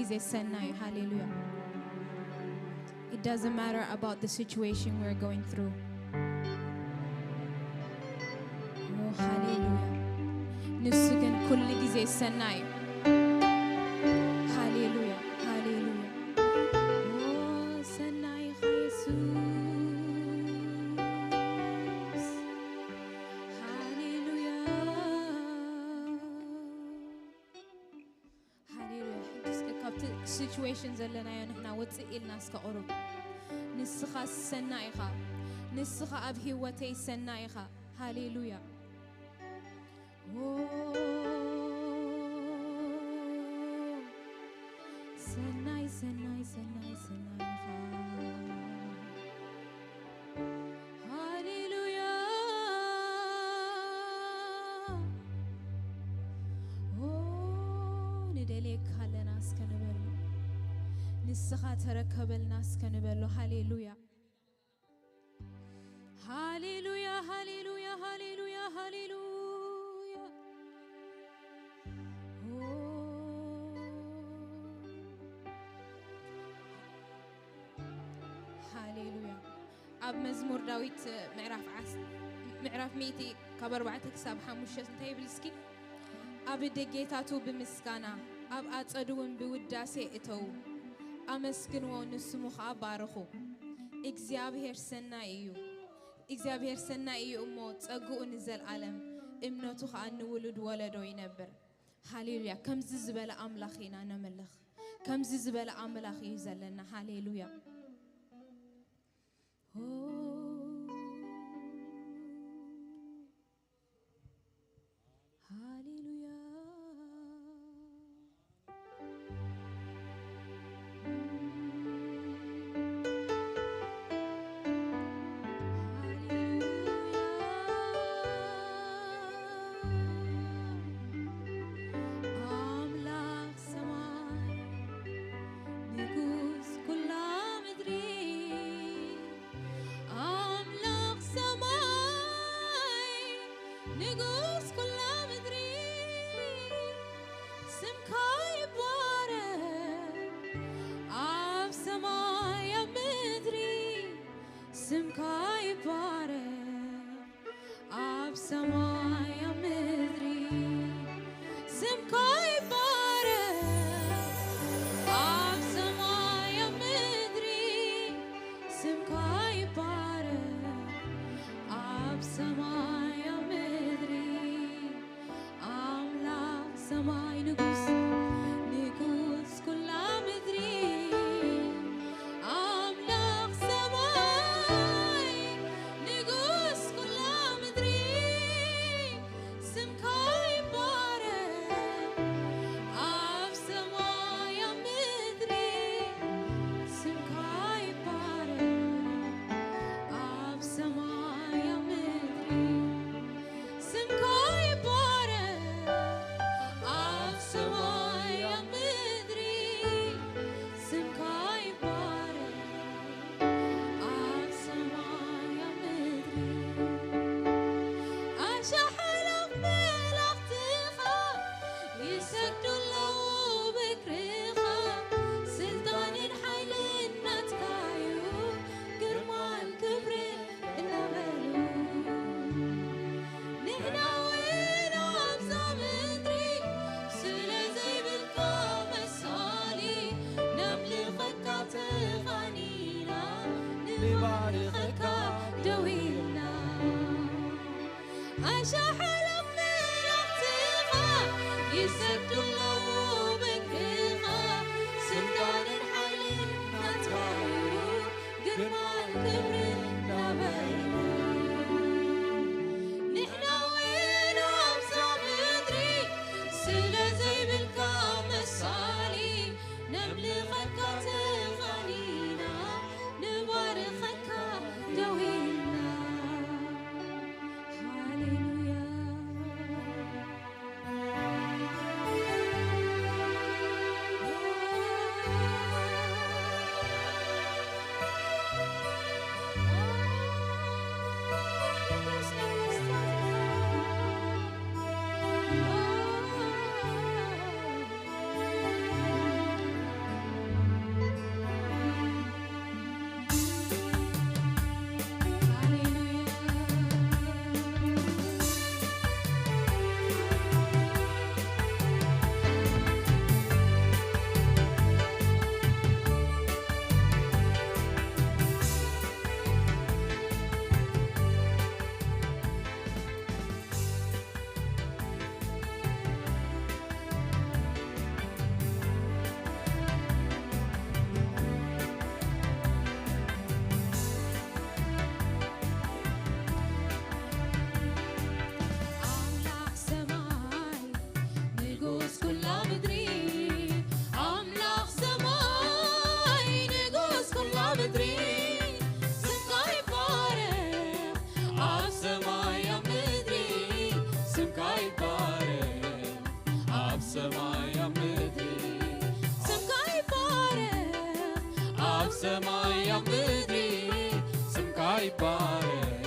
ግዜ ሰናይ። ሃሌሉያ። It doesn't matter about the situation we're going through. Oh, ሃሌሉያ። ንሱ ግን ኩሉ ግዜ ሰናይ። ሃሌሉያ፣ ሃሌሉያ። Oh፣ ሰናይ ኢኻ የሱስ። ሃሌሉያ። ሃሌሉያ። ሕጂ እስከ ካብቲ ሲቹዌሽን ዘለናዮ ንሕና ውፅእ ኢልና እስከ ቁሩብ። ንስኻ ሰናይ ኢኻ። ንስኻ ኣብ ህይወተይ ሰናይ ኢኻ። ሃሌሉያ። ኦ፣ ሰናይ፣ ሰናይ፣ ሰናይ፣ ሰናይ ኢኻ። ሃሌሉያ። ኦ፣ ንደልየካ ኣለና እስከ ንበሎ። ንስኻ ተረከበልና እስከ ንበሎ። ሃሌሉያ። ሃሌሉያ፣ ሃሌሉያ፣ ሃሌሉያ፣ ሃሌሉያ። ኦ፣ ሃሌሉያ። ኣብ መዝሙር ዳዊት ምዕራፍ ዓስ-፣ ምዕራፍ ሚእቲ ካብ ኣርባዕተ ክሳብ ሓሙሽተ እንታይ ይብል እስኪ? ኣብ ደጌታቱ ብምስጋና ኣብ ኣጸዱ እውን ብውዳሴ እተዉ። ኣመስግንዎ፣ ንስሙ ኸኣ ባርኹ። እግዚኣብሄር ሰናይ እዩ። እግዚኣብሄር ሰናይ እዩ እሞ ጸግኡ ንዘልኣለም፣ እምነቱ ኸኣ ንውሉድ ወለዶ ይነብር። ሃሌሉያ። ከምዚ ዝበለ ኣምላኽ ኢና ነምልኽ። ከምዚ ዝበለ ኣምላኽ እዩ ዘለና። ሃሌሉያ። ኦ፣ ሃሌሉያ። ኣምላኽ ሰማይ፣ ንጉስ ኩላ ምድሪ፣ ኣምላኽ ሰማይ፣ ንጉስ ኩላ ምድሪ፣ ስምካ ይባረክ ኣብ ሰማይ ኣብ ምድሪ፣ ስምካ ይባረክ ኣብ ሰማይ ኣብ ምድሪ፣ ስምካ ይባረክ ኣብ ሰማይ ኣብ ምድሪ፣ ስምካ ይባረክ ኣብ ሰማይ ኣብ ምድሪ። ኣምላኽ ሰማይ ንጉስ፣ ንጉስ ኩላ ምድሪ። ኣምላኽ ሰማይ ንጉስ ኩላ ምድሪ። ስምካ ይባረክ ኣብ ሰማይ ኣብ ምድሪ። ስምካ ይባረክ ኣብ ሰማይ ኣብ ምድሪ። ስምካ ይባረክ ኣብ ሰማይ ኣብ ምድሪ። ስምካ ይባረክ ኣብ ሰማይ ኣብ ምድሪ። ኣሻሓላፍ መላእኽትኻ ይሰግዱ ኣለዉ ብእግርኻ። ስልጣንን ሓይልን ናትካ እዩ፣ ግርማን ክብርን እናበሉ። ንሕና እውን ኣብዛ ምድሪ ስለ ዘይብልካ መሳሊ ነምልኸካ ተኻኒና ንባርኸካ ደው ኢልና። ኣሻሓሎም መላእኽትኻ ይሰግዱ ኣለዉ በግኻ፣ ስልጣንን ሓይልን ናትካ እዩ፣ ግርማን ክብርን ናባይ እዩ። ንሕና እውን ኣብዛ ምድሪ ስለ ዘይብልካ መሳሊ ነምልኸካ ተኻኒና ንባርኸካ ደው ኢልና። ሃሌሉያ። ኣብ ምድሪ ስምካ ይባረኽ፣ ኣብ ሰማይ ኣብ ምድሪ ስምካ ይባረኽ፣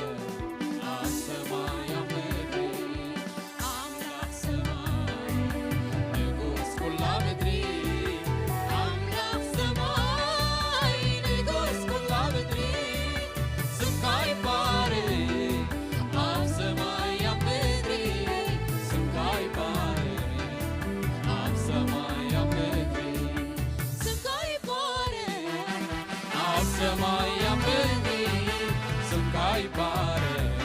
ኣብ ሰማይ ኣብ ምድሪ ኣምላኽ ሰማይ ንጉስ ኩላ ምድሪ ኣምላኽ ሰማይ ንጉስ ኩላ ምድሪ ስምካ ይባረኽ ኣብ ሰማይ ኣብ ምድሪ ስምካ ይባረኽ ኣብ ሰማይ ኣብ ምድሪ ስምካ ይባረኽ ኣብ ሰማይ ኣብ ምድሪ ስምካ ይባረኽ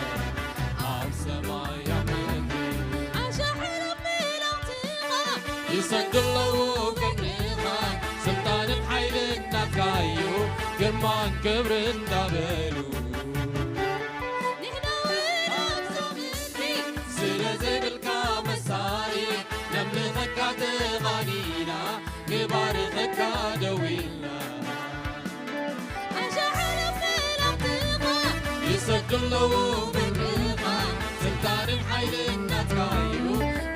ኣብ ሰማይ ኣብ ምድሪ ኣሻሕር መላእኽትኻ ይሰግዱ ኣለዉ ቅድሜኻ ስልጣንን ሓይልን ናትካ እዩ ግርማን ክብርን እንዳበሉ ንሕና እውን ኣብዛ ምድሪ ስለ ዘይብልካ መሳሪ ነምልኸካ ተቓኒና ንባርኸካ ደው ኢልና ኣሻሕር መላእኽትኻ ይሰግዱ ኣለዉ ግርማኻ ስልጣንን ሓይልን ናትካ እዩ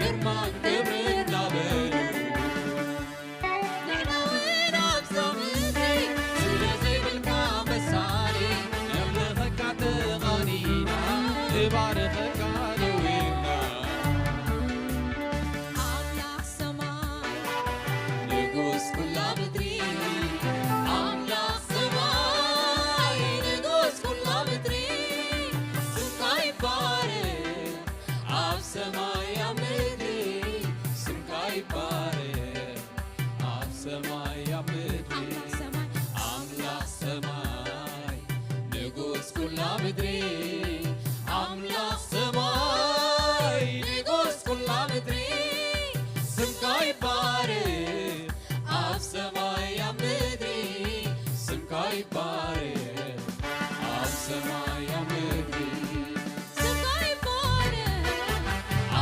ግርማን ክብርን እንዳበሉ ንሕና እውን ኣብዛ ምድሪ ስለ ዘይብልካ መሳሊ ነምልኸካ ተቓኒና ንባርኸካ ደው ኢልና ኣምላኽ ሰማይ ንጉስ ኩላ ምድሪ ኣምላኽ ሰማይ ንጉስ ኩላ ምድሪ ስምካ ይባረኽ ኣብ ሰማይ ኣብ ምድሪ ስምካ ይባረኽ ኣብ ሰማይ ኣብ ምድሪ ኣምላኽ ሰማይ ኣምላኽ ሰማይ ንጉስ ኩላ ምድሪ ኣምላኽ ሰማይ ንጉስ ኩላ ምድሪ ስምካ ይባረኽ ኣብ ሰማይ ኣብ ምድሪ ስምካ ይባረኽ ኣብ ሰማይ ኣብ ምድሪ ስምካ ይባረኽ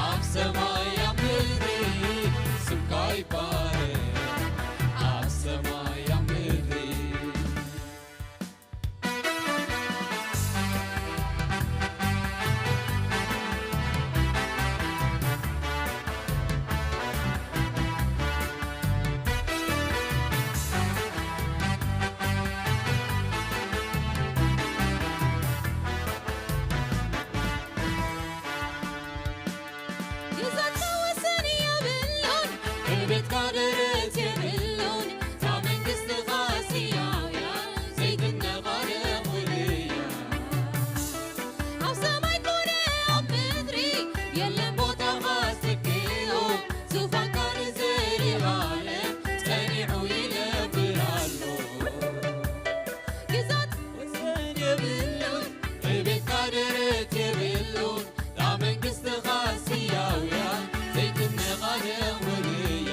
ኣብ ሰማይ ኣብ ምድሪ ስምካ ይባረኽ ኣብ ሰማይ ኣብ ምድሪ ግዛትካ ወሰን የብሉን፣ ዕቤትካ ደረት የብሉን። እታ መንግስትኻ ስያውያ ዘይትነቓነቕ ውርያ። ኣብ ሰማይ ኮነ ኣብ ምድሪ የለን ቦታኻ ዝትክኦ፣ ዙፋንካ ንዘለኣለም ጸኒዑ ይነብር ኣሎ። ግዛት ወሰን የብሉን፣ ዕቤትካ ደረት የብሉን። እታ መንግስትኻ ስያውያ ዘይትነቓነቕ ውርያ።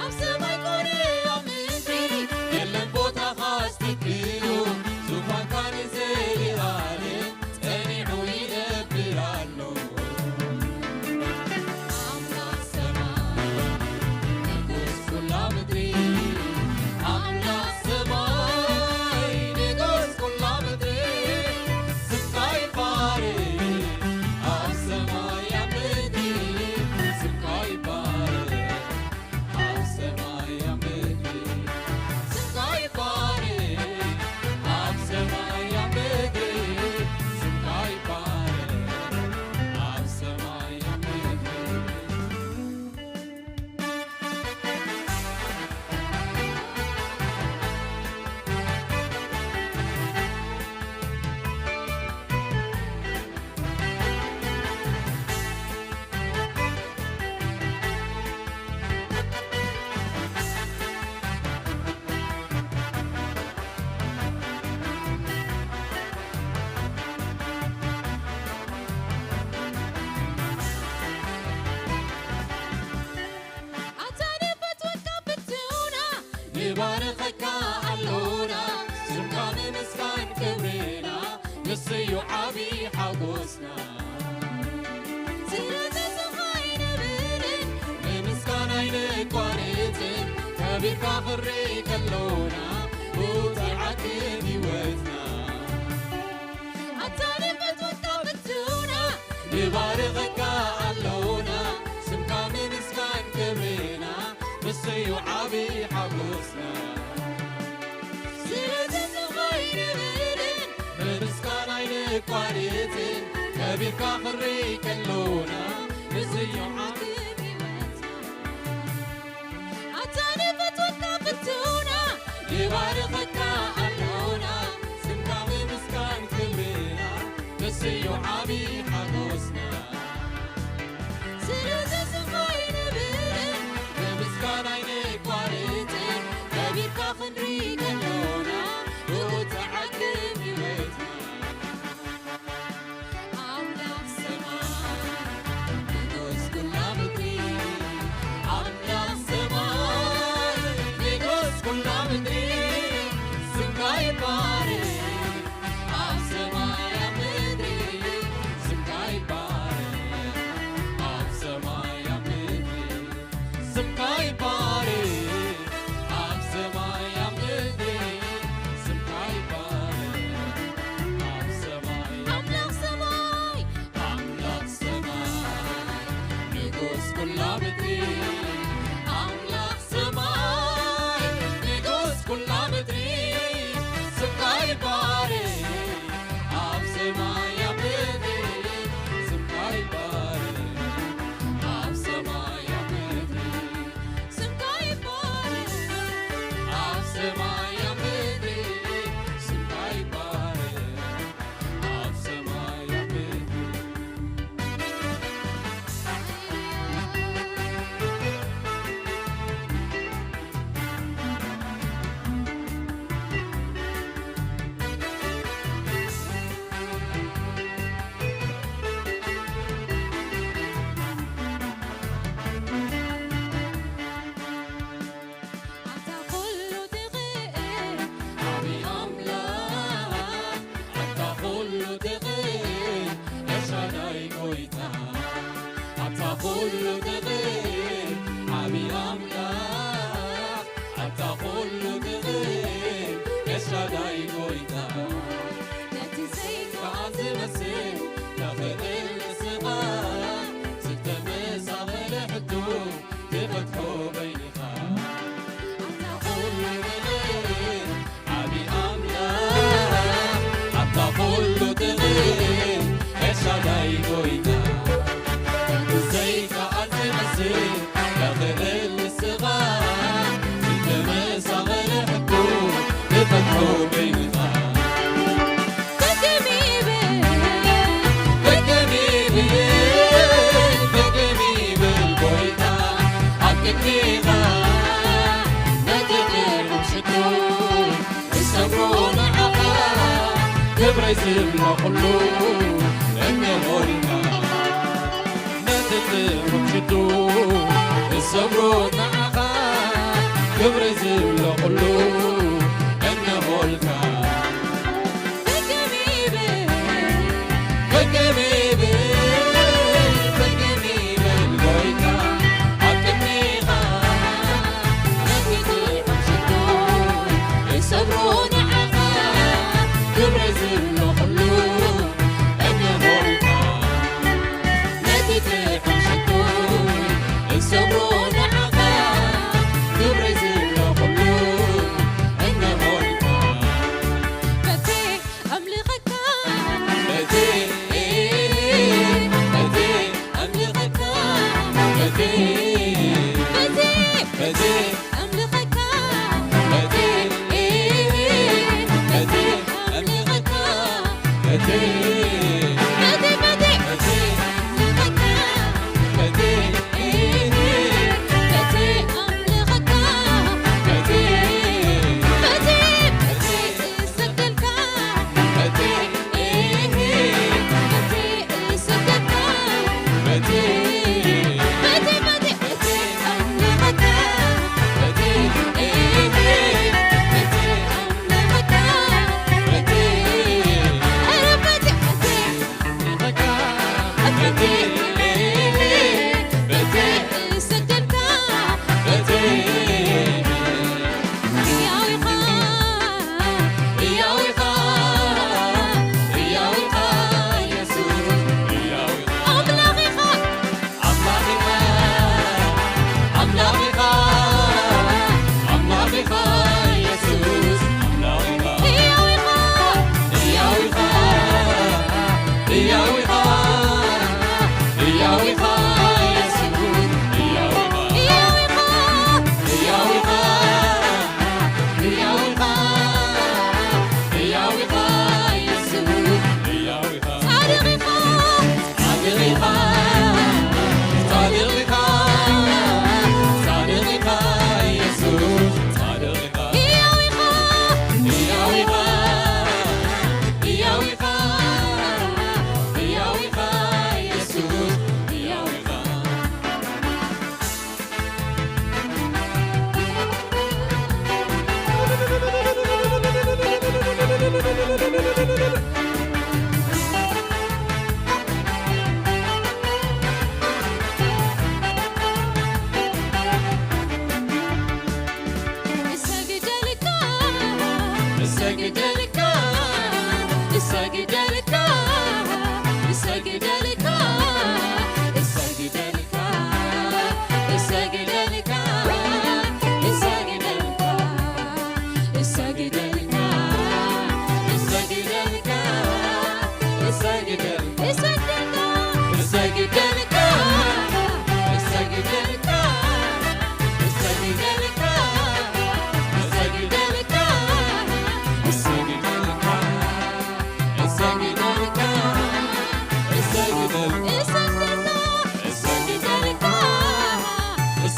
ኣብ ሰማይ ኮነ ኣብ ምድሪ የለን ቦታኻ ዝትክኡ፣ ዙፋንካ ንዘለኣለም ጸኒዑ ይነብር ኣሎ። ኣምላኽ ሰማይ ንጉስ ኩላ ምድሪ፣ ኣምላኽ ሰማይ ንጉስ ኩላ ምድሪ፣ ስምካ ይባረኽ ኣብ ሰማይ ኣብ ምድሪ፣ ስምካ ይባረኽ ኣብ ሰማይ ኣብ ምድሪ፣ ስምካ ይባረኽ ኣብ ሰማይ ኣብ ምድሪ፣ ስምካ ይባረኽ ኣብ ሰማይ ኣብ ምድሪ። ኣታ ንፈትወካ ብትውና ንባርኸካ ኣሎና፣ ስምካ ምምስጋን ክብርና፣ ንሱ እዩ ዓቢ ሓጎስና። ስለዚ ስምኻ ኣይንብልን፣ ንምስጋን ኣይንቋርጽን፣ ከቢርካ ክሪ ከሎና፣ ብኡ ትዓቅብ ህይወትና። ኣታ ንፈትወካ ብትውና ንባርኸካ ኣሎና፣ ስምካ ምምስጋን ቋርጽን ከቢርካ ክርኢ ከሎና፣ ምስዮ ዓብይ ህይወትና። ኣታ ንፈትወካ ፍቱና፣ ንባርኸካ ኣሎና፣ ስምካ ምምስጋን ክብርና፣ ምስዮ ዓብይ ሓጎስና። ስለዚ ስምካ ኣይንብርን፣ ብምስጋና ኣይንቋርጽን፣ ከቢርካ ክንርኢ ከሎና፣ ብኡ ትዓግብ ህይወትና። ኣምላኽ ሰማይ፣ ንጉስ ኩላ ምድሪ፣ ኣምላኽ ሰማይ፣ ንጉስ ኩላ ምድሪ፣ ስምካ ይባረክ። ኣብ ሰማይ ኣብ ምድሪ ስምካ ይባረክ። ኣብ ሰማይ ኣብ ምድሪ ስምካ ይባረክ። ኣብ ሰማይ ኣብ ምድሪ ስምካ ይባረክ። ኣብ ሰማይ ኣምላኽ ሰማይ፣ ኣምላኽ ሰማይ፣ ንጉስ ኩላ ምድሪ፣ ኣምላኽ ሰማይ፣ ንጉስ ኩላ ምድሪ፣ ስምካ ይባረክ። ኣብ ሰማይ ኣብ ምድሪ ስምካ ይባረክ። ኣብ ሰማይ ኣብ ምድሪ ስምካ ይባረክ። ኣብ ሰማይ ኣብ ምድሪ ስምካ ይባረክ። ኣብ ሰማይ ኣብ ምድሪ ኣታ ኩሉ ትኽእል ዓቢ ኣምላኽ፣ ኣታ ኩሉ ትኽእል ኤልሻዳይ ጎይታ፣ ኣታ ኩሉ ትኽእል ዓቢ ኣምላኽ፣ ኣታ ኩሉ ትኽእል ኤልሻዳይ ጎይታ፣ ነቲ ዘይከኣል ዝመስል ተኽእል ንስኻ፣ ዝተመሳኸለ ሕቶ ትፈትሖ በይንኻ። ኣታ ኩሉ ትኽእል ዓቢ ኣምላኽ፣ ኣታ ኩሉ ትኽእል ኤልሻዳይ ጎይታ፣ ብዘይከኣል ዝመስል ተኽእል ንስኻ፣ ዝተመሳኸለ ሕቶ ትፈትሖ በይንኻ። ደገም ይብል፣ ደገም ይብል፣ ደገም ይብል ጎይታ ኣብ ቅድሜኻ፣ ነቲ ጥዑም ሽቶ ዝሰምሮ ንዓኻ፣ ክብረይ ዝብሎ ኩሉ እንሆልካ። ነቲ ጥዑም ሽቶ ዝሰምሮ ንዓኻ፣ ክብረይ ዝብሎ ኩሉ እንሆልካ። ደገም ይብል፣ ደገም ይብል፣ ደገም ይብል ጎይታ ኣብ ቅድሜኻ። ነቲ ጥዑም ሽቶ ዝሰምሮ ንዓኻ፣ ክብረይ ዝብሎ ኩሉ እንሆልካ። ነቲ ጥዑም ሽቶ ዝሰምሮ ንዓኻ፣ ክብረይ ዝብሎ ኩሉ እንሆልካ።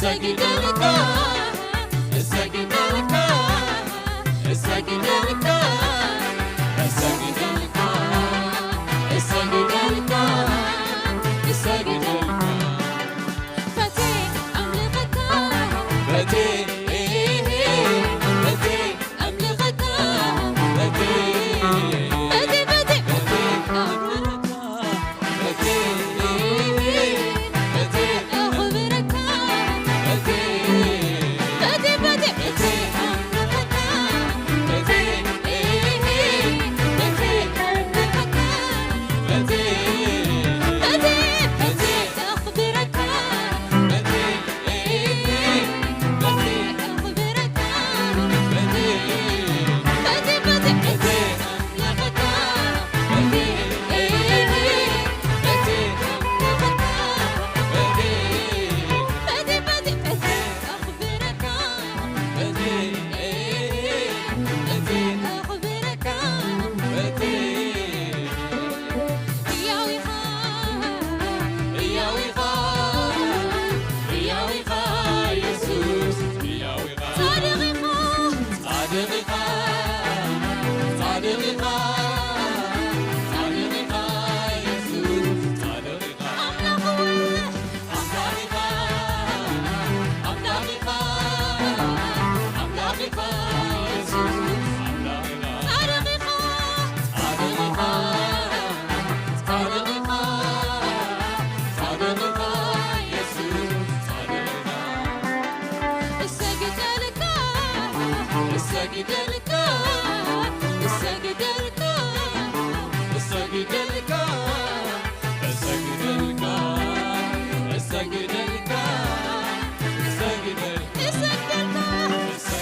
እሰግደልካ፣ እሰግደልካ፣ እሰግደልካ፣ እሰግደልካ፣ እሰግደልካ፣ እሰግደልካ። ፈቴ ኣምልኸካ፣ ፈቴ፣ ፈቴ ኣምልኸካ፣ ፈቴ፣ ፈቴ፣ ፈቴ፣ ፈቴ ኣኽብረካ፣ ጻድቕ ኢኻ፣ ጻድቕ ኢኻ፣ ጻድቕ ኢኻ፣ ጻድቕ ኢኻ የሱስ፣ ጻድቕ ኢኻ። ኣምላኽ እወ፣ ኣምላኽ ኢኻ፣ ኣምላኽ ኢኻ፣ ኣምላኽ ኢኻ የሱስ፣ ኣምላኽ ኢኻ። ጻድቕ ኢኻ፣ ጻድቕ ኢኻ፣ ጻድቕ ኢኻ፣ ጻድቕ ኢኻ የሱስ፣ ጻድቕ ኢኻ። እሰግደልካ፣ እሰግደልካ፣ እሰግደልካ፣ እሰግደልካ፣ እሰግደልካ፣ እሰግደልካ፣ እሰግደልካ፣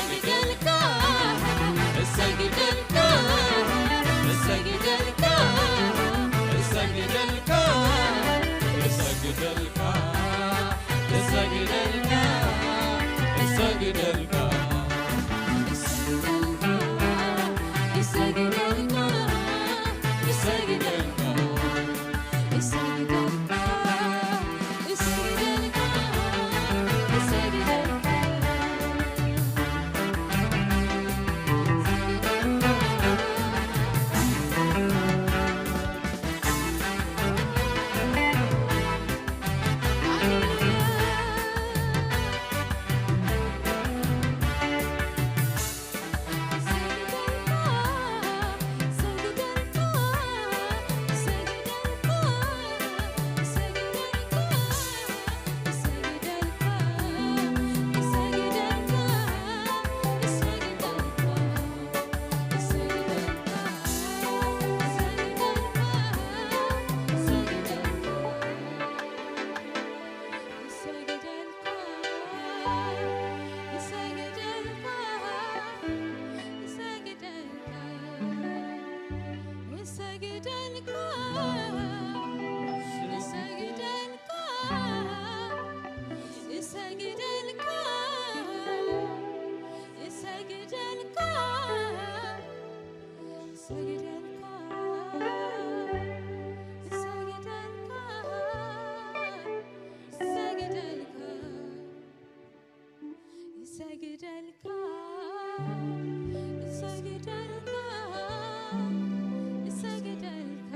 እሰግደልካ፣ እሰግደልካ፣ እሰግደልካ፣ እሰግደልካ፣ እሰግደልካ፣ እሰግደልካ፣ እሰግደልካ፣ እሰግደልካ፣ እሰግደልካ፣ እሰግደልካ፣ እሰግደልካ፣ እሰግደልካ። እሰግደልካ፣ እሰግደልካ፣ እሰግደልካ።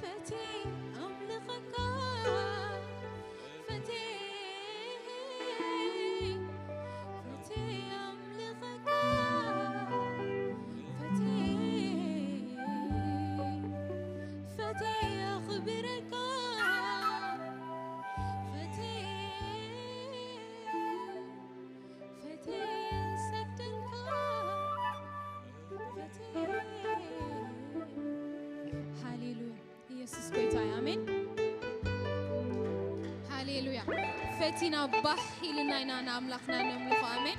ፈትየ ኣምልኸካ፣ ፈትየ፣ ፈትየ ኣምልኸካ፣ ፈትየ፣ ፈትየ ኣኽብረካ። ፈትየ፣ ፈትየ ሰግደልካ፣ ፈትየ። ሃሌሉያ። ኢየሱስ ጎይታ እዩ። ኣሜን። ሃሌሉያ። ፈቲና ባህ ኢልና ኢና ንኣምላኽና ነምልኾ። ኣሜን።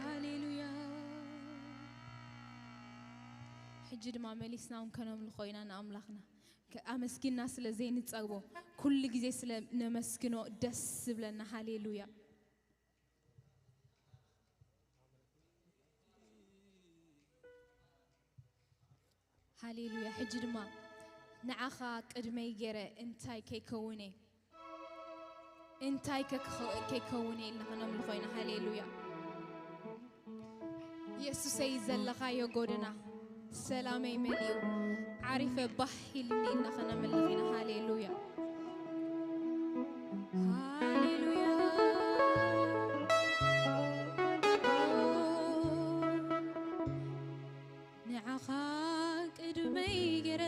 ሃሌሉያ። ሕጂ ድማ መሊስና እውን ከነምልኾ ኢና ንኣምላኽና። ከ-፣ ኣመስጊንና ስለ ዘይንጸግቦ፣ ኩሉ ግዜ ስለ ነመስግኖ ደስ ዝብለና። ሃሌሉያ። ሃሌሉያ። ሕጂ ድማ ንዓኻ ቅድመይ ገይረ እንታይ ከይከውን እየ? እንታይ ከ ክኸ-፣ ከይከውን ኢልና ከነምልኾ ኢና። ሃሌሉያ። የሱሰይ ዘለኻዮ ጎደና ሰላመይ መሊኡ፣ ዓሪፈ ባህ ኢልኒ ኢልና ከነምልኽ ኢና። ሃሌሉያ። ሃሌሉያ። ንዓኻ ቅድመይ ገይረ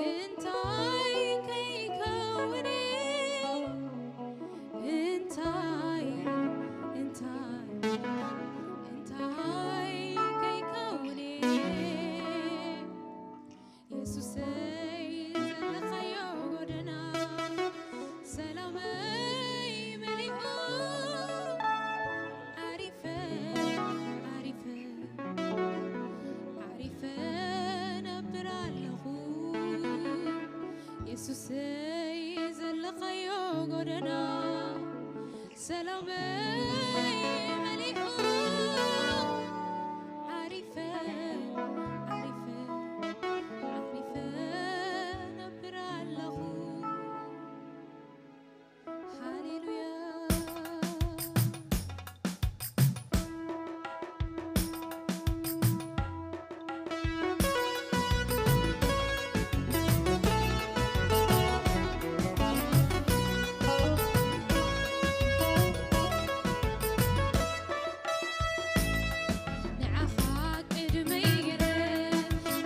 እንታይ ከይከውን፣ እንታይ፣ እንታይ፣ እንታይ ከይከውን፣ የሱሰይ ዘለኻዮ ጎደና ሰላመይ መሊኡ፣ ዓሪፈ፣ ዓሪፈ፣ ዓሪፈ ነብር ኣለኹ። የሱሰይ ዘለኻዮ ጎደና ሰላመይ መሊኡ፣ ዓሪፈ፣ ዓሪፈ፣ ዓሪፈ ነብር ኣለኹ። ሃሌሉያ። ንዓኻ ቅድመይ ገይረ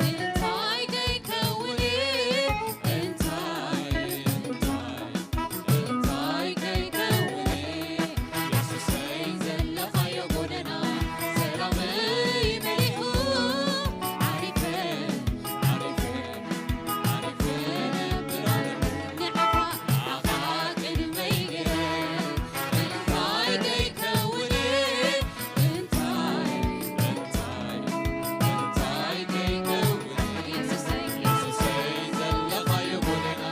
እንታይ ከይከውን፣ እንታይ፣ እንታይ፣ እንታይ ከይከውን፣ የሱሰይ ዘለኻዮ ጎደና ሰላመይ መሊኡ፣ ዓሪፈ፣ ዓሪፈ፣ ዓሪፈ ነብር ኣለኹ። ንዓኻ፣ ንዓኻ ቅድመይ ገይረ እንታይ ከይከውን፣ እንታይ፣ እንታይ፣ እንታይ ከይከውን፣ የሱሰይ፣ የሱሰይ ዘለኻዮ ጎደና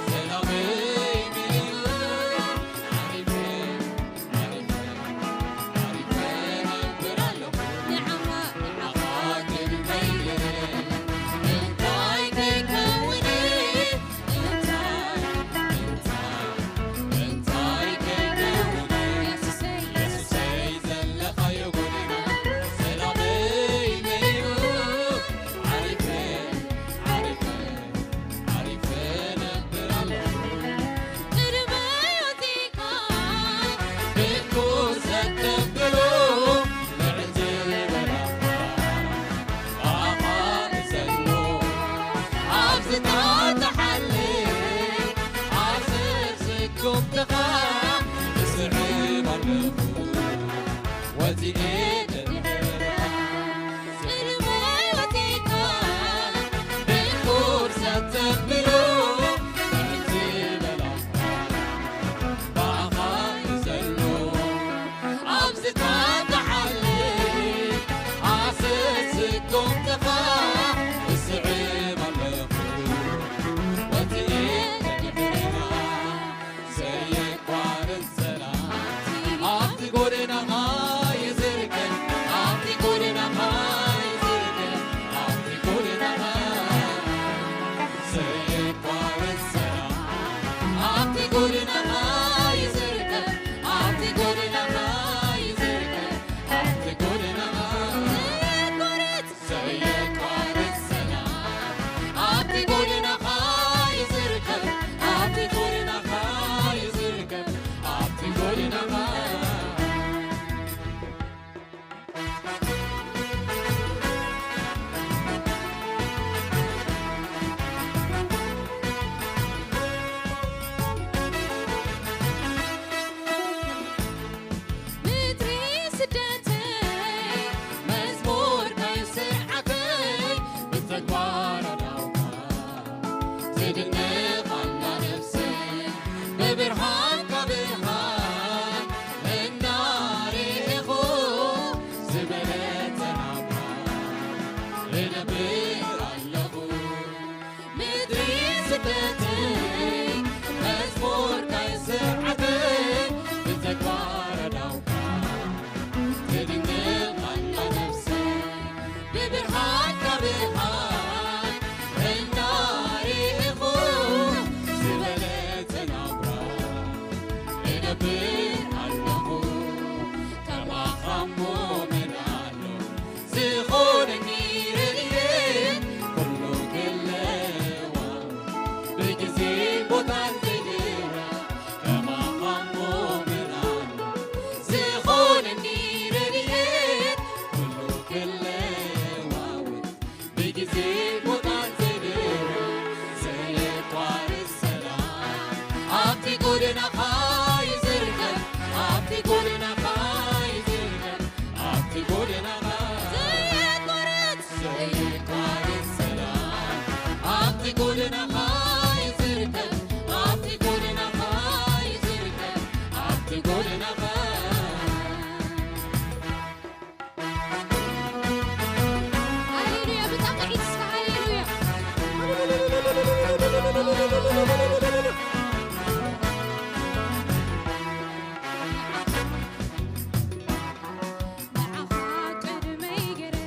ሰላመይ መሊኡ፣ ዓሪፈ፣ ዓሪፈ፣ ዓሪፈ ነብር ኣለኹ። ንዓኻ፣ ንዓኻ ቅድመይ ገይረ እንታይ ከይከውን፣ እንታይ፣ እንታይ፣ እንታይ ከይከውን፣ የሱሰይ፣ የሱሰይ ዘለኻዮ ጎደና ሰላመይ መሊኡ፣ ዓሪፈ፣ ዓሪፈ፣ ዓሪፈ ነብር ኣለኹ። ቅድመይ ወጺእካ ድንኩር ዘተብሎ ልዕል ዝበላ ኣኻ ንሰሎ ኣብ ዝተጣሓለ ኣሰር ስጉምትኻ እስዕብ ኣለኹ ወጺኤ ደድሕርኻ። ቅድመይ ወጺእካ ድንኩር ሰተብሎ እቲ በላኻ ብኣኻ እዩ ዘሎ። ኣብ ዝተጣሓለ ኣሰር ስጉምትኻ እስዕብ ኣለኹ ወጺኤ ደድሕርኻ። ዘየቋርጽ ሰላም ኣብቲ ጎደናኻ ይዝርከብ፣ ኣብቲ ጎደናኻ ይዝርከብ፣ ኣብቲ ጎደናኻ ዘየቋርጽ ሰላም ኣብቲ ጎደናኻ ይዝርከብ፣ ኣብቲ ጎደናኻ ይዝርከብ፣ ኣብቲ ጎደናኻ ዘየቋርጽ ዘየቋርጽ ሰላም ኣብቲ ጎደናኻ ይዝርከብ፣ ኣብቲ ጎደናኻ ይዝርከብ፣ ኣብቲ ጎደናኻ። ምድሪ ስደተይ መዝሙር ናይ ስርዓተይ ብተግባር ኣዳውካ ትድነቕ ኣላ ነፍሰይ ብብርሃንካ ብርሃን እናርኢኹ ዝበለጸ ናብራ እነብር ኣለኹ። ምድሪ ስደተይ መዝሙር ናይ ስርዓተይ ብተግባር ኣዳውካ ትድንቕ ኣላ ነፍሰይ ብብርሃንካ ብርሃን እናርኢኹ ዝበለጸ ናብራ ሃሌሉያ፣ ብጣዕሚ ሒዝካ፣ ሃሌሉያ። ንዓኻ ቅድመይ ገይረ፣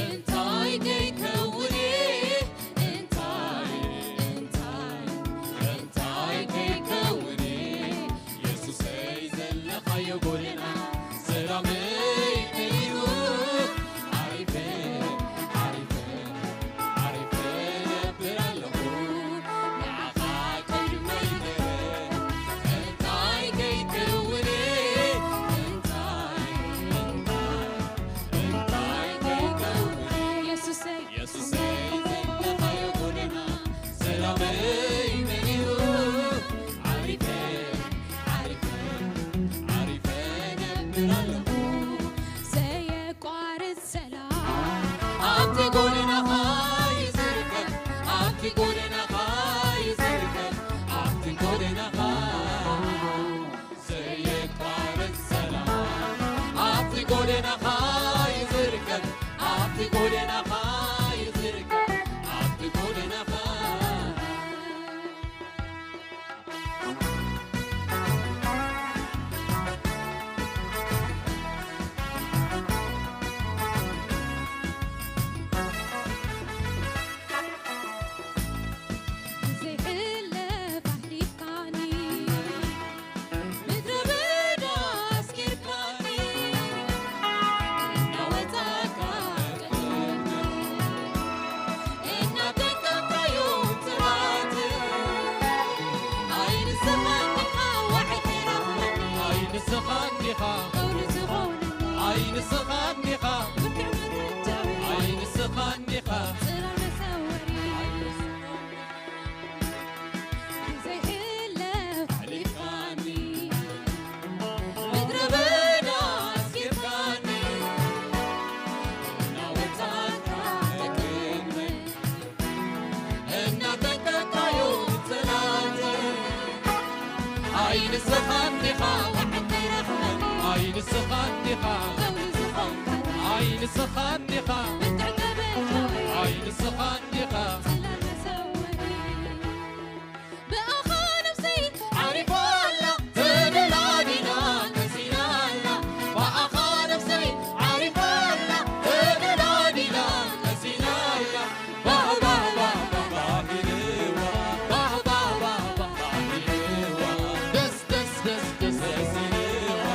እንታይ ከይከውን እየ? እንታይ፣ እንታይ፣ እንታይ ከይከውን እየ? የሱሰይ ዘለኻዮ ጎደና ሰላመይ መሊኡ ዓሪፈ፣ ዓሪፈ፣ ዓሪፈ እነብር ኣለኹ። ንዓኻ ቅድመይ ገይረ እንታይ ከይከውን እየ? እንታይ፣ እንታይ፣ እንታይ ከይከውን እየ? የሱሰይ የሱሰይ ዘለኻዮ ጎደና ሰላመይ መሊኡ ዓሪፈ፣ ዓሪፈ፣ ዓሪፈ እነብር ኣለኹ። ዘየቋርጽ ሰላም ኣብቲ ጎደናኻ እዩ ዝርከብ፣ ኣብቲ ጎደናኻ እዩ ዝርከብ፣ ኣብቲ ጎደናኻ ዘየቋርጽ ሰላም ኣብቲ ጎደናኻ እዩ ዝርከብ፣ ኣብቲ ጎደናኻ እዩ ዝርከብ፣ ኣብቲ ጎደናኻ። ዘይሕለፍ ኣሕሊፍካኒ፣ ምድረ በዳ ኣስጊርካኒ፣ እናወጻእካ ቅድመይ፣ እናተንከፍካዮ ጽላል፣ ኣይ ንስኻ እንዲኻ ዋዒ ትረኽበኒ፣ ኣይ ንስኻ እንዲኻ፣ እውሪ ዝኾነኒ፣ ኣይ ንስኻ እንዲኻ፣ ብርቱዕ መረጃዊ፣ ኣይ ንስኻ እንዲኻ፣ ጽላል መሰወሪ። ዘይሕለፍ ሓሊፍካኒ፣ ምድረ በዳ ኣስጊርካኒ፣ እናወጻእካ ቅድመይ፣ እናተንከፍካዮ ጽላል፣ ኣይ ንስኻ እንዲኻ፣ ኣይ ንስኻ እንዲኻ፣ ኣይ ንስኻ እንዲኻ፣ ኣይ ንስኻ እንዲኻ፣ ብኣኻ ነፍሰይ ዓሪፋ ኣላ፣ ተደላዲላ ቀሲና ኣላ። ብኣኻ ነፍሰይ ዓሪፋ ኣላ፣ ተደላዲላ ቀሲና ኣላ። ባህ ባህ ባህ ባህ ባህ ኢልዋ፣ ባህ ባህ ባህ ባህ ባህ ኢልዋ። ደስ ደስ ደስ ደስ ደስ ኢልዋ፣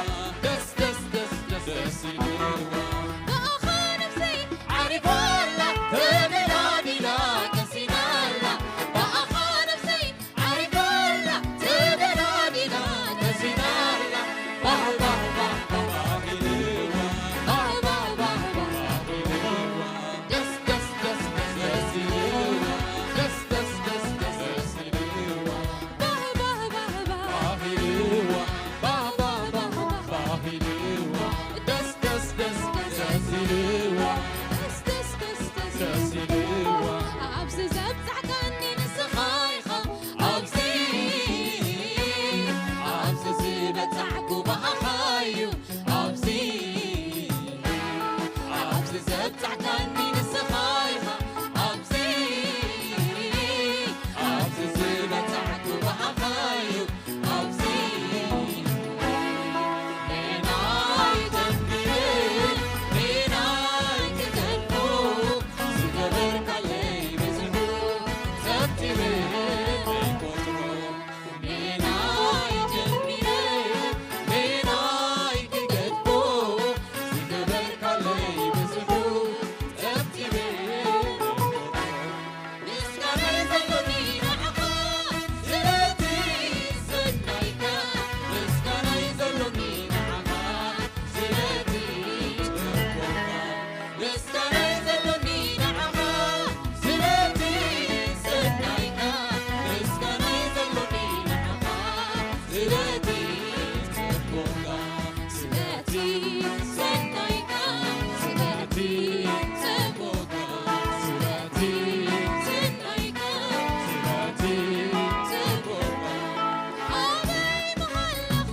ደስ ደስ ደስ ደስ ደስ ኢልዋ። ብኣኻ ነፍሰይ ዓሪፋ ኣላ፣ ተደላዲላ ቀሲና ኣላ። ብኣኻ ነፍሰይ ዓሪፋ ኣላ፣ ተደላዲላ ቀሲና ኣላ። ባህ ባህ ባህ ባህ ኢልዋ፣ ባህ ባህ ባህ ባህ ኢልዋ። ደስ ደስ ደስ ደስ ደስ ኢልዋ፣ ደስ ደስ ደስ ደስ ደስ ኢልዋ። ባህ ባህ ባህ ባህ ኢልዋ፣ ባህ ባህ ባህ ባህ ኢልዋ። ደስ ደስ ደስ ደስ ኢልዋ፣ ደስ ደስ ደስ ደስ ኢልዋ። ኣብዚ ዘብጻሕካኒ ንስኻ ኢኻ፣ ኣብዚ፣ ኣብዚ ዝበጻሕኩ ብኣኻ እዩ፣ ኣብዚ፣ ኣብዚ ዘብጻሕካኒ ንስኻ ኢኻ፣ ኣብዚ፣ ኣብዚ ዝበጻሕኩ ብኣኻ እዩ፣ ኣብዚ ሜናይ ጀሚረ ሜናይ ክገድፎ ዝገበርካለይ ብዙሑ ጸብጺበ ዘይቆጽሮ ሜናይ ጀሚረ ሜናይ ክገድፎ ዝገበርካለይ ብዙሑ ጸብጺበ ዘይቆጽሮ ምስጋና ዘለኒ ንዓኻ ስለቲ ሰናይካ ምስጋና ዘለኒ ንዓኻ ስለቲ ተንኮልካ ምስጋና ዘለኒ ንዓኻ ስለቲ ሰናይካ ምስጋና ዘለኒ ንዓኻ ስለቲ ተንኮልካ ስለቲ ሰናይካ ስለቲ ተንኮልካ ስለቲ ሰናይካ ስለቲ ተንኮልካ ኣበይ ምሃለኹ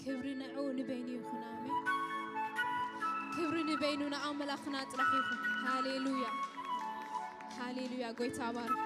ክብሪ ንዕኡ ንበይኑ ይኹን። ኣሜን። ክብሪ ንበይኑ ንኣምላኽና ጥራሕ ይኹን። ሃሌሉያ፣ ሃሌሉያ። ጎይታ ባርክ።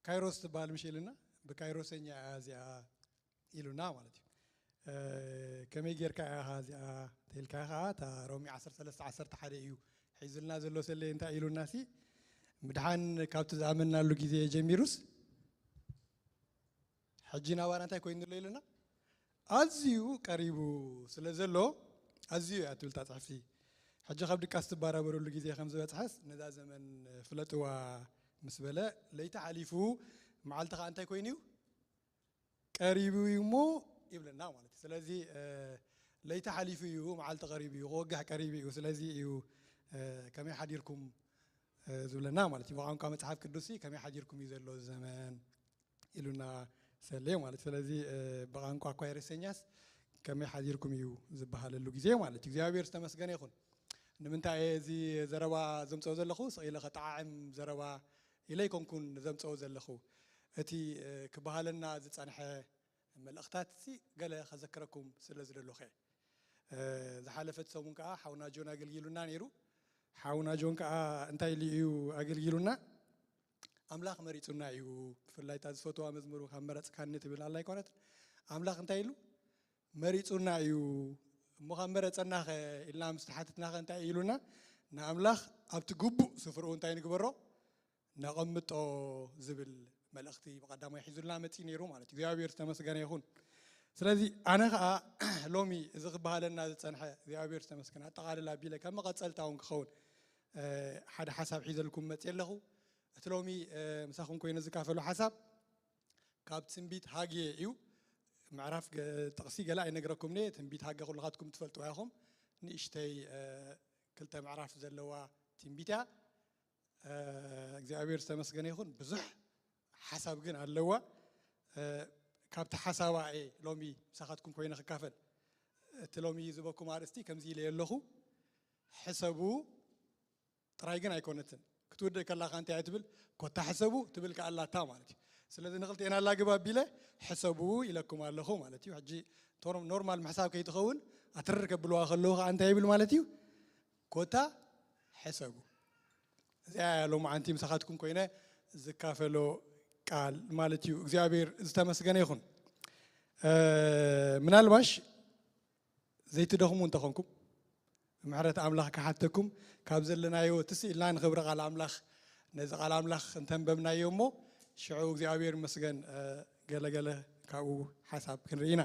ካይሮስ ትበሃል ምሽ ኢልና፣ ብካይሮሰኛ እያ እዚኣ ኢሉና ማለት እዩ። ከመይ ጌርካ ኢኻ እዚኣ ተልካ? ከዓ እታ ሮሚ ዓሰርተ ሰለስተ ዓሰርተ ሓደ እዩ ሒዙልና ዘሎ። ሰለ እንታይ ኢሉና ሲ? ምድሓን ካብቲ ዝኣመናሉ ግዜ ጀሚሩስ ሕጂ ናባና እንታይ ኮይኑ ኣሎ ኢሉና? ኣዝዩ ቀሪቡ ስለ ዘሎ፣ ኣዝዩ እያ ትብል እታ ጽሕፍቲ። ሕጂ ካብ ድቃስ ትባራበረሉ ግዜ ከም ዝበጽሐስ ነዛ ዘመን ፍለጥዋ ምስ በለ፣ ለይቲ ሓሊፉ፣ መዓልቲ ከዓ እንታይ ኮይኑ እዩ? ቀሪቡ እዩ እሞ ይብለና ማለት እዩ። ስለዚ ለይቲ ሓሊፉ እዩ፣ መዓልቲ ቀሪቡ እዩ፣ ክወግሕ ቀሪቡ እዩ፣ ስለዚ እዩ ከመይ ሓዲርኩም ዝብለና ማለት እዩ። ብቋንቋ መፅሓፍ ቅዱስ ከመይ ሓዲርኩም እዩ ዘሎ ዘመን ኢሉና ሰሌ ማለት። ስለዚ ብቋንቋ እኳ የረሰኛስ ከመይ ሓዲርኩም እዩ ዝበሃለሉ ግዜ ማለት እዩ። እግዚኣብሔር ዝተመስገነ ይኹን። ንምንታይ እዚ ዘረባ ዘምፅኦ ዘለኹ? ስቕ ኢለ ከጠዓዕም ዘረባ ኢለ ኣይኮንኩን ዘምፅኦ ዘለኹ። እቲ ክበሃለና ዝፀንሐ መልእኽታት ሲ ገለ ከዘክረኩም ስለ ዝደለኹ እየ። ዝሓለፈት ሰሙን ከዓ ሓውና ጆን ኣገልጊሉና ነይሩ። ሓውና ጆን ከዓ እንታይ ኢሉ እዩ ኣገልጊሉና? ኣምላኽ መሪፁና እዩ። ብፍላይ እታ ዝፈትዋ መዝሙሩ ካብ መረፅካኒ ትብል ኣላ ኣይኮነትን? ኣምላኽ እንታይ ኢሉ? መሪፁና እዩ። እሞ ካብ መረፀናኸ ኢልና ምስ ተሓትትናኸ እንታይ ኢሉና? ንኣምላኽ ኣብቲ ግቡእ ስፍርኡ እንታይ ንግበሮ? ነቐምጦ ዝብል መልእኽቲ ብቐዳማይ ሒዙልና መፂኡ ነይሩ ማለት እዩ። እግዚኣብሔር ዝተመስገነ ይኹን። ስለዚ ኣነ ኸዓ ሎሚ እዚ ክበሃለና ዝፀንሐ እግዚኣብሔር ዝተመስገነ ኣጠቓልላ ኣቢለ ከም መቐፀልታ እውን ክኸውን ሓደ ሓሳብ ሒዘልኩም መፅእ ኣለኹ። እቲ ሎሚ ምሳኹም ኮይኑ ዝካፈሉ ሓሳብ ካብ ትንቢት ሃጌ እዩ። ምዕራፍ ጥቕሲ ገለ ኣይነግረኩም እየ። ትንቢት ሃጌ ኩልኻትኩም ትፈልጥዋ ኢኹም። ንእሽተይ ክልተ ምዕራፍ ዘለዋ ትንቢት እያ። እግዚኣብሔር ዝተመስገነ ይኹን። ብዙሕ ሓሳብ ግን ኣለዋ። ካብቲ ሓሳባ እየ ሎሚ ምሳኻትኩም ኮይነ ክካፈል። እቲ ሎሚ ዝበኩም ኣርእስቲ ከምዚ ኢለ ኣለኹ፣ ሕሰቡ ጥራይ ግን ኣይኮነትን። ክትውድእ ከላኻ እንታይ እያ ትብል? ኮታ ሕሰቡ ትብል ከኣላታ ማለት እዩ። ስለዚ ንኽልቴና ኣላግባ ኣቢለ ሕሰቡ ኢለኩም ኣለኹ ማለት እዩ። ሕጂ ኖርማል ምሕሳብ ከይትኸውን ኣትርር ከብልዋ ከለዉ ከዓ እንታይ ይብል ማለት እዩ? ኮታ ሕሰቡ። እዚኣ እያ ሎማዓንቲ ምሳኻትኩም ኮይነ ዝካፈሎ ቃል ማለት እዩ። እግዚኣብሔር ዝተመስገነ ይኹን። ምናልባሽ ዘይትደኽሙ እንተኾንኩም፣ ምሕረት ኣምላኽ ክሓተኩም፣ ካብ ዘለናዮ ትስኢልና ንኽብሪ ቃል ኣምላኽ፣ ነዚ ቃል ኣምላኽ እንተንበብናዮ እሞ ሽዑ እግዚኣብሔር ይመስገን ገለገለ ካብኡ ሓሳብ ክንርኢ ኢና።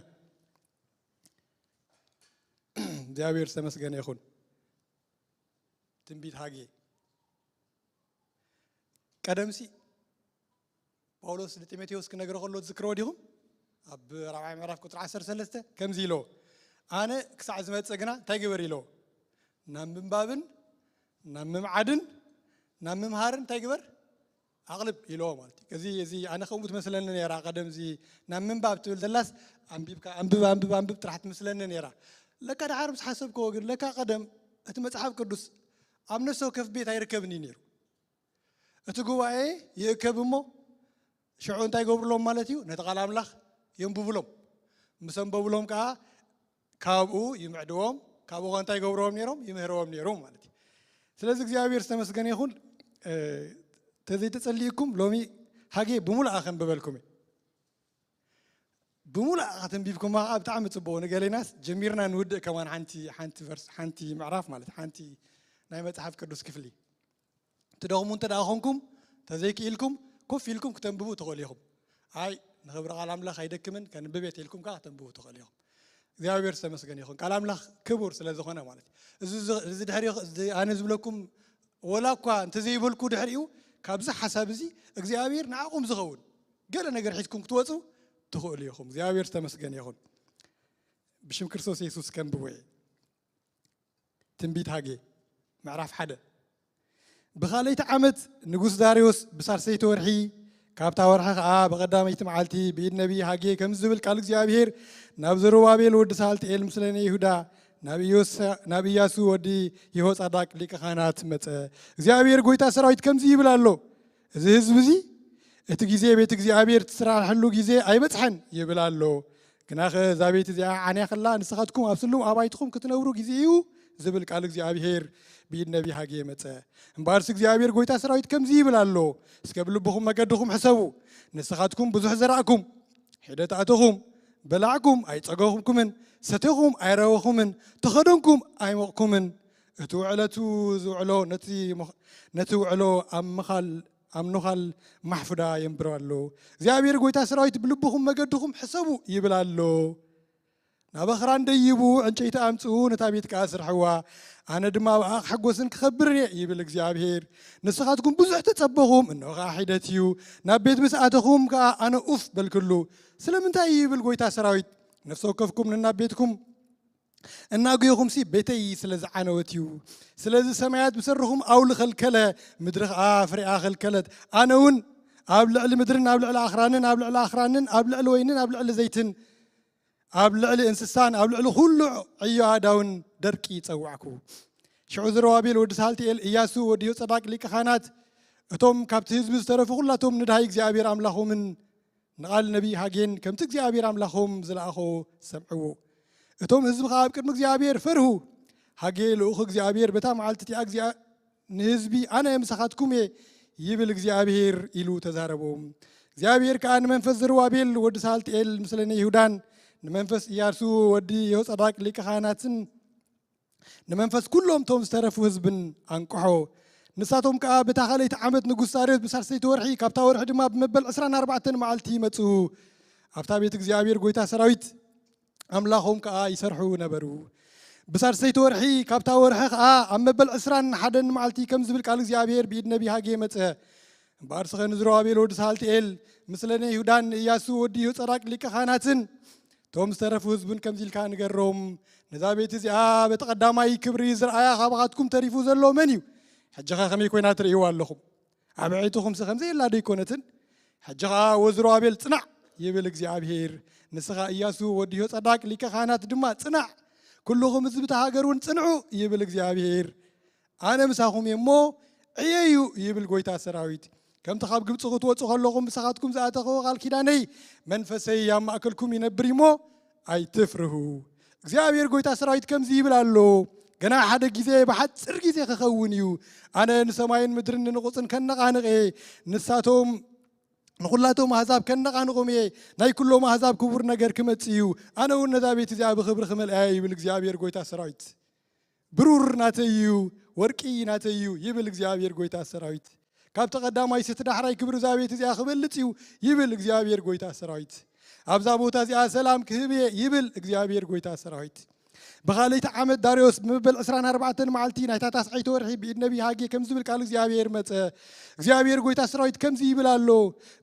እግዚኣብሔር ዝተመስገነ ይኹን። ትንቢት ሃጌ ቀደምሲ ጳውሎስ ንጢሞቴዎስ ክነግሮ ከሎ ትዝክርዎ ዲኹም? ኣብ ራብዓይ ምዕራፍ ቁፅሪ ዓሰርተ ሰለስተ ከምዚ ኢለዎ፣ ኣነ ክሳዕ ዝመፅእ ግና እንታይ ግበር ኢለዎ? ናብ ምንባብን ናብ ምምዓድን ናብ ምምሃርን እንታይ ግበር ኣቕልብ ኢለዎ ማለት እዩ። እዚ እዚ ኣነ ከምኡ ትመስለኒ ነይራ ቀደም። እዚ ናብ ምንባብ ትብል ዘላስ ኣንቢብካ ኣንብብ ኣንብብ ኣንብብ ጥራሕ ትመስለኒ ነይራ። ለካ ደሓር ምስ ሓሰብክዎ ግን ለካ ቀደም እቲ መፅሓፍ ቅዱስ ኣብ ነፍሲ ወከፍ ቤት ኣይርከብን እዩ ነይሩ። እቲ ጉባኤ ይእከብ እሞ ሽዑ እንታይ ይገብሩሎም ማለት እዩ? ነቲ ቃል ኣምላኽ የንብቡሎም። ምስ ኣንበቡሎም ከዓ ካብኡ ይምዕድዎም፣ ካብኡ እንታይ ይገብርዎም ነይሮም? ይምህርዎም ነይሮም ማለት እዩ። ስለዚ እግዚኣብሔር ዝተመስገነ ይኹን። ተዘይተጸሊእኩም ሎሚ ሃጌ ብሙሉኣ ከንብበልኩም እየ። ብሙሉኣ ከተንቢብኩማ ከዓ ብጣዕሚ ጽቡቕ። ንገሌናስ ጀሚርና ንውድእ ከማን ሓንቲ ሓንቲ ቨርስ ሓንቲ ምዕራፍ ማለት ሓንቲ ናይ መጽሓፍ ቅዱስ ክፍሊ። ትደኽሙ እንተ ደኣ ኾንኩም፣ ተዘይክኢልኩም፣ ኮፍ ኢልኩም ክተንብቡ ትኽእሉ ኢኹም። ኣይ ንኽብሪ ቃል ኣምላኽ ኣይደክምን ከንብብ እየ ተኢልኩም ከዓ ክተንብቡ ትኽእሉ ኢኹም። እግዚኣብሔር ዝተመስገነ ይኹን። ቃል ኣምላኽ ክቡር ስለ ዝኾነ ማለት እዩ። እዚ እዚ ድሕሪ ኣነ ዝብለኩም ወላ እኳ እንተዘይበልኩ ድሕሪኡ ካብዚ ሓሳብ እዚ እግዚኣብሔር ንዓኹም ዝኸውን ገለ ነገር ሒዝኩም ክትወፁ ትኽእሉ ኢኹም። እግዚኣብሔር ዝተመስገነ ይኹን። ብሽም ክርስቶስ የሱስ ከንብቦ እየ። ትንቢት ሃጌ ምዕራፍ ሓደ። ብኻልኣይቲ ዓመት ንጉስ ዳርዮስ ብሳልሰይቲ ወርሒ ካብታ ወርሒ ኸዓ ብቐዳመይቲ መዓልቲ ብኢድ ነቢይ ሃጌ ከምዚ ዝብል ቃል እግዚኣብሔር ናብ ዘሩባቤል ወዲ ሳልትኤል ምስለኔ ይሁዳ ናብ ኢዮሳ- ናብ ኢያሱ ወዲ ይሆጻዳቅ ሊቀ ካህናት መጸ። እግዚኣብሔር ጎይታ ሰራዊት ከምዚ ይብል ኣሎ፣ እዚ ህዝቢ እዚ እቲ ግዜ ቤት እግዚኣብሔር ትስራሕሉ ግዜ ኣይበጽሐን ይብል ኣሎ። ግናኸ እዛ ቤት እዚኣ ዓንያ ከላ ንስኻትኩም ኣብ ስሉም ኣባይትኹም ክትነብሩ ግዜኡ ዝብል ቃል እግዚኣብሔር ብኢድ ነቢይ ሃጌ መጸ። እምበኣርስ እግዚኣብሔር ጐይታ ሰራዊት ከምዚ ይብል ኣሎ፣ እስከ ብልብኹም መገድኹም ሕሰቡ። ንስኻትኩም ብዙሕ ዘራእኩም፣ ሒደት ኣእተኹም፣ በላዕኩም ኣይጸገኹምኩምን፣ ሰቴኹም ኣይረወኹምን፣ ተኸደንኩም ኣይሞቕኩምን። እቲ ውዕለቱ ዝውዕሎ ነቲ ምኽ-፣ ነቲ ውዕሎ ኣብ ምኻል፣ ኣብ ኖኻል ማሕፉዳ የንብሮ ኣሎ። እግዚኣብሔር ጐይታ ሰራዊት ብልብኹም መገድኹም ሕሰቡ ይብል ኣሎ። ናብ ኣኽራን ደይቡ ዕንጨይቲ ኣምጽኡ፣ ነታ ቤት ከኣ ስርሕዋ። ኣነ ድማ ብኣ ክሕጎስን ክኸብርን እየ ይብል እግዚኣብሔር። ንስኻትኩም ብዙሕ ተጸበኹም፣ እንሆ ከኣ ሒደት እዩ። ናብ ቤት ምስ ኣተኹም ከኣ ኣነ ኡፍ በልክሉ። ስለምንታይ እዩ ይብል ጐይታ ሰራዊት፣ ነፍሲ ወከፍኩም ነናብ ቤትኩም እናጉየኹምሲ ቤተይ ስለ ዝዓነወት እዩ። ስለዚ ሰማያት ብሰርኹም ኣውሊ ኸልከለ፣ ምድሪ ኸኣ ፍሬኣ ኸልከለት። ኣነ እውን ኣብ ልዕሊ ምድርን ኣብ ልዕሊ ኣኽራንን፣ ኣብ ልዕሊ ኣኽራንን ኣብ ልዕሊ ወይንን ኣብ ልዕሊ ዘይትን፣ ኣብ ልዕሊ እንስሳን ኣብ ልዕሊ ኹሉ ዕዮ ኣእዳውን ደርቂ ጸዋዕኩ። ሽዑ ዘሩባቤል ወዲ ሳልትኤል፣ ኢያሱ ወዲ ዮጸዳቅ ሊቀ ካህናት፣ እቶም ካብቲ ህዝቢ ዝተረፉ ኹላቶም ንድሃይ እግዚኣብሔር ኣምላኾምን ንቓል ነቢይ ሃጌን ከምቲ እግዚኣብሔር ኣምላኾም ዝለኣኾ ሰምዕዎ። እቶም ህዝቢ ኸኣ ኣብ ቅድሚ እግዚኣብሔር ፈርሁ። ሃጌ ልኡኽ እግዚኣብሔር በታ መዓልቲ እቲኣ እግዚኣብ-፣ ንህዝቢ፣ ኣነ ምሳኻትኩም እየ ይብል እግዚኣብሔር ኢሉ ተዛረቦም። እግዚኣብሔር ከኣ ንመንፈስ ዘሩባቤል ወዲ ሳልትኤል ምስለ ናይ ይሁዳን ንመንፈስ ኢያሱ ወዲ የሆጻዳቅ ሊቀ ካህናትን ንመንፈስ ኩሎም እቶም ዝተረፉ ህዝብን ኣንቅሖ። ንሳቶም ከኣ በታ ካልኣይቲ ዓመት ንጉስ ዳርዮስ ብሳልሰይቲ ወርሒ፣ ካብታ ወርሒ ድማ ብመበል ዕስራን ኣርባዕተን መዓልቲ መጹ። ኣብታ ቤት እግዚኣብሔር ጐይታ ሰራዊት ኣምላኾም ከኣ ይሰርሑ ነበሩ። ብሳልሰይቲ ወርሒ ካብታ ወርሒ ከኣ ኣብ መበል ዕስራን ሓደን መዓልቲ ከም ዝብል ቃል እግዚኣብሔር ብኢድ ነቢይ ሃጌ መጸ። እምበኣር ስኸ ንዝሩባቤል ወዲ ሳልትኤል ምስለ ናይ ይሁዳን ንኢያሱ ወዲ ዮጸዳቅ ሊቀ ካህናትን እቶም ዝተረፉ ህዝብን ከምዚ ኢልካ ንገሮም፣ ነዛ ቤት እዚኣ በቲ ቀዳማይ ክብሪ ዝረኣያ ካባኻትኩም ተሪፉ ዘሎ መን እዩ? ሕጂ ኸ ከመይ ኮይና ትርእይዋ ኣለኹም? ኣብ ዕይትኹምሲ ከምዘይ የላ ዶ ኣይኮነትን? ሕጂ ኸኣ ወዝሩባቤል ጽናዕ ይብል እግዚኣብሔር። ንስኻ ኢያሱ ወዲ ዮጸዳቅ ሊቀ ካህናት ድማ ጽናዕ፣ ኩልኹም ህዝቢ እታ ሃገር እውን ጽንዑ ይብል እግዚኣብሔር። ኣነ ምሳኹም እየ እሞ ዕየዩ ይብል ጐይታ ሰራዊት። ከምቲ ካብ ግብጺ ክትወጹ ከለኹም ምሳኻትኩም ዝኣተኽዎ ቃል ኪዳነይ መንፈሰይ ኣብ ማእከልኩም ይነብር እዩ እሞ ኣይትፍርሁ። እግዚኣብሔር ጐይታ ሰራዊት ከምዚ ይብል ኣሎ፣ ገና ሓደ ግዜ፣ ብሓጺር ግዜ ክኸውን እዩ። ኣነ ንሰማይን ምድርን ንንቑጽን ከነቓንቕ እየ። ንሳቶም ንኹላቶም ኣህዛብ ከነቓንቖም እየ። ናይ ኩሎም ኣህዛብ ክቡር ነገር ክመጽእ እዩ። ኣነ እውን ነዛ ቤት እዚኣ ብኽብሪ ክመልኣያ ይብል እግዚኣብሔር ጐይታ ሰራዊት። ብሩር ናተይ እዩ፣ ወርቂ ናተይ እዩ ይብል እግዚኣብሔር ጐይታ ሰራዊት። ካብቲ ቀዳማይ ስቲ ዳሕራይ ክብሪ እዛ ቤት እዚኣ ክበልጽ እዩ ይብል እግዚኣብሔር ጐይታ ሰራዊት። ኣብዛ ቦታ እዚኣ ሰላም ክህብ እየ ይብል እግዚኣብሔር ጐይታ ሰራዊት። ብኻልኣይቲ ዓመት ዳርዮስ ብመበል ዕስራን ኣርባዕተን መዓልቲ ናይታ ታስዓይቲ ወርሒ ብኢድ ነቢይ ሃጌ ከም ዝብል ቃል እግዚኣብሔር መጸ። እግዚኣብሔር ጐይታ ሰራዊት ከምዚ ይብል ኣሎ፣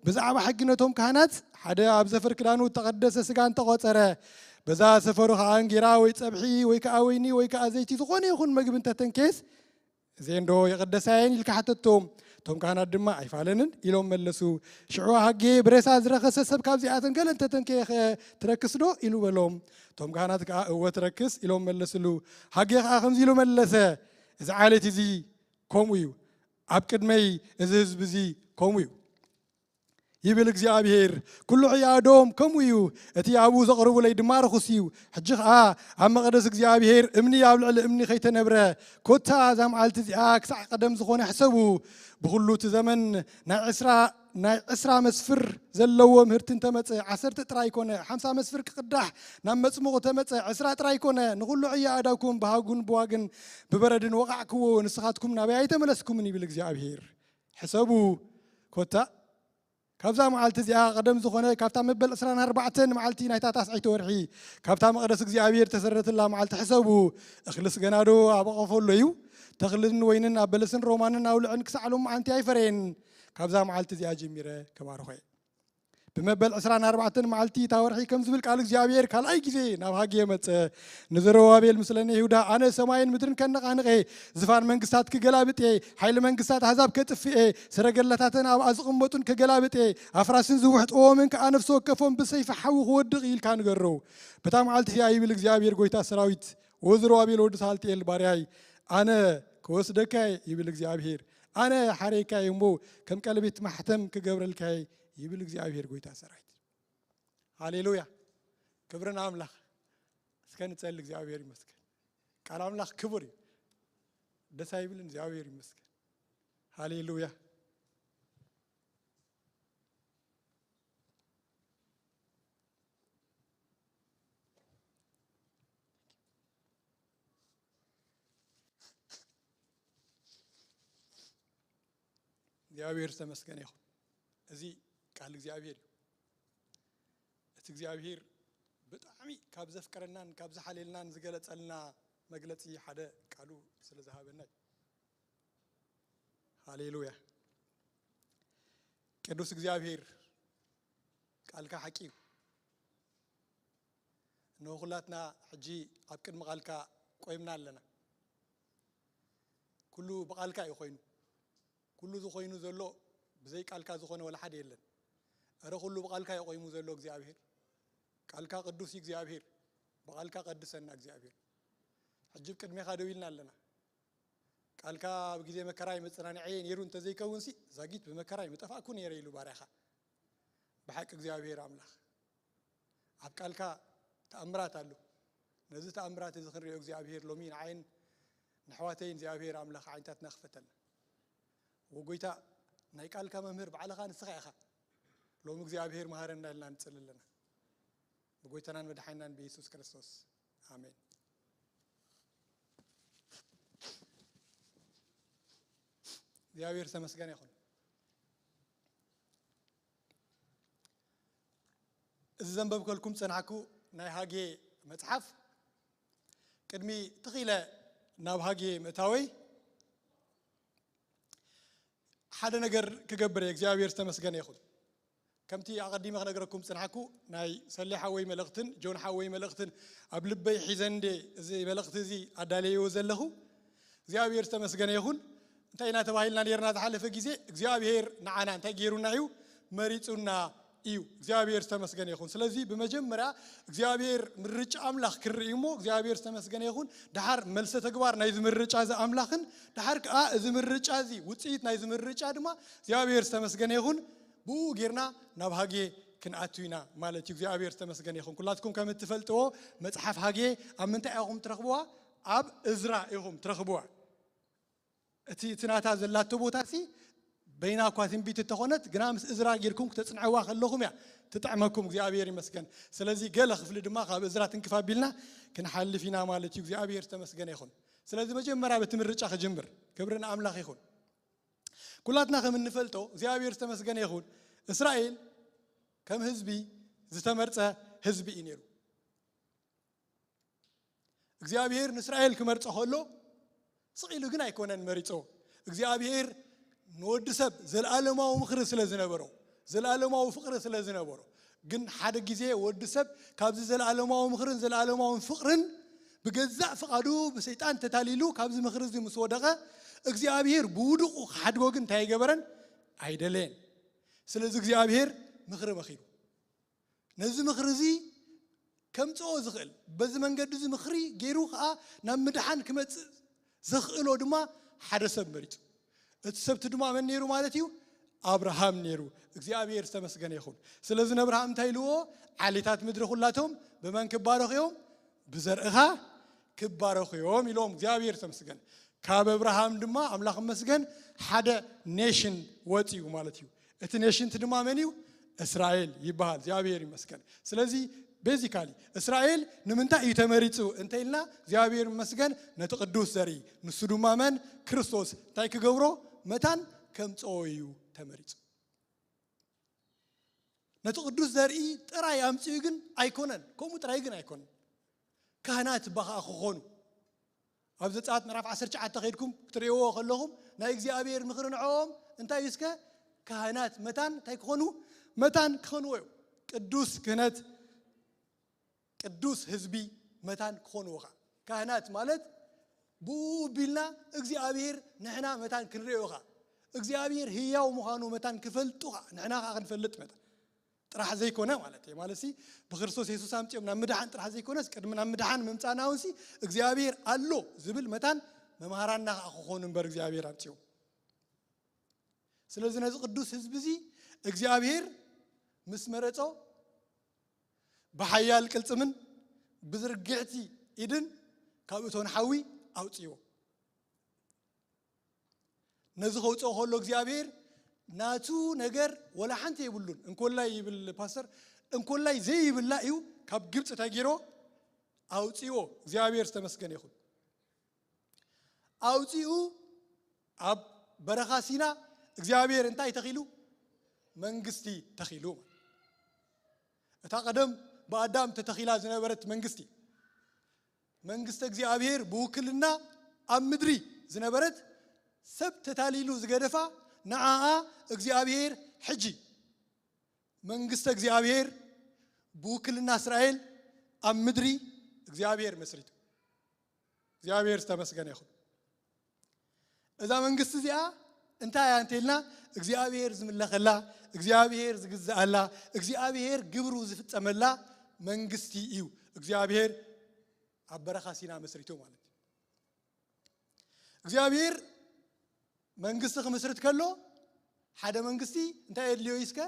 ብዛዕባ ሕጊ ነቶም ካህናት፣ ሓደ ኣብ ዘፈር ክዳኑ እተቐደሰ ስጋ እንተቖጸረ፣ በዛ ሰፈሩ ኸዓ እንጌራ ወይ ጸብሒ ወይ ከኣ ወይኒ ወይ ከኣ ዘይቲ ዝኾነ ይኹን መግቢ እንተተንኬስ፣ እዘን ዶ የቐደሳየን? ኢልካ ሓተቶም። እቶም ካህናት ድማ ኣይፋለንን ኢሎም መለሱ። ሽዑ ሃጌ ብሬሳ ዝረኸሰ ሰብ ካብዚኣተን ገለ እንተተንከየ ኸ ትረክስ ዶ? ኢሉ በሎም። እቶም ካህናት ከኣ እወ ትረክስ ኢሎም መለስሉ። ሃጌ ከኣ ከምዚ ኢሉ መለሰ፣ እዚ ዓሌት እዚ ከምኡ እዩ፣ ኣብ ቅድመይ እዚ ህዝቢ እዚ ከምኡ እዩ። ይብል እግዚኣብሔር። ኩሉ ዕዮ ኣእዳዎም ከምኡ እዩ። እቲ ኣብኡ ዘቕርቡለይ ድማ ርኹስ እዩ። ሕጂ ኸኣ ኣብ መቕደስ እግዚኣብሔር እምኒ ኣብ ልዕሊ እምኒ ኸይተነብረ፣ ኮታ እዛ መዓልቲ እዚኣ ክሳዕ ቀደም ዝኾነ ሕሰቡ። ብኹሉ እቲ ዘመን ናይ ዕስራ፣ ናይ ዕስራ መስፍር ዘለዎ ምህርቲ እንተመጸ፣ ዓሰርተ ጥራይ ኮነ፣ ሓምሳ መስፍር ክቕዳሕ ናብ መጽምቑ ተመጸ፣ ዕስራ ጥራይ ኮነ፣ ንኹሉ ዕዮ ኣእዳውኩም ብሃጉን ብዋግን ብበረድን ወቓዕክዎ፣ ንስኻትኩም ናበይ ኣይተመለስኩምን ይብል እግዚኣብሔር። ሕሰቡ፣ ኮታ ካብዛ መዓልቲ እዚኣ ቀደም ዝኾነ፣ ካብታ መበል ዕስራን ኣርባዕተን መዓልቲ ናይታ ታስዐይቲ ወርሒ፣ ካብታ መቕደስ እግዚኣብሔር ተሰረትላ መዓልቲ ሕሰቡ። እኽልስ ገና ዶ ኣብ ኣቐፎ ኣሎ እዩ? ተኽልን ወይንን ኣብ በለስን ሮማንን ኣውልዕን ክሳዕ ሎማዓንቲ ኣይፈረየን። ካብዛ መዓልቲ እዚኣ ጀሚረ ከባርኾ እየ። ብመበል ዕስራን ኣርባዕተን መዓልቲ እታ ወርሒ ከም ዝብል ቃል እግዚኣብሔር ካልኣይ ግዜ ናብ ሃጌ መጸ። ንዘሩባቤል ምስለ ናይ ይሁዳ፣ ኣነ ሰማይን ምድርን ከነቓንቐ፣ ዝፋን መንግስታት ክገላብጥ እየ፣ ሓይሊ መንግስታት ኣህዛብ ከጥፍእ እየ፣ ሰረገላታተን ኣብኣ ዝቕመጡን ክገላብጥ እየ፣ ኣፍራስን ዝውሕጥዎምን ከኣ ነፍሲ ወከፎም ብሰይፊ ሓዊ ክወድቕ እዩ ኢልካ ንገሮ። በታ መዓልቲ እቲኣ ይብል እግዚኣብሔር ጐይታ ሰራዊት፣ ወዘሩባቤል ወዲ ሳልትኤል ባርያይ፣ ኣነ ክወስደካ እየ ይብል እግዚኣብሔር። ኣነ ሓረየካ እየ እሞ ከም ቀለቤት ማሕተም ክገብረልካ እየ ይብል እግዚኣብሔር ጐይታ ሰራዊት። ሃሌሉያ! ክብሪ ንኣምላኽ። እስከ ንጸሊ። እግዚኣብሔር ይመስገን። ቃል ኣምላኽ ክቡር እዩ። ደስ ኣይብልን? እግዚኣብሔር ይመስገን። ሃሌሉያ። እግዚኣብሔር ዝተመስገነ ይኹን። እዚ ቃል እግዚኣብሔር እዩ። እቲ እግዚኣብሔር ብጣዕሚ ካብ ዘፍቀረናን ካብ ዝሓልየልናን ዝገለጸልና መግለጺ ሓደ ቃሉ ስለ ዝሃበና እዩ። ሃሌሉያ። ቅዱስ እግዚኣብሔር፣ ቃልካ ሓቂ እዩ። እንሆ ኩላትና ሕጂ ኣብ ቅድሚ ቃልካ ቆይምና ኣለና። ኩሉ ብቃልካ እዩ ኮይኑ። ኩሉ ዝኾይኑ ዘሎ ብዘይ ቃልካ ዝኾነ ወላ ሓደ የለን። እረ ኩሉ ብቃልካ እዩ ቆይሙ ዘሎ እግዚኣብሔር። ቃልካ ቅዱስ እዩ እግዚኣብሔር። ብቃልካ ቀድሰና እግዚኣብሔር። ሕጂ ኣብ ቅድሜኻ ደው ኢልና ኣለና። ቃልካ ኣብ ግዜ መከራይ መጸናንዐየ ነይሩ እንተዘይከውንሲ፣ ዛጊት ብመከራይ ምጠፋእኩ ነይረ ኢሉ ባርያኻ። ብሓቂ እግዚኣብሔር ኣምላኽ፣ ኣብ ቃልካ ተኣምራት ኣሎ። ነዚ ተኣምራት እዚ ክንሪኦ እግዚኣብሔር ሎሚ ንዓይን ንኣሕዋተይን እግዚኣብሔር ኣምላኽ ዓይነታትና ክፈተልና። ወጎይታ፣ ናይ ቃልካ መምህር ባዕልኻ ንስኻ ኢኻ። ሎሚ እግዚኣብሔር መሃረና ኢልና ንጽሊ ኣለና። ብጎይታናን መድሓኒናን ብየሱስ ክርስቶስ። ኣሜን። እግዚኣብሔር ዝተመስገነ ይኹን። እዚ ዘንበብከልኩም ጸናሕኩ ናይ ሃጌ መጽሓፍ። ቅድሚ ትኺለ ናብ ሃጌ ምእታወይ ሓደ ነገር ክገብር እየ። እግዚኣብሔር ዝተመስገነ ይኹን። ከምቲ ኣቐዲመ ክነግረኩም ጽናሕኩ፣ ናይ ሰሌ ሓወይ መልእኽትን ጆን ሓወይ መልእኽትን ኣብ ልበይ ሒዘ እንዴ እዚ መልእኽቲ እዚ ኣዳለየዎ ዘለኹ። እግዚኣብሔር ዝተመስገነ ይኹን። እንታይ ኢና ተባሂልና ነርና ዝሓለፈ ግዜ? እግዚኣብሔር ንዓና እንታይ ገይሩና እዩ? መሪጹና እዩ። እግዚኣብሔር ዝተመስገነ ይኹን። ስለዚ ብመጀመርያ እግዚኣብሔር ምርጫ ኣምላኽ ክርኢ እሞ እግዚኣብሔር ዝተመስገነ ይኹን። ደሓር መልሰ ተግባር ናይዚ ምርጫ እዚ ኣምላኽን ደሓር ከኣ እዚ ምርጫ እዚ ውጽኢት ናይዚ ምርጫ ድማ እግዚኣብሔር ዝተመስገነ ይኹን። ብኡ ጌርና ናብ ሃጌ ክንኣቱ ኢና ማለት እዩ። እግዚኣብሔር ዝተመስገነ ይኹን። ኩላትኩም ከም እትፈልጥዎ መጽሓፍ ሃጌ ኣብ ምንታይ ኢኹም ትረኽብዋ? ኣብ እዝራ ኢኹም ትረኽብዋ። እቲ እቲ ናታ ዘላቶ ቦታ ሲ በይና እኳ ትንቢት እተኾነት ግና ምስ እዝራ ጌርኩም ክተጽንዕዋ ከለኹም እያ ትጥዕመኩም። እግዚኣብሔር ይመስገን። ስለዚ ገለ ክፍሊ ድማ ካብ እዝራ ትንክፍ ኣቢልና ክንሓልፍ ኢና ማለት እዩ። እግዚኣብሔር ዝተመስገነ ይኹን። ስለዚ መጀመርያ በቲ ምርጫ ክጅምር። ክብሪ ንኣምላኽ ይኹን። ኩላትና ከም እንፈልጦ እግዚኣብሔር ዝተመስገነ ይኹን። እስራኤል ከም ህዝቢ ዝተመርጸ ህዝቢ እዩ ነይሩ። እግዚኣብሔር ንእስራኤል ክመርጾ ከሎ ስቕ ኢሉ ግን ኣይኮነን መሪጾ። እግዚኣብሔር ንወዲ ሰብ ዘለኣለማዊ ምኽሪ ስለ ዝነበሮ፣ ዘለኣለማዊ ፍቕሪ ስለ ዝነበሮ፣ ግን ሓደ ግዜ ወዲ ሰብ ካብዚ ዘለኣለማዊ ምኽርን ዘለኣለማዊ ፍቕርን ብገዛእ ፍቓዱ ብሰይጣን ተታሊሉ ካብዚ ምኽሪ እዚ ምስ ወደቐ፣ እግዚኣብሔር ብውዱቑ ክሓድጎ ግን እንታይ ኣይገበረን? ኣይደለየን። ስለዚ እግዚኣብሔር ምኽሪ መኺሩ። ነዚ ምኽሪ እዚ ከምጽኦ ዝኽእል፣ በዚ መንገዲ እዚ ምኽሪ ገይሩ ኸኣ ናብ ምድሓን ክመጽእ ዘኽእሎ ድማ ሓደ ሰብ መሪጹ። እቲ ሰብቲ ድማ መን ነይሩ ማለት እዩ? ኣብርሃም ነይሩ። እግዚኣብሔር ዝተመስገነ ይኹን። ስለዚ ንኣብርሃም እንታይ ኢልዎ? ዓሌታት ምድሪ ኩላቶም ብመን ክባረኹ እዮም? ብዘርእኻ ክባረኹ እዮም ኢሎም። እግዚኣብሔር ዝተመስገነ። ካብ ኣብርሃም ድማ ኣምላኽ መስገን ሓደ ኔሽን ወጽኡ ማለት እዩ። እቲ ኔሽንቲ ድማ መን እዩ? እስራኤል ይበሃል። እግዚኣብሔር ይመስገን። ስለዚ ቤዚካሊ እስራኤል ንምንታይ እዩ ተመሪጹ እንተ ኢልና እግዚኣብሔር ይመስገን ነቲ ቅዱስ ዘርኢ ንሱ ድማ መን? ክርስቶስ እንታይ ክገብሮ? መታን ከምጽኦ እዩ ተመሪጹ። ነቲ ቅዱስ ዘርኢ ጥራይ ኣምጽኡ ግን ኣይኮነን፣ ከምኡ ጥራይ ግን ኣይኮነን። ካህናት እባ ኸኣ ክኾኑ ኣብ ዘጸኣት ምዕራፍ ዓሰርተ ትሽዓተ ከይድኩም ክትርእይዎ ከለኹም ናይ እግዚኣብሔር ምኽሪ ንዕኦም እንታይ እዩ እስከ? ካህናት መታን እንታይ ክኾኑ? መታን ክኾንዎ እዮም። ቅዱስ ክህነት ቅዱስ ህዝቢ መታን ክኾንዎ ኸዓ። ካህናት ማለት ብኡ ቢልና እግዚኣብሔር ንሕና መታን ክንርእዮ ኸዓ እግዚኣብሔር ህያው ምዃኑ መታን ክፈልጡ ኸዓ ንሕና ኸዓ ክንፈልጥ መታን ጥራሕ ዘይኮነ ማለት እዩ። ማለት ሲ ብክርስቶስ የሱስ ኣምፅኦም ናብ ምድሓን ጥራሕ ዘይኮነስ ቅድሚ ናብ ምድሓን ምምፃእና እውን ሲ እግዚኣብሔር ኣሎ ዝብል መታን መምሃራና ኸዓ ክኾኑ እምበር እግዚኣብሔር ኣምፅኦም። ስለዚ ነዚ ቅዱስ ህዝቢ እዚ እግዚኣብሔር ምስ መረጾ ብሓያል ቅልጽምን ብዝርግዕቲ ኢድን ካብ እቶን ሓዊ ኣውፅዎ። ነዚ ከውፅኦ ከሎ እግዚኣብሔር ናቱ ነገር ወላ ሓንቲ የብሉን። እንኮላይ ይብል ፓስተር፣ እንኮላይ ዘይብላ እዩ ካብ ግብፂ እንታይ ገይሮ ኣውፅዎ። እግዚኣብሔር ዝተመስገነ ይኹን። ኣውፂኡ ኣብ በረኻ ሲና እግዚኣብሔር እንታይ ተኺሉ? መንግስቲ ተኺሉ። እታ ቀደም ብኣዳም ተተኺላ ዝነበረት መንግስቲ፣ መንግስቲ እግዚኣብሔር ብውክልና ኣብ ምድሪ ዝነበረት፣ ሰብ ተታሊሉ ዝገደፋ፣ ንዓኣ እግዚኣብሔር ሕጂ መንግስቲ እግዚኣብሔር ብውክልና እስራኤል ኣብ ምድሪ እግዚኣብሔር መስሪቱ። እግዚኣብሔር ዝተመስገነ ይኹን። እዛ መንግስቲ እዚኣ እንታይ እያ እንተልና፣ እግዚኣብሔር ዝምለኸላ፣ እግዚኣብሔር ዝግዝኣላ፣ እግዚኣብሔር ግብሩ ዝፍጸመላ መንግስቲ እዩ እግዚኣብሔር ኣብ በረኻ ሲና መስሪቱ ማለት እዩ። እግዚኣብሔር መንግስቲ ክምስርት ከሎ ሓደ መንግስቲ እንታይ የድልዮ እዩ? እስከ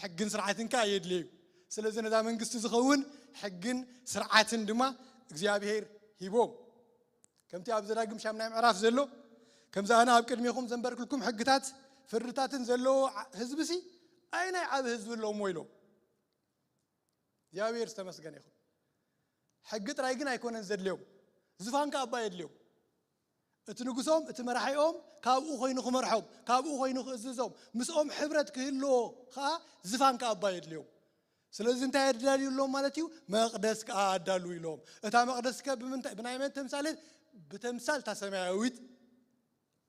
ሕግን ስርዓትን ከኣ የድልዮ እዩ። ስለዚ ነዛ መንግስቲ ዝኸውን ሕግን ስርዓትን ድማ እግዚኣብሔር ሂቦም። ከምቲ ኣብ ዘዳግም ሻምናይ ምዕራፍ ዘሎ፣ ከምዚ ኣነ ኣብ ቅድሜኹም ዘንበርክልኩም ሕግታት ፍርድታትን ዘለዎ ዓ- ህዝቢ ሲ ኣይ ናይ ዓብ ህዝቢ ኣለዎም ኢሎም። እግዚኣብሔር ዝተመስገነ ይኹን። ሕጊ ጥራይ ግን ኣይኮነን ዘድልዮም፣ ዝፋን ከኣ ኣባ የድልዮም። እቲ ንጉሶም፣ እቲ መራሒኦም ካብኡ ኮይኑ ክመርሖም፣ ካብኡ ኮይኑ ክእዝዞም፣ ምስኦም ሕብረት ክህልዎ ከኣ ዝፋን ከኣ ኣባ የድልዮም። ስለዚ እንታይ ኣዳልዩ ኣለዎም ማለት እዩ? መቕደስ ከኣ ኣዳልዉ ኢሎም። እታ መቕደስ ከ ብምንታይ፣ ብናይ መን ተምሳሌት? ብተምሳል እታ ሰማያዊት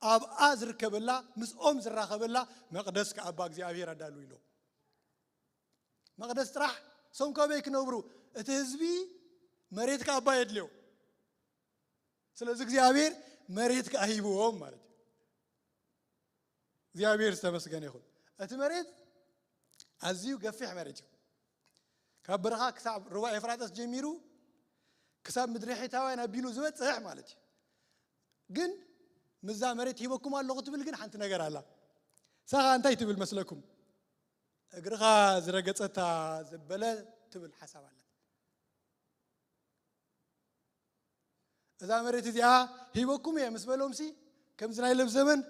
ኣብኣ ዝርከበላ፣ ምስኦም ዝራኸበላ መቕደስ ከኣ ኣባ እግዚኣብሔር ኣዳልዉ ኢሎም። መቕደስ ጥራሕ፣ ሰም ከበይ ክነብሩ? እቲ ህዝቢ መሬት ከኣ ኣባ የድልዮ። ስለዚ እግዚኣብሔር መሬት ከኣ ሂብዎም ማለት እዩ። እግዚኣብሔር ዝተመስገነ ይኹን። እቲ መሬት ኣዝዩ ገፊሕ መሬት እዩ። ካብ በረኻ ክሳብ ሩባ ኤፍራጠስ ጀሚሩ ክሳብ ምድሪ ሒታውያን ኣቢሉ ዝበጽሕ ማለት እዩ። ግን ምዛ መሬት ሂበኩም ኣለኹ ትብል ግን ሓንቲ ነገር ኣላ። ሳኻ እንታይ ትብል መስለኩም? እግርኻ ዝረገጸታ ዘበለ ትብል ሓሳብ ኣላ። እዛ መሬት እዚኣ ሂበኩም እየ ምስ በሎምሲ፣ ከምዚ ናይ ሎምዘመን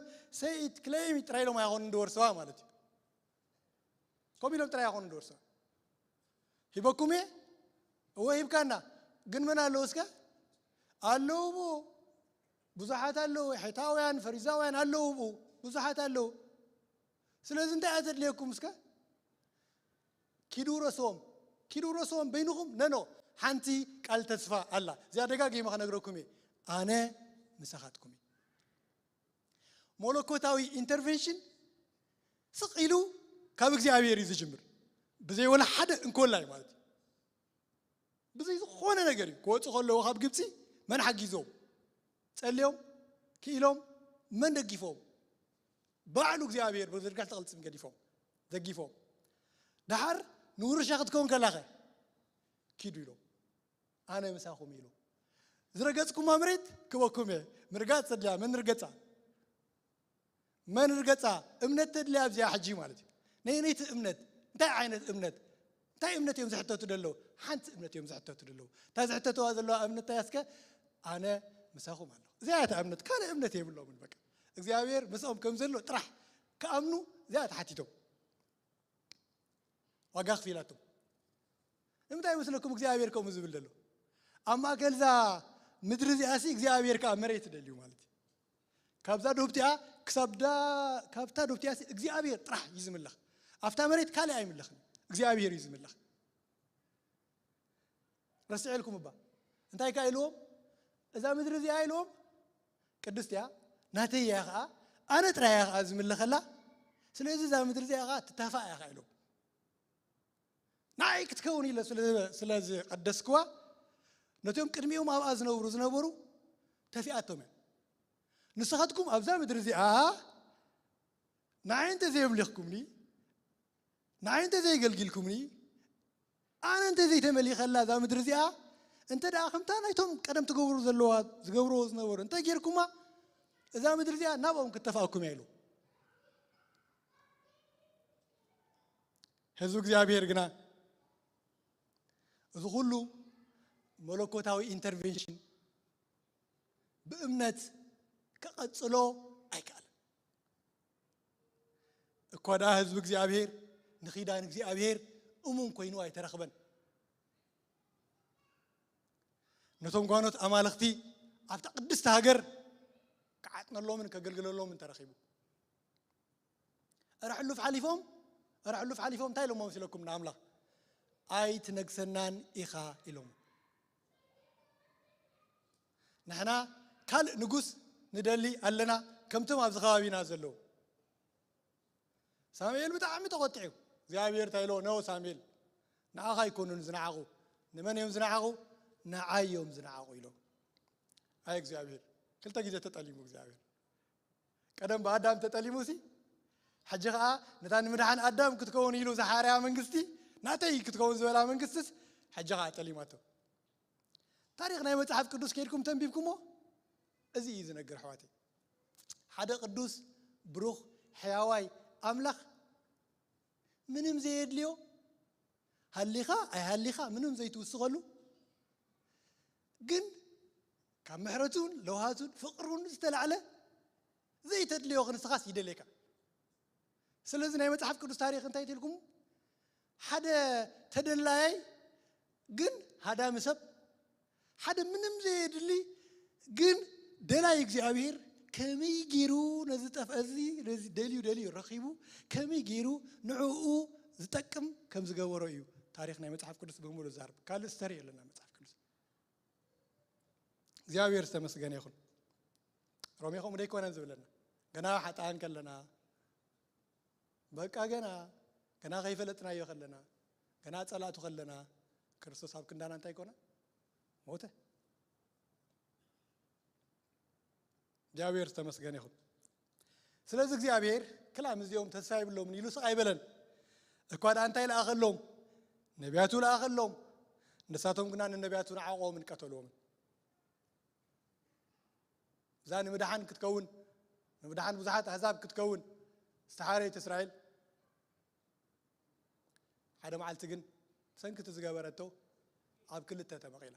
ሰይት ክለይም ጥራይ ኢሎም ኣይኾኑን ዝወርሰዋ ማለት እዩ። ከምኡ ኢሎም ጥራይ ኣይኾኑን ዝወርሰዋ። ሂበኩም እየ፣ እወ ሂብካና። ግን መን ኣለዉ እስከ? ኣለዉ ብኡ። ብዙሓት ኣለዉ። ሒታውያን፣ ፈሪዛውያን ኣለዉ ብኡ። ብዙሓት ኣለዉ። ስለዚ እንታይ እያ ተድልየኩም እስከ? ኪዱ ረስዎም፣ ኪዱ ረስዎም በይንኹም። ነኖ፣ ሓንቲ ቃል ተስፋ ኣላ። እዚኣ ደጋጊመ ክነግረኩም እየ። ኣነ ምሳኻትኩም እየ። መለኮታዊ ኢንተርቨንሽን ስቕ ኢሉ ካብ እግዚኣብሔር እዩ ዝጅምር። ብዘይ ወላ ሓደ እንኮላይ ማለት እዩ። ብዘይ ዝኾነ ነገር እዩ። ክወፁ ከለዉ ካብ ግብፂ መን ሓጊዞም? ጸልዮም፣ ክኢሎም፣ መን ደጊፎም? ባዕሉ እግዚኣብሔር ብዝርጋሕ ተቕልጽም ገዲፎም፣ ደጊፎም። ደሓር ንውርሻ ክትከውን ከላኸ፣ ኪዱ ኢሎም። ኣነ ምሳኹም ኢሉ። ዝረገጽኩማ መሬት ክበኩም እየ። ምርጋጽ ተድልያ፣ መን ርገጻ? መን ርገጻ? እምነት ተድልያ ኣብዚኣ ሕጂ ማለት እዩ። ነየነይቲ እምነት? እንታይ ዓይነት እምነት? እንታይ እምነት እዮም ዝሕተቱ ደለዉ? ሓንቲ እምነት እዮም ዝሕተቱ ደለዉ። እታ ዝሕተትዋ ዘለዋ እምነት እንታይ እስከ? ኣነ ምሳኹም ኣለኹ። እዚኣ እያ እታ እምነት፣ ካልእ እምነት የብሎምን። በቃ እግዚኣብሔር ምስኦም ከም ዘሎ ጥራሕ ክኣምኑ እዚኣ ተሓቲቶም። ዋጋ ክፊላቶም። ንምንታይ ይመስለኩም እግዚኣብሔር ከምኡ ዝብል ዘሎ? ኣብ ማእከል እዛ ምድሪ እዚኣ ሲ እግዚኣብሔር ከኣ መሬት ደልዩ ማለት እዩ። ካብዛ ዶብቲኣ ክሳብ ዳ-፣ ካብታ ዶብቲኣ ሲ እግዚኣብሔር ጥራሕ እዩ ዝምለኽ። ኣብታ መሬት ካልእ ኣይምለኽን። እግዚኣብሔር እዩ ዝምለኽ። ረስዐልኩም እባ። እንታይ ከኣ ኢልዎም? እዛ ምድሪ እዚኣ ኢልዎም ቅድስቲ እያ፣ ናተይ እያ ኸዓ፣ ኣነ ጥራይ እያ ኸዓ ዝምለኸላ። ስለዚ እዛ ምድሪ እዚኣ ኸዓ ትታፋእ እያ ኸዓ ኢልዎም። ንዓይ ክትከውን ኢለ ስለ፣ ስለ ዝቐደስክዋ፣ ነቶም ቅድሚኦም ኣብኣ ዝነብሩ፣ ዝነበሩ ተፊኣቶም እያ። ንስኻትኩም ኣብዛ ምድሪ እዚኣ ንዓይ እንተ ዘየምሊኽኩምኒ፣ ንዓይ እንተ ዘየገልጊልኩምኒ፣ ኣነ እንተ ዘይተመሊኸላ እዛ ምድሪ እዚኣ፣ እንተ ደኣ ከምታ ናይቶም ቀደም ትገብሩ ዘለዋ፣ ዝገብርዎ ዝነበሩ እንተ ጌርኩማ፣ እዛ ምድሪ እዚኣ ናብኦም ክተፋእኩም እያ ኢሉ። ህዝቢ እግዚኣብሔር ግና እዚ ኩሉ መለኮታዊ ኢንተርቬንሽን ብእምነት ክቐጽሎ ኣይከኣለን። እኳ ደኣ ህዝቢ እግዚኣብሔር ንኺዳን እግዚኣብሔር እሙን ኮይኑ ኣይተረኽበን። ነቶም ጓኖት ኣማልኽቲ ኣብታ ቅድስቲ ሃገር ክዓጥነሎምን ከገልግለሎምን ተረኺቡ። እረ ሕሉፍ ሓሊፎም፣ እረ ሕሉፍ ሓሊፎም እንታይ ኢሎሞ መሲለኩም ንኣምላኽ? ኣይትነግሰናን ኢኻ ኢሎም። ንሕና ካልእ ንጉስ ንደሊ ኣለና፣ ከምቶም ኣብዚ ከባቢና ዘለዉ። ሳሙኤል ብጣዕሚ ተቖጢዑ። እግዚኣብሔር እንታይ ኢሎ? ኖ ሳሙኤል፣ ንዓኻ ኣይኮኑን ዝነዓቑ። ንመን እዮም ዝነዓቑ? ንዓይ እዮም ዝነዓቑ ኢሎ። ኣይ እግዚኣብሔር፣ ክልተ ግዜ ተጠሊሙ እግዚኣብሔር። ቀደም ብኣዳም ተጠሊሙ ሲ፣ ሕጂ ኸዓ ነታ ንምድሓን ኣዳም ክትከውን ኢሉ ዝሓርያ መንግስቲ፣ ናተይ ክትከውን ዝበላ መንግስትስ ሕጂ ኸዓ ጠሊማቶ። ታሪኽ ናይ መጽሓፍ ቅዱስ ከይድኩም ተንቢብኩሞ እዚ እዩ ዝነግር ኣሕዋተይ። ሓደ ቅዱስ ብሩኽ ሕያዋይ ኣምላኽ ምንም ዘየድልዮ፣ ሃሊኻ ኣይሃሊኻ ምንም ዘይትውስኸሉ፣ ግን ካብ ምሕረቱን ለውሃቱን ፍቕሩን ዝተላዕለ ዘይተድልዮ ክንስኻስ ይደልየካ። ስለዚ ናይ መጽሓፍ ቅዱስ ታሪኽ እንታይ ትልኩም? ሓደ ተደላያይ ግን ሃዳሚ ሰብ፣ ሓደ ምንም ዘየድሊ ግን ደላይ እግዚኣብሔር ከመይ ገይሩ ነዚ ጠፍአ እዚ ነዚ ደልዩ ደልዩ ረኺቡ ከመይ ገይሩ ንዕኡ ዝጠቅም ከም ዝገበሮ እዩ ታሪኽ ናይ መጽሓፍ ቅዱስ ብምሉእ ዝዛረብ። ካልእ ስተሪ የለና መጽሓፍ ቅዱስ። እግዚኣብሔር ዝተመስገነ ይኹን። ሮሜ ከምኡ ደይኮነን ዝብለና? ገና ሓጥኣን ከለና፣ በቃ ገና፣ ገና ከይፈለጥናዮ ከለና፣ ገና ጸላእቱ ከለና፣ ክርስቶስ ኣብ ክንዳና እንታይ ኮነ? ሞተ። እግዚኣብሔር ዝተመስገነ ይኹን። ስለዚ እግዚኣብሔር ክላ ምስዚኦም ተስፋ የብሎምን ኢሉ ስቕ ኣይበለን። እኳ ደኣ እንታይ ለኣኸሎም? ነቢያቱ ለኣኸሎም። ንሳቶም ግና ንነቢያቱ ንዓቖምን ቀተልዎምን። እዛ ንምድሓን ክትከውን፣ ንምድሓን ብዙሓት ኣህዛብ ክትከውን ዝተሓረየት እስራኤል፣ ሓደ መዓልቲ ግን ብሰንኪ እቲ ዝገበረቶ ኣብ ክልተ ተመቒላ።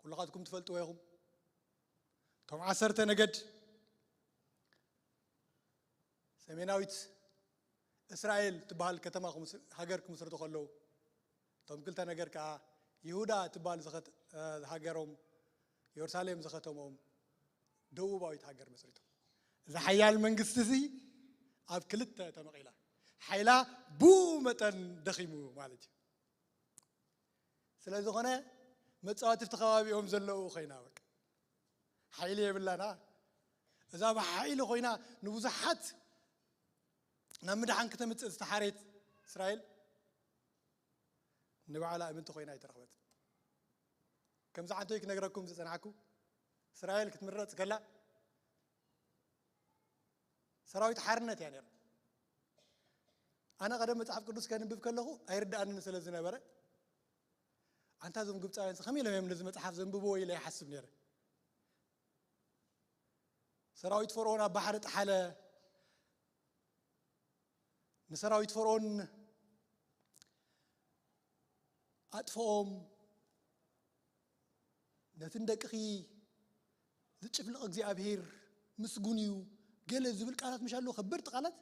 ኩልኻትኩም ትፈልጥዎ ኢኹም። እቶም ዓሰርተ ነገድ ሰሜናዊት እስራኤል ትበሃል ከተማ ክምስ-፣ ሃገር ክምስርቱ ከለዉ፣ እቶም ክልተ ነገድ ከኣ ይሁዳ ትበሃል ዝኸት-፣ እ፣ ሃገሮም፣ የሩሳሌም ዝኸተሞም ደቡባዊት ሃገር መስሪቶም። እዛ ሓያል መንግስቲ እዚ ኣብ ክልተ ተመቒላ። ሓይላ ብኡ መጠን ደኺሙ ማለት እዩ። ስለ ዝኾነ መጻወትቲ ከባቢኦም ዘለዉ ኮይና፣ በቃ ሓይሊ የብላና። እዛ ብሓይሊ ኮይና ንብዙሓት ናብ ምድሓን ከተምጽእ ዝተሓረየት እስራኤል ንባዕላ እምንቲ ኮይና ኣይተረኽበትን። ከምዚ ዓንቶይ ክነግረኩም ዝጸናሕኩ፣ እስራኤል ክትምረጽ ከላ ሰራዊት ሓርነት እያ ነይራ። ኣነ ቀደም መጽሓፍ ቅዱስ ከንብብ ከለኹ ኣይርድኣንን ስለ ዝነበረ፣ ኣንታ እዞም ግብፃውያን ከመይ ኢሎም እዮም ነዚ መጽሓፍ ዘንብብዎ ኢለ ይሓስብ ነይረ። ሰራዊት ፈርዖን ኣብ ባሕሪ ጠሓለ። ንሰራዊት ፈርዖን ኣጥፍኦም። ነቲ ንደቅኺ ዝጭፍልቕ እግዚኣብሔር ምስጉን እዩ፣ ገለ ዝብል ቃላት ምሽ ኣለዎ፣ ከበድቲ ቃላት።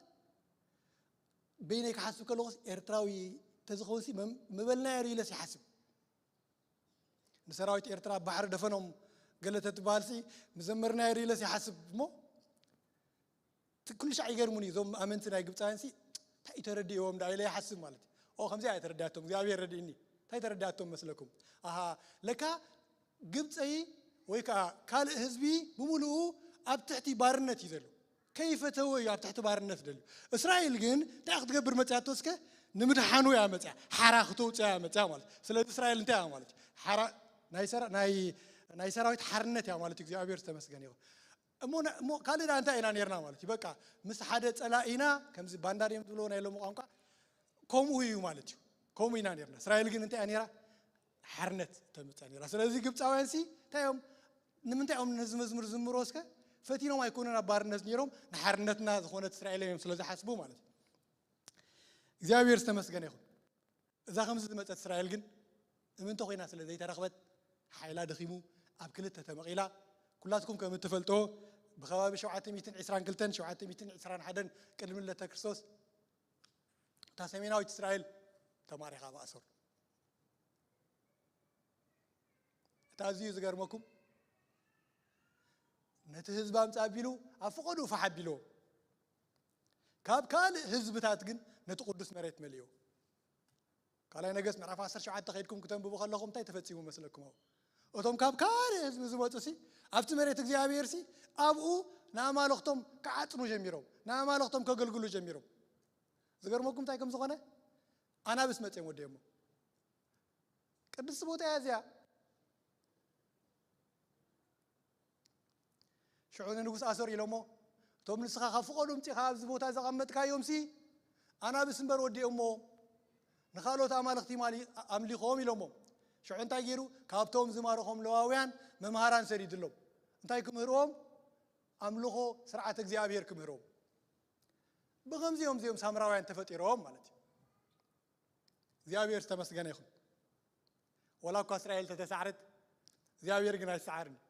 በይነይ ክሓስብ ከለኹስ ኤርትራዊ ተዝኸውንሲ መም-፣ ምበልናዮ ርኢለስ ይሓስብ። ንሰራዊት ኤርትራ ኣብ ባሕሪ ደፈኖም ገለ ተትበሃልሲ ምዘመርናዮ ርኢለስ ይሓስብ እሞ፣ እቲ ኩሉ ሻዕ ይገርሙኒ እዞም ኣመንቲ ናይ ግብፃውያንሲ እንታይ ተረዲእዎም ዳ ኢለ ይሓስብ ማለት እዩ። ኦ ከምዚኣ እየ ተረዳቶም፣ እግዚኣብሔር ረድእኒ። እንታይ ተረዳቶም መስለኩም? ኣሃ፣ ለካ ግብፀይ ወይ ከዓ ካልእ ህዝቢ ብምሉኡ ኣብ ትሕቲ ባርነት እዩ ዘሎ። ከይፈተወ እዩ ኣብ ትሕቲ ባርነት ደልዩ። እስራኤል ግን እንታይ ክትገብር መፅያ? እስከ ንምድሓኑ እያ መፅያ፣ ሓራ ክተውፅያ እያ መፅያ ማለት። ስለዚ እስራኤል እንታይ እያ ማለት እዩ? ሓራ ናይ ሰራ-፣ ናይ ናይ ሰራዊት ሓርነት እያ ማለት እዩ። እግዚኣብሔር ዝተመስገነ ይኹን። እሞ ነ-፣ እሞ ካልእ ደኣ እንታይ ኢና ነርና ማለት እዩ? በቃ ምስ ሓደ ጸላኢና ከምዚ ባንዳ ድዮም ዝብልዎ ናይ ሎሚ ቋንቋ፣ ከምኡ እዩ ማለት እዩ። ከምኡ ኢና ነርና። እስራኤል ግን እንታይ እያ ነራ? ሓርነት ተምጽእ ነራ። ስለዚ ግብጻውያን ሲ እንታይ እዮም፣ ንምንታይ እዮም ነዚ መዝሙር ዝዝምርዎ እስከ? ፈቲኖም ኣይኮኑን ኣብ ባርነት ነይሮም፣ ንሓርነትና ዝኾነት እስራኤል እዮም ስለ ዝሓስቡ ማለት እዩ። እግዚኣብሔር ዝተመስገነ ይኹን። እዛ ከምዚ ዝመጸት እስራኤል ግን እምንቶ ኮይና ስለ ዘይተረኽበት ሓይላ ደኺሙ፣ ኣብ ክልተ ተመቒላ። ኩላትኩም ከም እትፈልጦ፣ ብኸባቢ ሸውዓተ ሚእትን ዕስራን ክልተን ሸውዓተ ሚእትን ዕስራን ሓደን ቅድሚ ልደተ ክርስቶስ እታ ሰሜናዊት እስራኤል ተማሪኻ ኣብ ኣሶር። እቲ ኣዝዩ ዝገርመኩም፣ ነቲ ህዝቢ ኣምጽእ ኣቢሉ ኣብ ፍቐዱ ፋሕ ኣቢልዎ። ካብ ካልእ ህዝብታት ግን ነቲ ቅዱስ መሬት መሊእዎ። ካልኣይ ነገስት ምዕራፍ ዓሰርተ ሸውዓተ ከይድኩም ክተንብቡ ከለኹም እንታይ ተፈጺሙ መስለኩም? ኣብኡ እቶም ካብ ካልእ ህዝቢ ዝመጹ ሲ ኣብቲ መሬት እግዚኣብሔር ሲ ኣብኡ ንኣማልኽቶም ክዓጽኑ ጀሚሮም፣ ንኣማልኽቶም ከገልግሉ ጀሚሮም። ዝገርመኩም እንታይ ከም ዝኾነ፣ ኣናብስ መጺኦም ወዲኦሞ። ቅድስቲ ቦታ እያ እዚኣ። ሽዑ ንንጉስ ኣሶር ኢሎሞ፣ እቶም ንስኻ ካብ ፍቐዱ ኣምጺኻ ኣብዚ ቦታ ዘቐመጥካዮም ሲ ኣናብስ እምበር ወዲኦሞ፣ ንኻልኦት ኣማልኽቲ ማሊ-፣ ኣምሊኾም ኢሎሞ። ሽዑ እንታይ ገይሩ? ካብቶም ዝማረኾም ለዋውያን መምሃራን ሰዲድሎም። እንታይ ክምህርዎም? ኣምልኾ ስርዓት እግዚኣብሔር ክምህርዎም። ብኸምዚኦም እዚኦም ሳምራውያን ተፈጢሮም ማለት እዩ። እግዚኣብሔር ዝተመስገነ ይኹን። ወላ እኳ እስራኤል ተተሳዕረት፣ እግዚኣብሔር ግን ኣይሰዓርን እዩ።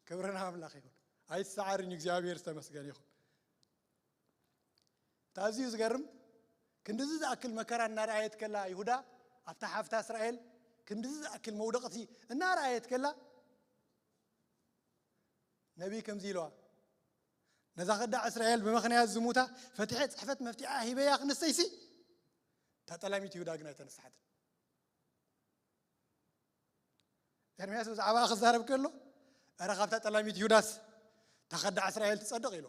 ክብሪ ንኣምላኽ ይኹን። ኣይሰዓርን እዩ፣ እግዚኣብሔር ዝተመስገነ ይኹን። እታ ኣዝዩ ዝገርም፣ ክንድዚ ዝኣክል መከራ እናረኣየት ከላ ይሁዳ፣ ኣብታ ሓፍታ እስራኤል ክንድዚ ዝኣክል መውደቕቲ እናረኣየት ከላ፣ ነቢይ ከምዚ ኢለዋ፣ ነዛ ከዳዕ እስራኤል ብምኽንያት ዝሙታ ፈትሐ ጽሕፈት መፍትያ ሂበያ ክንሰይሲ፣ እታ ጠላሚት ይሁዳ ግን ኣይተነስሓትን። ኤርምያስ ብዛዕባ ክዛረብ ከሎ፣ "እረ ካብታ ጠላሚት ይሁዳስ እታ ከዳዕ እስራኤል ትጸድቕ?" ኢሉ።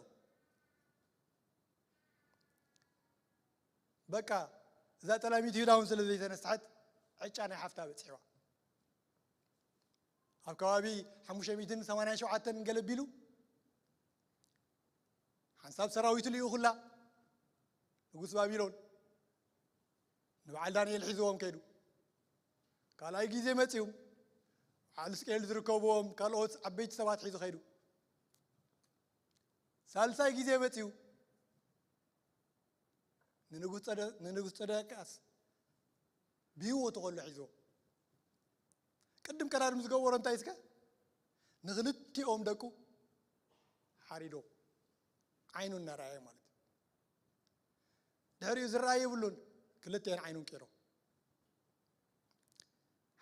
በቃ፣ እዛ ጠላሚት ይሁዳ እውን ስለ ዘይተነስሓት፣ ዕጫ ናይ ሓፍታ በጺሕዋ። ኣብ ከባቢ ሓሙሽተ ሚእትን ሰማንያን ሸውዓተን ገለ ቢሉ፣ ሓንሳብ ሰራዊቱ ልኢኹላ ንጉስ ባቢሎን ንበዓል ዳንኤል ሒዝዎም ከይዱ። ካልኣይ ግዜ መጺኡ፣ በዓል ሕዝቅኤል ዝርከብዎም ካልኦት ዓበይቲ ሰባት ሒዙ ከይዱ። ሳልሳይ ግዜ መጺኡ፣ ንንጉስ ጸደ-፣ ንንጉስ ጸደቃስ ብህይወቱ ከሎ ሒዝዎ። ቅድም ቀዳድም ዝገበሮ እንታይ እስከ? ንኽልቲኦም ደቁ ሓሪዶ፣ ዓይኑ እናረኣየ ማለት እዩ። ድሕሪኡ ዝረኣይ የብሉን፣ ክልቲኤን ዓይኑን ቄሮ።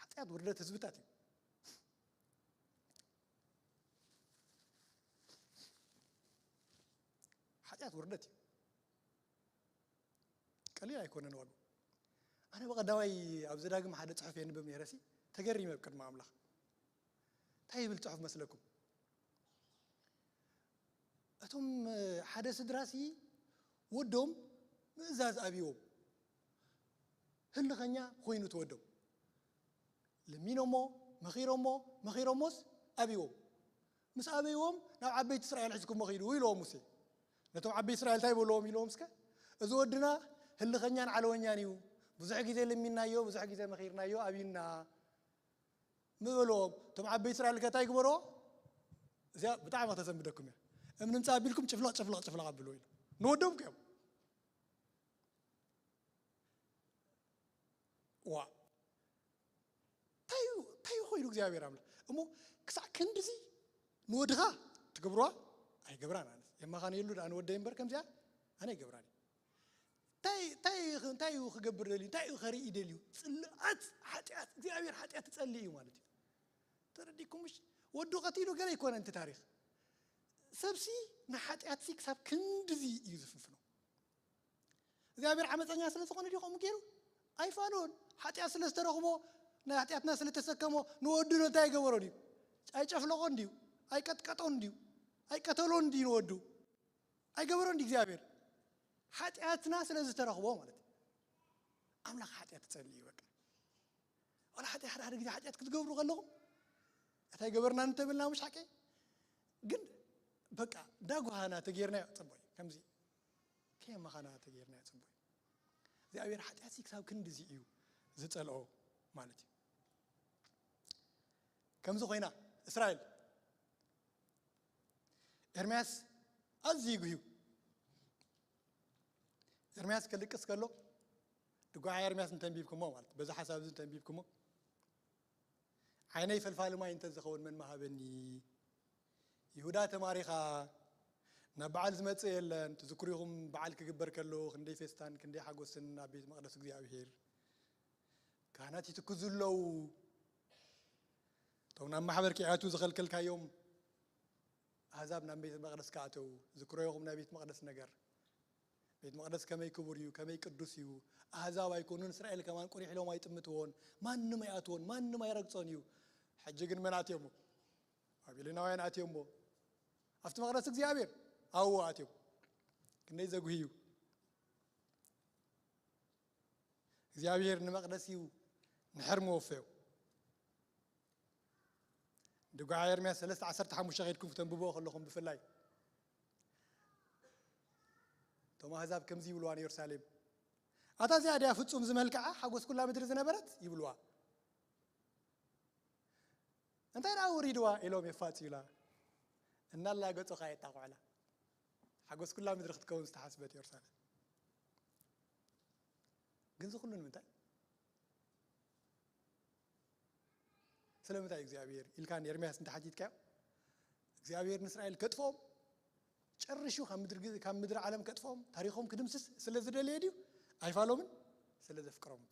ሓጢኣት ውርደት ህዝብታት እዩ። ሓጢኣት ውርደት እዩ። ቀሊል ኣይኮነን ዋግኡ። ኣነ ብቐዳማይ ኣብ ዘዳግም ሓደ ጽሑፍ የንብብ ነይረ ሲ፣ ተገሪመ ኣብ ቅድሚ ኣምላኽ። እንታይ ይብል ጽሑፍ መስለኩም? እቶም ሓደ ስድራ ሲ ወዶም ምእዛዝ ኣብዎም፣ ህልኸኛ ኮይኑ ተወዶም። ለሚኖሞ፣ መኺሮሞ፣ መኺሮሞስ ኣብዎም። ምስ ኣበይዎም ናብ ዓበይቲ እስራኤል ሒዝኩሞ ኺዱ ኢልዎም ሙሴ። ነቶም ዓበይቲ እስራኤል እንታይ በልዎም ኢልዎም እስከ? "እዚ ወድና ህልኸኛን ዓለወኛን እዩ። ብዙሕ ግዜ ለሚንናዮ፣ ብዙሕ ግዜ መኺርናዮ፣ ኣብዩና" ምበልዎም። እቶም ዓበይቲ እስራኤል ከ እንታይ ግበርዎ? እዚኣ ብጣዕሚ ከተሰንብደኩም እያ። "እምኒ ምጻእ ኣቢልኩም ጭፍለቕ፣ ጭፍለቕ፣ ጭፍለቕ ኣብልዎ" ኢሉ። ንወዶም ከዮም። ዋ፣ እንታይ እዩ፣ እንታይ እዩ ኮይኑ እግዚኣብሔር ኣምላኽ? እሞ ክሳዕ ክንድዚ ንወድኻ ትገብርዋ ኣይገብራን። ኣነስ የማኻንየሉ ደኣ ንወደይ እምበር ከምዚኣ ኣነ ኣይገብራን እየ። እንታይ፣ እንታይ እዩ፣ እንታይ እዩ ክገብር ደልዩ? እንታይ እዩ ከርኢ ደልዩ? ጽልኣት፣ ሓጢኣት፣ እግዚኣብሔር ሓጢኣት ትጸልእ እዩ ማለት እዩ። ተረዲእኩም ምሽ? ወዱ ቀቲሉ ገለ ኣይኮነን እቲ ታሪኽ። ሰብሲ ንሓጢኣትሲ ክሳብ ክንድዚ እዩ ዝፍንፍኖ። እግዚኣብሔር ዓመፀኛ ስለ ዝኾነ ድዩ ከምኡ ገይሩ? ኣይፋሎን። ሓጢኣት ስለ ዝተረኽቦ፣ ናይ ሓጢኣትና ስለ ተሰከሞ፣ ንወዱ እንታይ ኣይገበሮን እዩ? ኣይጨፍለቖን ድዩ? ኣይቀጥቀጦን ድዩ? ኣይቀተሎን ድዩ ንወዱ? ኣይገበሮን ድዩ እግዚኣብሔር? ሓጢኣትና ስለ ዝተረኽቦ ማለት እዩ። ኣምላኽ ሓጢኣት ትጸልእ እዩ በቃ። ዋላ ሓጢኣት፣ ሓደ ሓደ ግዜ ሓጢኣት ክትገብሩ ከለኹም፣ እንታይ ገበርና እንተበልና፣ ምሽ ሓቂ ግን በቃ እንዳጓሃና ተጌርናዮ ጽቡቕ እዩ። ከምዚ ከየማኻና ተጌርናዮ ጽቡቕ እዩ። እግዚኣብሔር ሓጢኣት ሲ ክሳብ ክንድዚ እዩ ዝጸልኦ ማለት እዩ። ከምዚ ኮይና እስራኤል፣ ኤርምያስ ኣዝዩ ይጉህዩ። ኤርምያስ ከልቅስ ከሎ፣ ድጓ ኤርምያስ እንተንቢብኩሞ ማለት፣ በዚ ሓሳብ እዚ እንተንቢብኩሞ፣ ዓይነይ ፈልፋሊ ማይ እንተዝኸውን መን ምሃበኒ? ይሁዳ ተማሪኻ፣ ናብ በዓል ዝመጽእ የለን። ትዝክሩ ኢኹም፣ በዓል ክግበር ከሎ ክንደይ ፌስታን ክንደይ ሓጎስን ኣብ ቤት መቕደስ እግዚኣብሔር። ካህናት ይትክዙ ኣለዉ። እቶም ናብ ማሕበር ክኣትዉ ዝኸልከልካዮም ኣህዛብ ናብ ቤት መቕደስ ክኣተዉ። ዝክሮ ኢኹም ናይ ቤት መቕደስ ነገር። ቤት መቕደስ ከመይ ክቡር እዩ፣ ከመይ ቅዱስ እዩ። ኣህዛብ ኣይኮኑን፣ እስራኤል ከማን ቁሪሕ ኢሎም ኣይጥምትዎን፣ ማንም ኣይኣትዎን፣ ማንም ኣይረግጾን እዩ። ሕጂ ግን መን ኣትዮሞ? ባቢሎናውያን ኣትዮሞ። ኣብቲ መቕደስ እግዚኣብሔር ኣዎ ኣትዮም። ክንደይ ዘጉሂ እዩ። እግዚኣብሔር ንመቕደስ እዩ ንሕር መወፈዮ። ድጓ ኤርምያስ ሰለስተ ዓሰርተ ሓሙሽተ ከይድኩም ክተንብብዎ ከለኹም ብፍላይ እቶም ኣህዛብ ከምዚ ይብልዋ ንየሩሳሌም፣ ኣታ እዚኣ ድያ ፍጹም ዝመልክዓ ሓጎስ ኩላ ምድሪ ዝነበረት? ይብልዋ። እንታይ ደኣ ወሪድዋ ኢሎም የፋጽዩላ። እናላገጹ ኸኣ የጣቕዑላ። ሓጎስ ኩላ ምድሪ ክትከውን ዝተሓስበት የሩሳሌም። ግን እዚ ኩሉ ንምንታይ? ስለምንታይ እግዚኣብሔር ኢልካ ንኤርምያስ እንተሓቲትካዮ፣ እግዚኣብሔር ንእስራኤል ከጥፍኦም፣ ጨሪሹ ካብ ምድሪ ግዝ-፣ ካብ ምድሪ ዓለም ከጥፍኦም፣ ታሪኾም ክድምስስ ስለ ዝደለየ ድዩ? ኣይፋሎምን፣ ስለ ዘፍቅሮም እባ።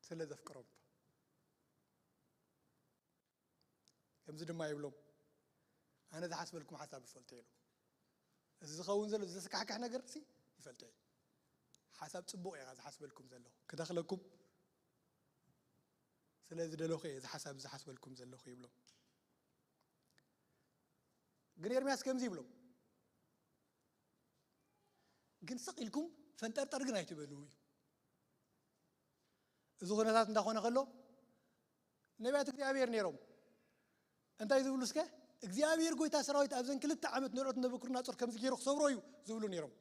ስለ ዘፍቅሮም እባ። ከምዚ ድማ ይብሎም፣ ኣነ ዝሓስበልኩም ሓሳብ ይፈልጦ ኢሉ። እዚ ዝኸውን ዘሎ ዘስካሕክሕ ነገር ሲ ይፈልጦ እየ። ሓሳብ ጽቡቕ እየ ዝሓስበልኩም ዘለኹ። ክተኽለኩም ስለ ዝደለኹ እየ እዚ ሓሳብ ዝሓስበልኩም ዘለኹ ይብሎም። ግን ኤርምያስ ከምዚ ይብሎም፣ ግን ስቕ ኢልኩም ፈንጠርጠር ግን ኣይትበሉ እዩ። እዚ ኩነታት እንዳኾነ ከሎ ነቢያት እግዚኣብሔር ነይሮም። እንታይ ዝብሉ እስከ? እግዚኣብሔር ጎይታ ሰራዊት ኣብዘን ክልተ ዓመት ንርዑት ነቡከደነፆር ከምዚ ገይሩ ክሰብሮ እዩ ዝብሉ ነይሮም።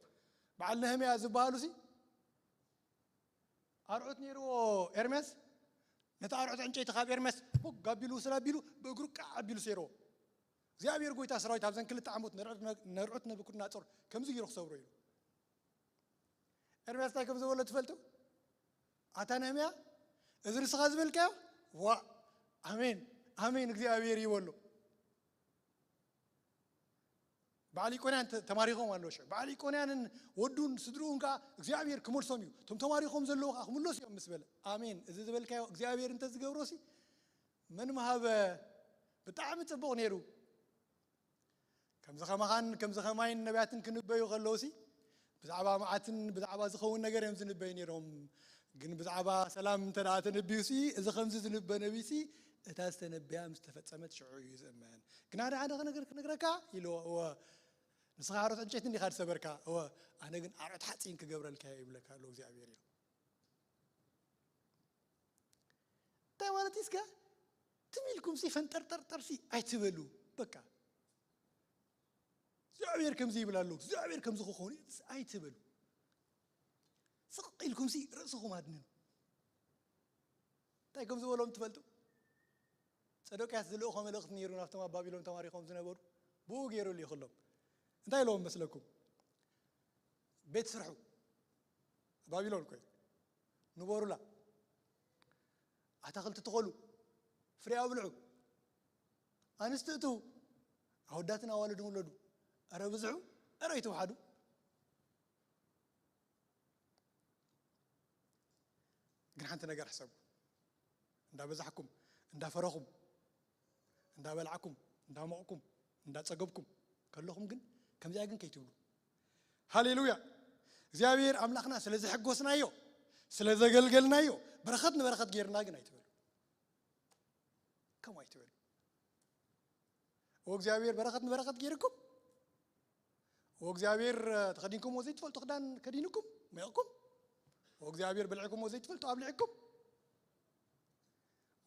በዓል ነህምያ ዝበሃሉ ሲ ኣርዑት ነይርዎ ኤርምያስ። ነቲ ኣርዑት ዕንጨይቲ ካብ ኤርምያስ ሞግ ኣቢሉ ውስድ ኣቢሉ ብእግሩ ቃዕ ኣቢሉ ሰይርዎ። እግዚኣብሔር ጎይታ ሰራዊት ኣብዘን ክልተ ዓመት ንርዑት ነ-፣ ንርዑት ነቡከደነፆር ከምዚ ገይሩ ክሰብሮ እዩ። ኤርምያስ እንታይ ከም ዝበሎ ትፈልጡ? ኣታ ነህምያ፣ እዚ ንስኻ ዝበልካዮ፣ ዋ፣ ኣሜን፣ ኣሜን፣ እግዚኣብሔር ይበሎ። በዓል ኢቆንያን ተ-፣ ተማሪኾም ኣለዉ። ሽዑ በዓል ኢቆንያንን ወዱን ስድርኡን ከኣ እግዚኣብሔር ክመልሶም እዩ። እቶም ተማሪኾም ዘለዉ ከኣ ክምለሱ እዮም ምስ በለ፣ ኣሜን፣ እዚ ዝበልካዮ እግዚኣብሔር እንተዝገብሮሲ መን ምሃበ? ብጣዕሚ ጽቡቕ ነይሩ። ከምዚ ከማኻን ከምዚ ከማይን ነቢያትን ክንበዩ ከለውሲ፣ ብዛዕባ መዓትን ብዛዕባ ዝኸውን ነገር እዮም ዝንበዩ ነይሮም። ግን ብዛዕባ ሰላም እንተ ደኣ ተነብዩሲ፣ እዚ ከምዚ ዝንበ ነቢሲ፣ እታ ዝተነብያ ምስ ተፈጸመት ሽዑ እዩ ዝእመን። ግና ሓደ ሓደ ነገር ክነግረካ ኢልዎ፣ እወ፣ ንስኻ ሓሮት ዕንጨይቲ እንዲኻ ዝሰበርካ፣ እወ፣ ኣነ ግን ኣርዑት ሓጺን ክገብረልካ እየ ይብለካ ኣሎ እግዚኣብሔር ኢሉ። እንታይ ማለት እዩ እስከ? ትም ኢልኩም ሲ ፈንጠርጠርጠር ሲ ኣይትበሉ። በቃ እግዚኣብሔር ከምዚ ይብል ኣሎ፣ እግዚኣብሔር ከምዚ ክኸውን እዩ ኣይትበሉ። ስቕ ኢልኩም ሲ ርእስኹም ኣድንኑ። እንታይ ከም ዝበሎም ትፈልጡ? ጸዶቅያስ ዝልእኾ መልእኽቲ ነይሩ ናብቶም ኣብ ባቢሎን ተማሪኾም ዝነበሩ፣ ብኡ ገይሩ ልኢኹሎም። እንታይ ኢለዎም መስለኩም? ቤት ስርሑ ባቢሎን እኮ እዩ። ንበሩላ፣ ኣታኽልቲ ትኸሉ፣ ፍሬ ኣብልዑ፣ ኣንስቲ እትዉ፣ ኣወዳትን ኣዋልድን ውለዱ፣ እረ ብዝሑ፣ እረ ይትውሓዱ። ግን ሓንቲ ነገር ሕሰቡ። እንዳበዛሕኩም፣ እንዳፈረኹም፣ እንዳበላዕኩም፣ እንዳሞቕኩም፣ እንዳጸገብኩም ከለኹም ግን ከምዚኣ ግን ከይትብሉ። ሃሌሉያ! እግዚኣብሔር ኣምላኽና ስለ ዘሐጎስናዮ፣ ስለ ዘገልገልናዮ፣ በረኸት ንበረኸት ጌርና ግን ኣይትበሉ። ከምኡ ኣይትበሉ። እወ እግዚኣብሔር በረኸት ንበረኸት ጌርኩም። እወ እግዚኣብሔር ተኸዲንኩምዎ ዘይትፈልጡ ክዳን ከዲንኩም፣ ሞቕኩም። እወ እግዚኣብሔር በሊዕኩምዎ ዘይትፈልጡ ኣብሊዕኩም።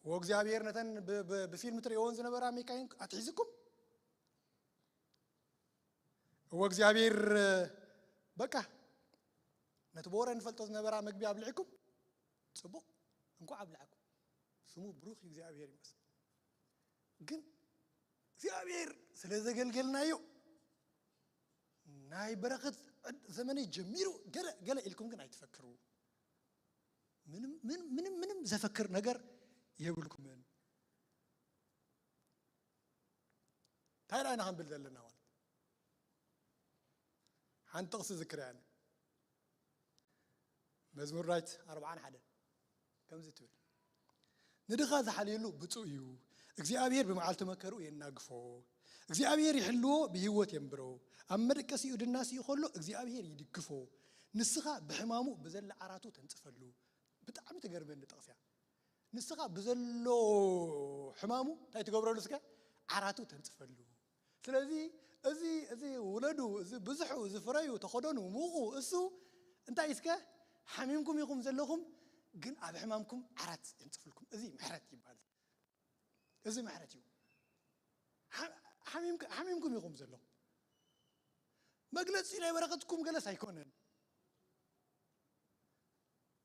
እወ እግዚኣብሔር ነተን ብ-፣ ብ-፣ ብፊልም ትርእይዎን ዝነበራ መካይን ኣትሒዝኩም። እወ እግዚኣብሔር በቃ ነቲ ብወረ ንፈልጦ ዝነበራ መግቢ ኣብሊዕኩም። ጽቡቕ፣ እንኳዕ ኣብላዕኩም። ስሙ ብሩኽ እዩ፣ እግዚኣብሔር ይመስገን። ግን እግዚኣብሔር ስለ ዘገልገልናዮ ናይ በረኸት ዕድ-፣ ዘመነይ ጀሚሩ ገለ ገለ ኢልኩም ግን ኣይትፈክሩ። ምንም፣ ምንም፣ ምንም፣ ምንም ዘፈክር ነገር የብልኩምን። እንታይ ደኣ ኢና ክንብል ዘለና ማለት? ሓንቲ ጥቕሲ ዝክር እያ። መዝሙር ዳዊት ኣርብዓን ሓደን ከምዚ ትብል፣ "ንድኻ ዝሓልየሉ ብፁዕ እዩ፣ እግዚኣብሔር ብመዓልቲ መከርኡ የናግፎ። እግዚኣብሔር ይሕልዎ፣ ብህይወት የንብሮ። ኣብ መደቀሲኡ ድናሲኡ ከሎ እግዚኣብሔር ይድግፎ። ንስኻ ብሕማሙ ብዘላ ዓራቱ ተንጽፈሉ።" ብጣዕሚ ትገርመኒ ጥቕሲ እያ። ንስኻ ብዘሎ ሕማሙ እንታይ ትገብረሉ እስከ? ዓራቱ ተንጽፈሉ። ስለዚ እዚ፣ እዚ ውለዱ፣ እዚ ብዝሑ፣ እዚ ፍረዩ፣ ተኸደኑ፣ ሙቑ፣ እሱ እንታይ እስከ? ሓሚምኩም ኢኹም ዘለኹም፣ ግን ኣብ ሕማምኩም ዓራት የንጽፍልኩም። እዚ ምሕረት ይባሃል። እዚ ምሕረት እዩ። ሓ-፣ ሓሚምክ-፣ ሓሚምኩም ኢኹም ዘለኹም። መግለጺ ናይ በረኸትኩም ገለስ ኣይኮነን።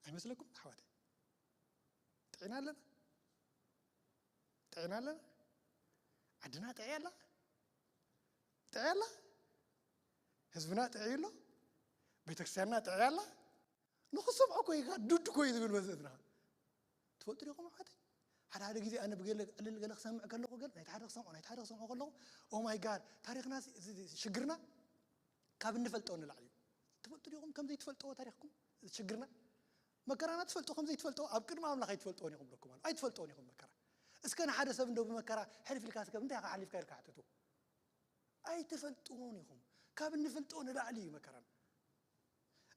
ኣይመስለኩም ኣሕዋተይ? ጥዒና ኣለና? ጥዒና ኣለና? ዓድና ጥዕያ ኣላ? ጥዕያ ኣላ? ህዝብና ጥዕዩ ኣሎ? ቤተክርስትያንና ጥዕያ ኣላ? ንኽሰምዖ እኮ እዩ፣ ዱድ እኮ እዩ ዝብል በዚ እዝንኻ። ትፈልጡ ዲኹም ኣሕዋተይ? ሓደ ሓደ ግዜ ኣነ ብገለ ዕልል ገለ ክሰምዕ ከለኹ፣ ገለ ናይቲ ሓደ ክሰምዖ፣ ናይቲ ሓደ ክሰምዖ ከለኹ፣ "ኦ ማይ ጋድ፣ ታሪኽና እዚ፣ እዚ ሽግርና ካብ እንፈልጦ ንላዕሊ እዩ። ትፈልጡ ዲኹም ከም ዘይትፈልጥዎ ታሪኽኩም፣ ሽግርና፣ መከራና ትፈልጡ ከም ዘይትፈልጥዎ፣ ኣብ ቅድሚ ኣምላኽ ኣይትፈልጥዎን ኢኹም ብለኩም ኣሎ። ኣይትፈልጥዎን ኢኹም መከራ። እስከ ንሓደ ሰብ እንደው ብመከራ ሕልፍ ኢልካ እስከ እንታይ ኢኻ ሓሊፍካ ኢልካ ሕተቱ። ኣይትፈልጥዎን ኢኹም። ካብ እንፈልጦ ንላዕሊ እዩ መከራና።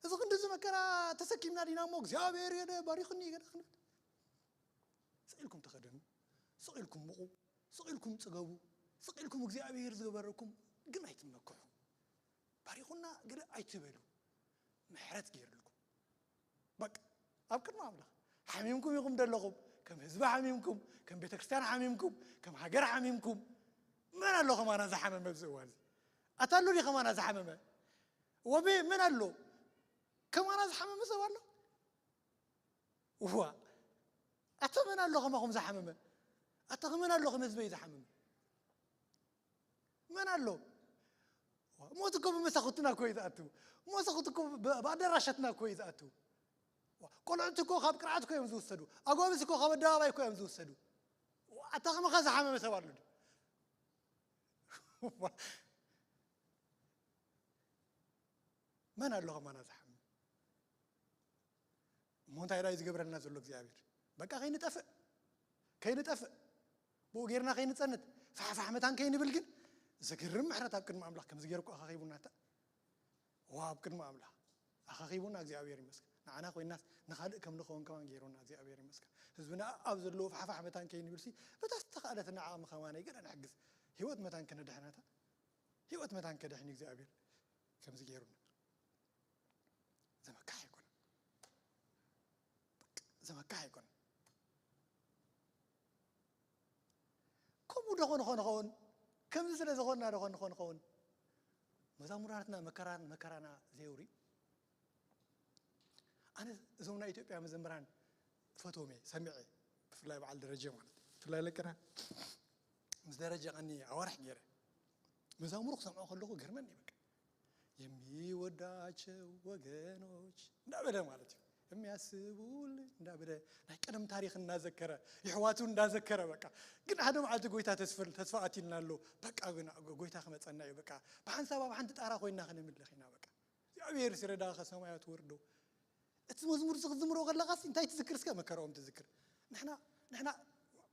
እዚ ክንዲ እዚ መከራ ተሰኪምና ዲና እሞ እግዚኣብሔር ገለ ባሪኽኒ ገለ ክንብል? ስቕ ኢልኩም ተኸደኑ፣ ስቕ ኢልኩም ምቑ፣ ስቕ ኢልኩም ጽገቡ፣ ስቕ ኢልኩም እግዚኣብሔር ዝገበረኩም ግን ኣይትመክሑ። ባሪኹና ገለ ኣይትበሉ። ምሕረት ገይርልኩም። በቃ ኣብ ቅድሚ ኣምላኽ ሓሚምኩም ኢኹም ዘለኹም። ከም ህዝቢ ሓሚምኩም፣ ከም ቤተክርስትያን ሓሚምኩም፣ ከም ሃገር ሓሚምኩም። መን ኣሎ ከማና ዝሓመመ ኣብዚ እዋን እዚ? ኣታ ኣሎ ድዩ ከማና ዝሓመመ? ወበ መን ኣሎ? ከማና ዝሓመመ ሰብ ኣሎ? እዋ፣ ኣታ መን ኣሎ ከማኹም ዝሓመመ? ኣታ መን ኣሎ ከም ህዝበይ ዝሓመመ? መን ኣሎ? ዋ፣ ሞት እኮ ብመሳኹትና እኮ እዩ ዝኣቱ። ሞት እኮ ብ-፣ ብኣዳራሻትና እኮ እዩ ዝኣቱ። ዋ፣ ቆልዑት እኮ ካብ ቅርዓት እኮ እዮም ዝውሰዱ። ኣጓብዝ እኮ ካብ ኣደባባይ እኮ እዮም ዝውሰዱ። ዋ፣ ኣታ ከማኻ ዝሓመመ ሰብ ኣሎ ድዩ? ዋ፣ መን ኣሎ ከማና ዝሓመመ? እሞ እንታይ ደኣ እዩ ዝገብረልና ዘሎ እግዚኣብሔር? በቃ ከይንጠፍእ፣ ከይንጠፍእ፣ ብኡ ጌርና ከይንጸንት፣ ፋሕፋሕ መታን ከይንብል ግን ዘገርም ምሕረት ኣብ ቅድሚ ኣምላኽ ከምዚ ጌሩ እኮ ኣኻኺቡና። እታ፣ ዋው፣ ኣብ ቅድሚ ኣምላኽ ኣኻኺቡና እግዚኣብሔር ይመስገን። ንዓና ኮይናስ ንኻልእ ከም ንኸውን ከማን ጌሩና እግዚኣብሔር ይመስገን። ህዝብና ኣብ ዘለዎ ፋሕፋሕ መታን ከይንብልሲ በታ ዝተኻእለትና ዓቕሚ ከማን ገለ ንሕግዝ። ህይወት መታን ከነድሕናታ፣ ህይወት መታን ከድሕን እግዚኣብሔር ከምዚ ጌሩና። ዘመካሕ ኣይኮነን። ዘመካሕ ኣይኮነን። ከምኡ ዶ ኾን ኾን ኸውን? ከምዚ ስለ ዝኾንና ዶ ኾን ኾን ኸውን? መዛሙራትና መከራን መከራና ዘየውሪ። ኣነ እዞም ናይ ኢትዮጵያ መዘምራን ፈትዎም እየ፣ ሰሚዐ፣ ብፍላይ በዓል ደረጀ ማለት እዩ። ብፍላይ ለቅና ምስ ደረጀ ቀኒ ኣዋርሕ ገይረ መዛሙሩ ክሰምዖ ከለኹ ገርመኒ በቃ። የሚወዳቸው ወገኖች እንዳበለ ማለት እዩ። የሚያስቡልኝ እንዳበለ ናይ ቀደም ታሪኽ እናዘከረ፣ የሕዋቱ እንዳዘከረ በቃ። ግን ሓደ መዓልቲ ጎይታ ተስፍ-፣ ተስፋ ኣትዩልና ኣሎ። በቃ ግን ጎይታ ክመጸና እዩ በቃ። ብሓንሳብ ኣብ ሓንቲ ጣራ ኮይና ክነምልኽ ኢና በቃ። እግዚኣብሔር ሲረዳ ከሰማያት ወርዶ። እቲ መዝሙር እዚ ክትዝምሮ ከለኻስ እንታይ ትዝክር? እስከ መከራኦም ትዝክር። ንሕና፣ ንሕና፣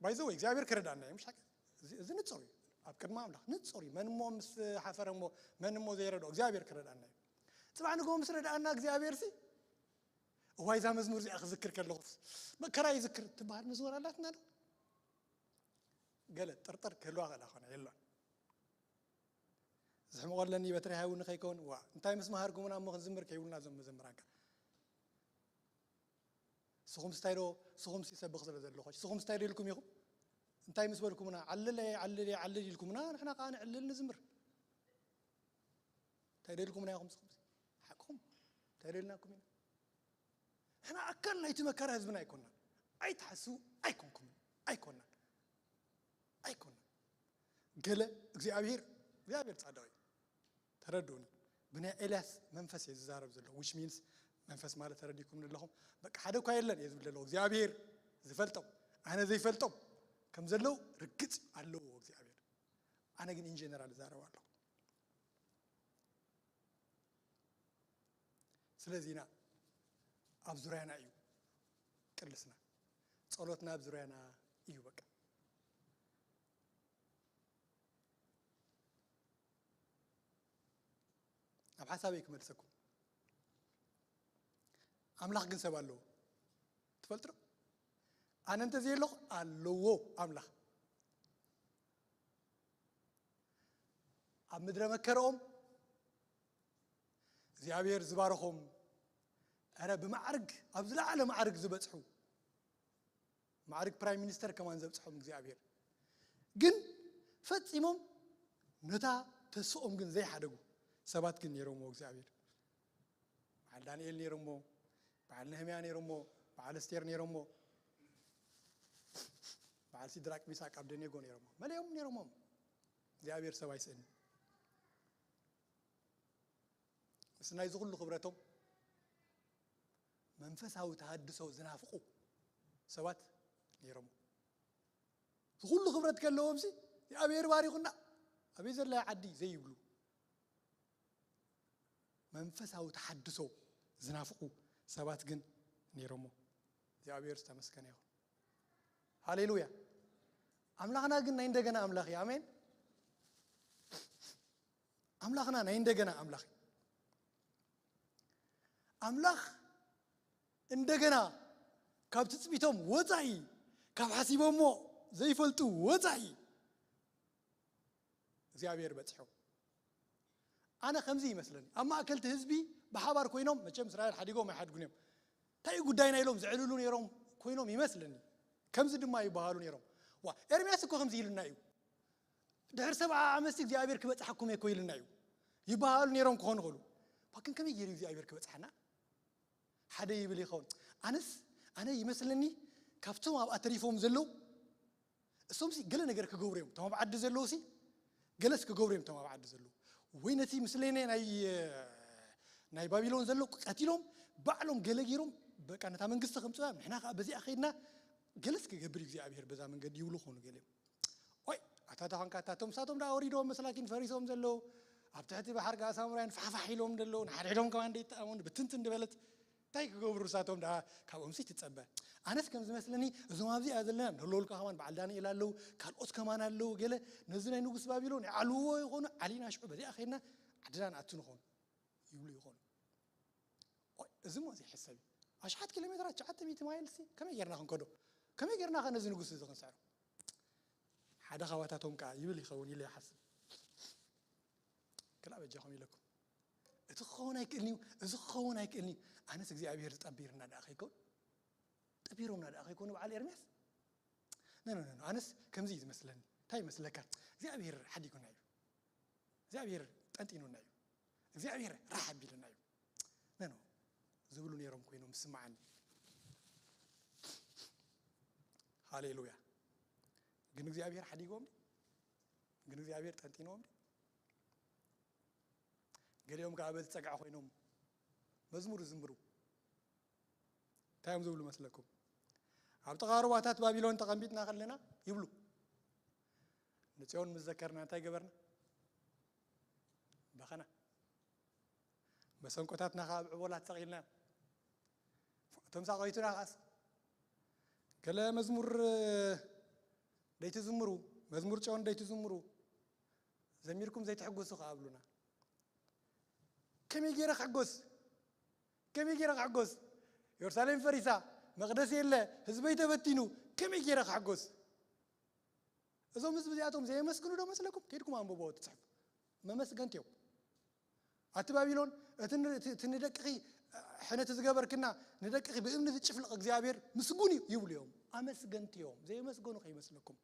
by the way፣ እግዚኣብሔር ክረዳና እዩ፣ ምሽ ሓቂ? እዚ፣ እዚ ንጹር እዩ። ኣብ ቅድሚ ኣምላኽ ንጹር እዩ። መን እሞ ምስ ሓፈረ እሞ፣ መን እሞ ዘይረድኦ? እግዚኣብሔር ክረዳና እዩ። ጽባሕ ንግሆ ምስ ረዳኣና እግዚኣብሔር ሲ፣ እዋይ፣ እዛ መዝሙር እዚኣ ክዝክር ከለኹስ፣ መከራ ይዝክር ትበሃል መዝሙር ኣላትና ዶ? ገለ ጥርጥር ክህልዋ ክእላ ኾነ፣ የሎን። ዝሕምቖ ኣለኒ በትሪ ሃይውኒ ከይከውን፣ ዋ፣ እንታይ ምስ መሃርኩምና እሞ ክንዝምር ከይብሉና እዞም መዘምራንካ። ስኹም ስታይ ዶ፣ ስኹም ሲሰብኽ ስለ ዘለኹ፣ ስኹም ስታይ ዶ ኢልኩም ኢኹም? እንታይ ምስ በልኩምና፣ ዓልል፣ ዓልል፣ ዓልል ኢልኩምና፣ ንሕና ከኣ ንዕልል ንዝምር። እንታይ ዶ ኢልኩምና ኢኹም ስኹም? ሓቅኹም። እንታይ ዶ ኢልናኩም ኢና? ንሕና ኣካል ናይቲ መከራ ህዝብና ኣይኮንናን። ኣይትሓስቡ፣ ኣይኮንኩምን። ኣይኮንናን። ኣይኮንናን። ገለ እግዚኣብሔር፣ እግዚኣብሔር ጻድቕ እዩ። ተረድኡኒ። ብናይ ኤልያስ መንፈስ እየ ዝዛረብ ዘለኹ። Which means መንፈስ ማለት ተረዲእኩም ኣለኹም። በቃ ሓደ እኳ የለን እየ ዝብል ዘለኹ። እግዚኣብሔር ዝፈልጦም፣ ኣነ ዘይፈልጦም ከም ዘለዉ ርግጽ ኣለዎ እግዚኣብሔር። ኣነ ግን ኢንጀነራል እዛረብ ኣለኹ። ስለዚና ኣብ ዙርያና እዩ ቅልስና፣ ጸሎትና ኣብ ዙርያና እዩ። በቃ ኣብ ሓሳበይ ክመልሰኩም። ኣምላኽ ግን ሰብ ኣለዎ፣ ትፈልጡ ዶ? ኣነ እንተዘየለኹ ኣለዎ ኣምላኽ። ኣብ ምድረ መከረኦም እግዚኣብሔር ዝባረኾም፣ ኧረ ብማዕርግ ኣብ ዝለዓለ ማዕርግ ዝበጽሑ፣ ማዕርግ ፕራይም ሚኒስተር ከማን ዘብጽሖም እግዚኣብሔር፣ ግን ፈጺሞም ነታ ተስፍኦም ግን ዘይሓደጉ ሰባት ግን ነይሮምዎ እግዚኣብሔር። በዓል ዳንኤል ነይሮሞ፣ በዓል ነህምያ ነይሮሞ፣ በዓል እስቴር ነይሮሞ፣ በዓል ሲድራቅ ሚሳቅ ኣብደኔጎ ነይሮሞ፣ መለዮም ነይሮሞም። እግዚኣብሔር ሰብ ኣይስእን። ምስ ናይዚ ኩሉ ክብረቶም መንፈሳዊ ተሃድሶ ዝናፍቁ ሰባት ነይሮሞ። ዝኩሉ ክብረት ከለዎም ሲ እግዚኣብሔር ባሪኹና፣ ኣበይ ዘላ ዓዲ ዘይብሉ፣ መንፈሳዊ ተሓድሶ ዝናፍቁ ሰባት ግን ነይሮሞ። እግዚኣብሔር ዝተመስገነ ይኹን። ሃሌሉያ። ኣምላኽና ግን ናይ እንደገና ኣምላኽ እዩ። ኣሜን። ኣምላኽና ናይ እንደገና ኣምላኽ እዩ። ኣምላኽ እንደገና ካብ ትጽቢቶም ወጻኢ፣ ካብ ሓሲቦሞ ዘይፈልጡ ወጻኢ እግዚኣብሔር በጽሖም። ኣነ ከምዚ ይመስለኒ፣ ኣብ ማእከልቲ ህዝቢ ብሓባር ኮይኖም፣ መቸም እስራኤል ሓዲጎም ኣይሓድጉን እዮም፣ እንታይ እዩ ጉዳይና ኢሎም ዘዕልሉ ነይሮም ኮይኖም ይመስለኒ። ከምዚ ድማ ይበሃሉ ነይሮም። ዋ፣ ኤርምያስ እኮ ከምዚ ኢሉና እዩ፣ ድሕሪ ሰብዓ ዓመትሲ እግዚኣብሔር ክበጽሓኩም እየ እኮ ኢሉና እዩ ይበሃሉ ነይሮም ክኾኑ ይኽእሉ። ባ፣ ግን ከመይ ገይሩ እግዚኣብሔር ክበጽሓና? ሓደ ይብል ይኸውን። ኣነስ፣ ኣነ ይመስለኒ ካብቶም ኣብኣ ተሪፎም ዘለዉ፣ እሶምሲ ገለ ነገር ክገብሩ እዮም። እቶም ኣብ ዓዲ ዘለዉሲ ገለስ ክገብሩ እዮም። እቶም ኣብ ዓዲ ዘለዉ ወይ ነቲ ምስለኔ ናይ፣ ናይ ባቢሎን ዘሎ ቀቲሎም ባዕሎም ገለ ገይሮም፣ በቃ ነታ መንግስቲ ከምጽዋ፣ ንሕና ከኣ በዚኣ ከይድና ገለስ ክገብር እዩ እግዚኣብሔር በዛ መንገዲ ይብሉ ኾኑ ገሊኦም። ኦይ፣ ኣታ ተኾንካ፣ ኣታ እቶም ሳቶም ደኣ ወሪዶም መሰላኪን ፈሪሶም ዘለዉ፣ ኣብ ትሕቲ ባሕር ጋእ ሳሙራይን ፋሕፋሕ ኢሎም ዘለዉ፣ ንሓድሕዶም ከማን ደይተኣመኑ፣ ብትንትን ድበለት፣ እንታይ ክገብሩ እሳቶም ደኣ? ካብኦምሲ ትጸበ። ኣነስ ከም ዝመስለኒ፣ እዞም ኣብዚኣ ዘለና፣ ንህለወልካ ከማን በዓል ዳንኤል ኣለዉ፣ ካልኦት ከማን ኣለዉ፣ ገለ ነዚ ናይ ንጉስ ባቢሎን ይዓልውዎ ይኾኑ፣ ዓሊና ሽዑ በዚኣ ኸይድና ዓድና ንኣቱ ንኾኑ ይብሉ ይኾኑ። ኦይ፣ እዚ እሞ ዘይሕሰብ እዩ። ኣሽሓት ኪሎ ሜትራት፣ ትሽዓተ ሚእቲ ማይልሲ፣ ከመይ ጌርና ክንከዶ? ከመይ ጌርና ከ ነዚ ንጉስ እዚ ክንስዕሮ? ሓደ ኻባታቶም ከኣ ይብል ይኸውን ኢለ ይሓስብ። ክላ በጃኹም ኢለኩም። እቲ ክኸውን ኣይክእልን እዩ፣ እዚ ክኸውን ኣይክእልን እዩ። ኣነስ እግዚኣብሔር ዝጠቢርና ደኣ ከይከውን? ጠቢሮምና ደኣ ከይኮኑ በዓል ኤርምያስ? ኖ፣ ኖ፣ ኖ፣ ኖ። ኣነስ ከምዚ እዩ ዝመስለኒ። እንታይ ይመስለካ? እግዚኣብሔር ሓዲጉና እዩ። እግዚኣብሔር ጠንጢኑና እዩ። እግዚኣብሔር ራሕ ኣቢሉና እዩ። ኖ፣ ኖ፣ ዝብሉ ነይሮም ኮይኖም ዝስምዓኒ። ሃሌሉያ። ግን እግዚኣብሔር ሓዲጎም ድዩ? ግን እግዚኣብሔር ጠንጢንዎም ድዩ? ገሊኦም ከኣ በዚ ጸግዒ ኮይኖም መዝሙር ይዝምሩ። እንታይ እዮም ዝብሉ መስለኩም? ኣብ ጥቓ ሩባታት ባቢሎን ተቐሚጥና ከለና ይብሉ። ንጽዮን ምስ ዘከርና እንታይ ገበርና? በኸና። መሰንቆታትና ከኣ ኣብ ዕቦላት ሰቒልና። እቶም ሳቐይቱና ከኣስ ገለ መዝሙር ደይትዝምሩ፣ መዝሙር ጽዮን ደይትዝምሩ፣ ዘሚርኩም ዘይትሕጎሱ ከኣ ኣብሉና። ከመይ ገይረ ክሕጎስ? ከመይ ገይረ ክሕጎስ? የሩሳሌም ፈሪሳ፣ መቕደስ የለ፣ ህዝበይ ተበቲኑ፣ ከመይ ገይረ ክሕጎስ? እዞም ህዝቢ እዚኣቶም ዘየመስግኑ ዶ መስለኩም? ከይድኩም ኣንብቦ እቲ ጽሑፍ። መመስገንቲ እዮም። ኣቲ ባቢሎን፣ እቲ ን-፣ እቲ፣ እቲ ንደቅኺ ሕነቲ ዝገበርክና፣ ንደቅኺ ብእምኒ ዝጭፍልቕ እግዚኣብሔር ምስጉን እዩ ይብሉ እዮም። ኣመስገንቲ እዮም። ዘየመስገኑ ከይመስለኩም።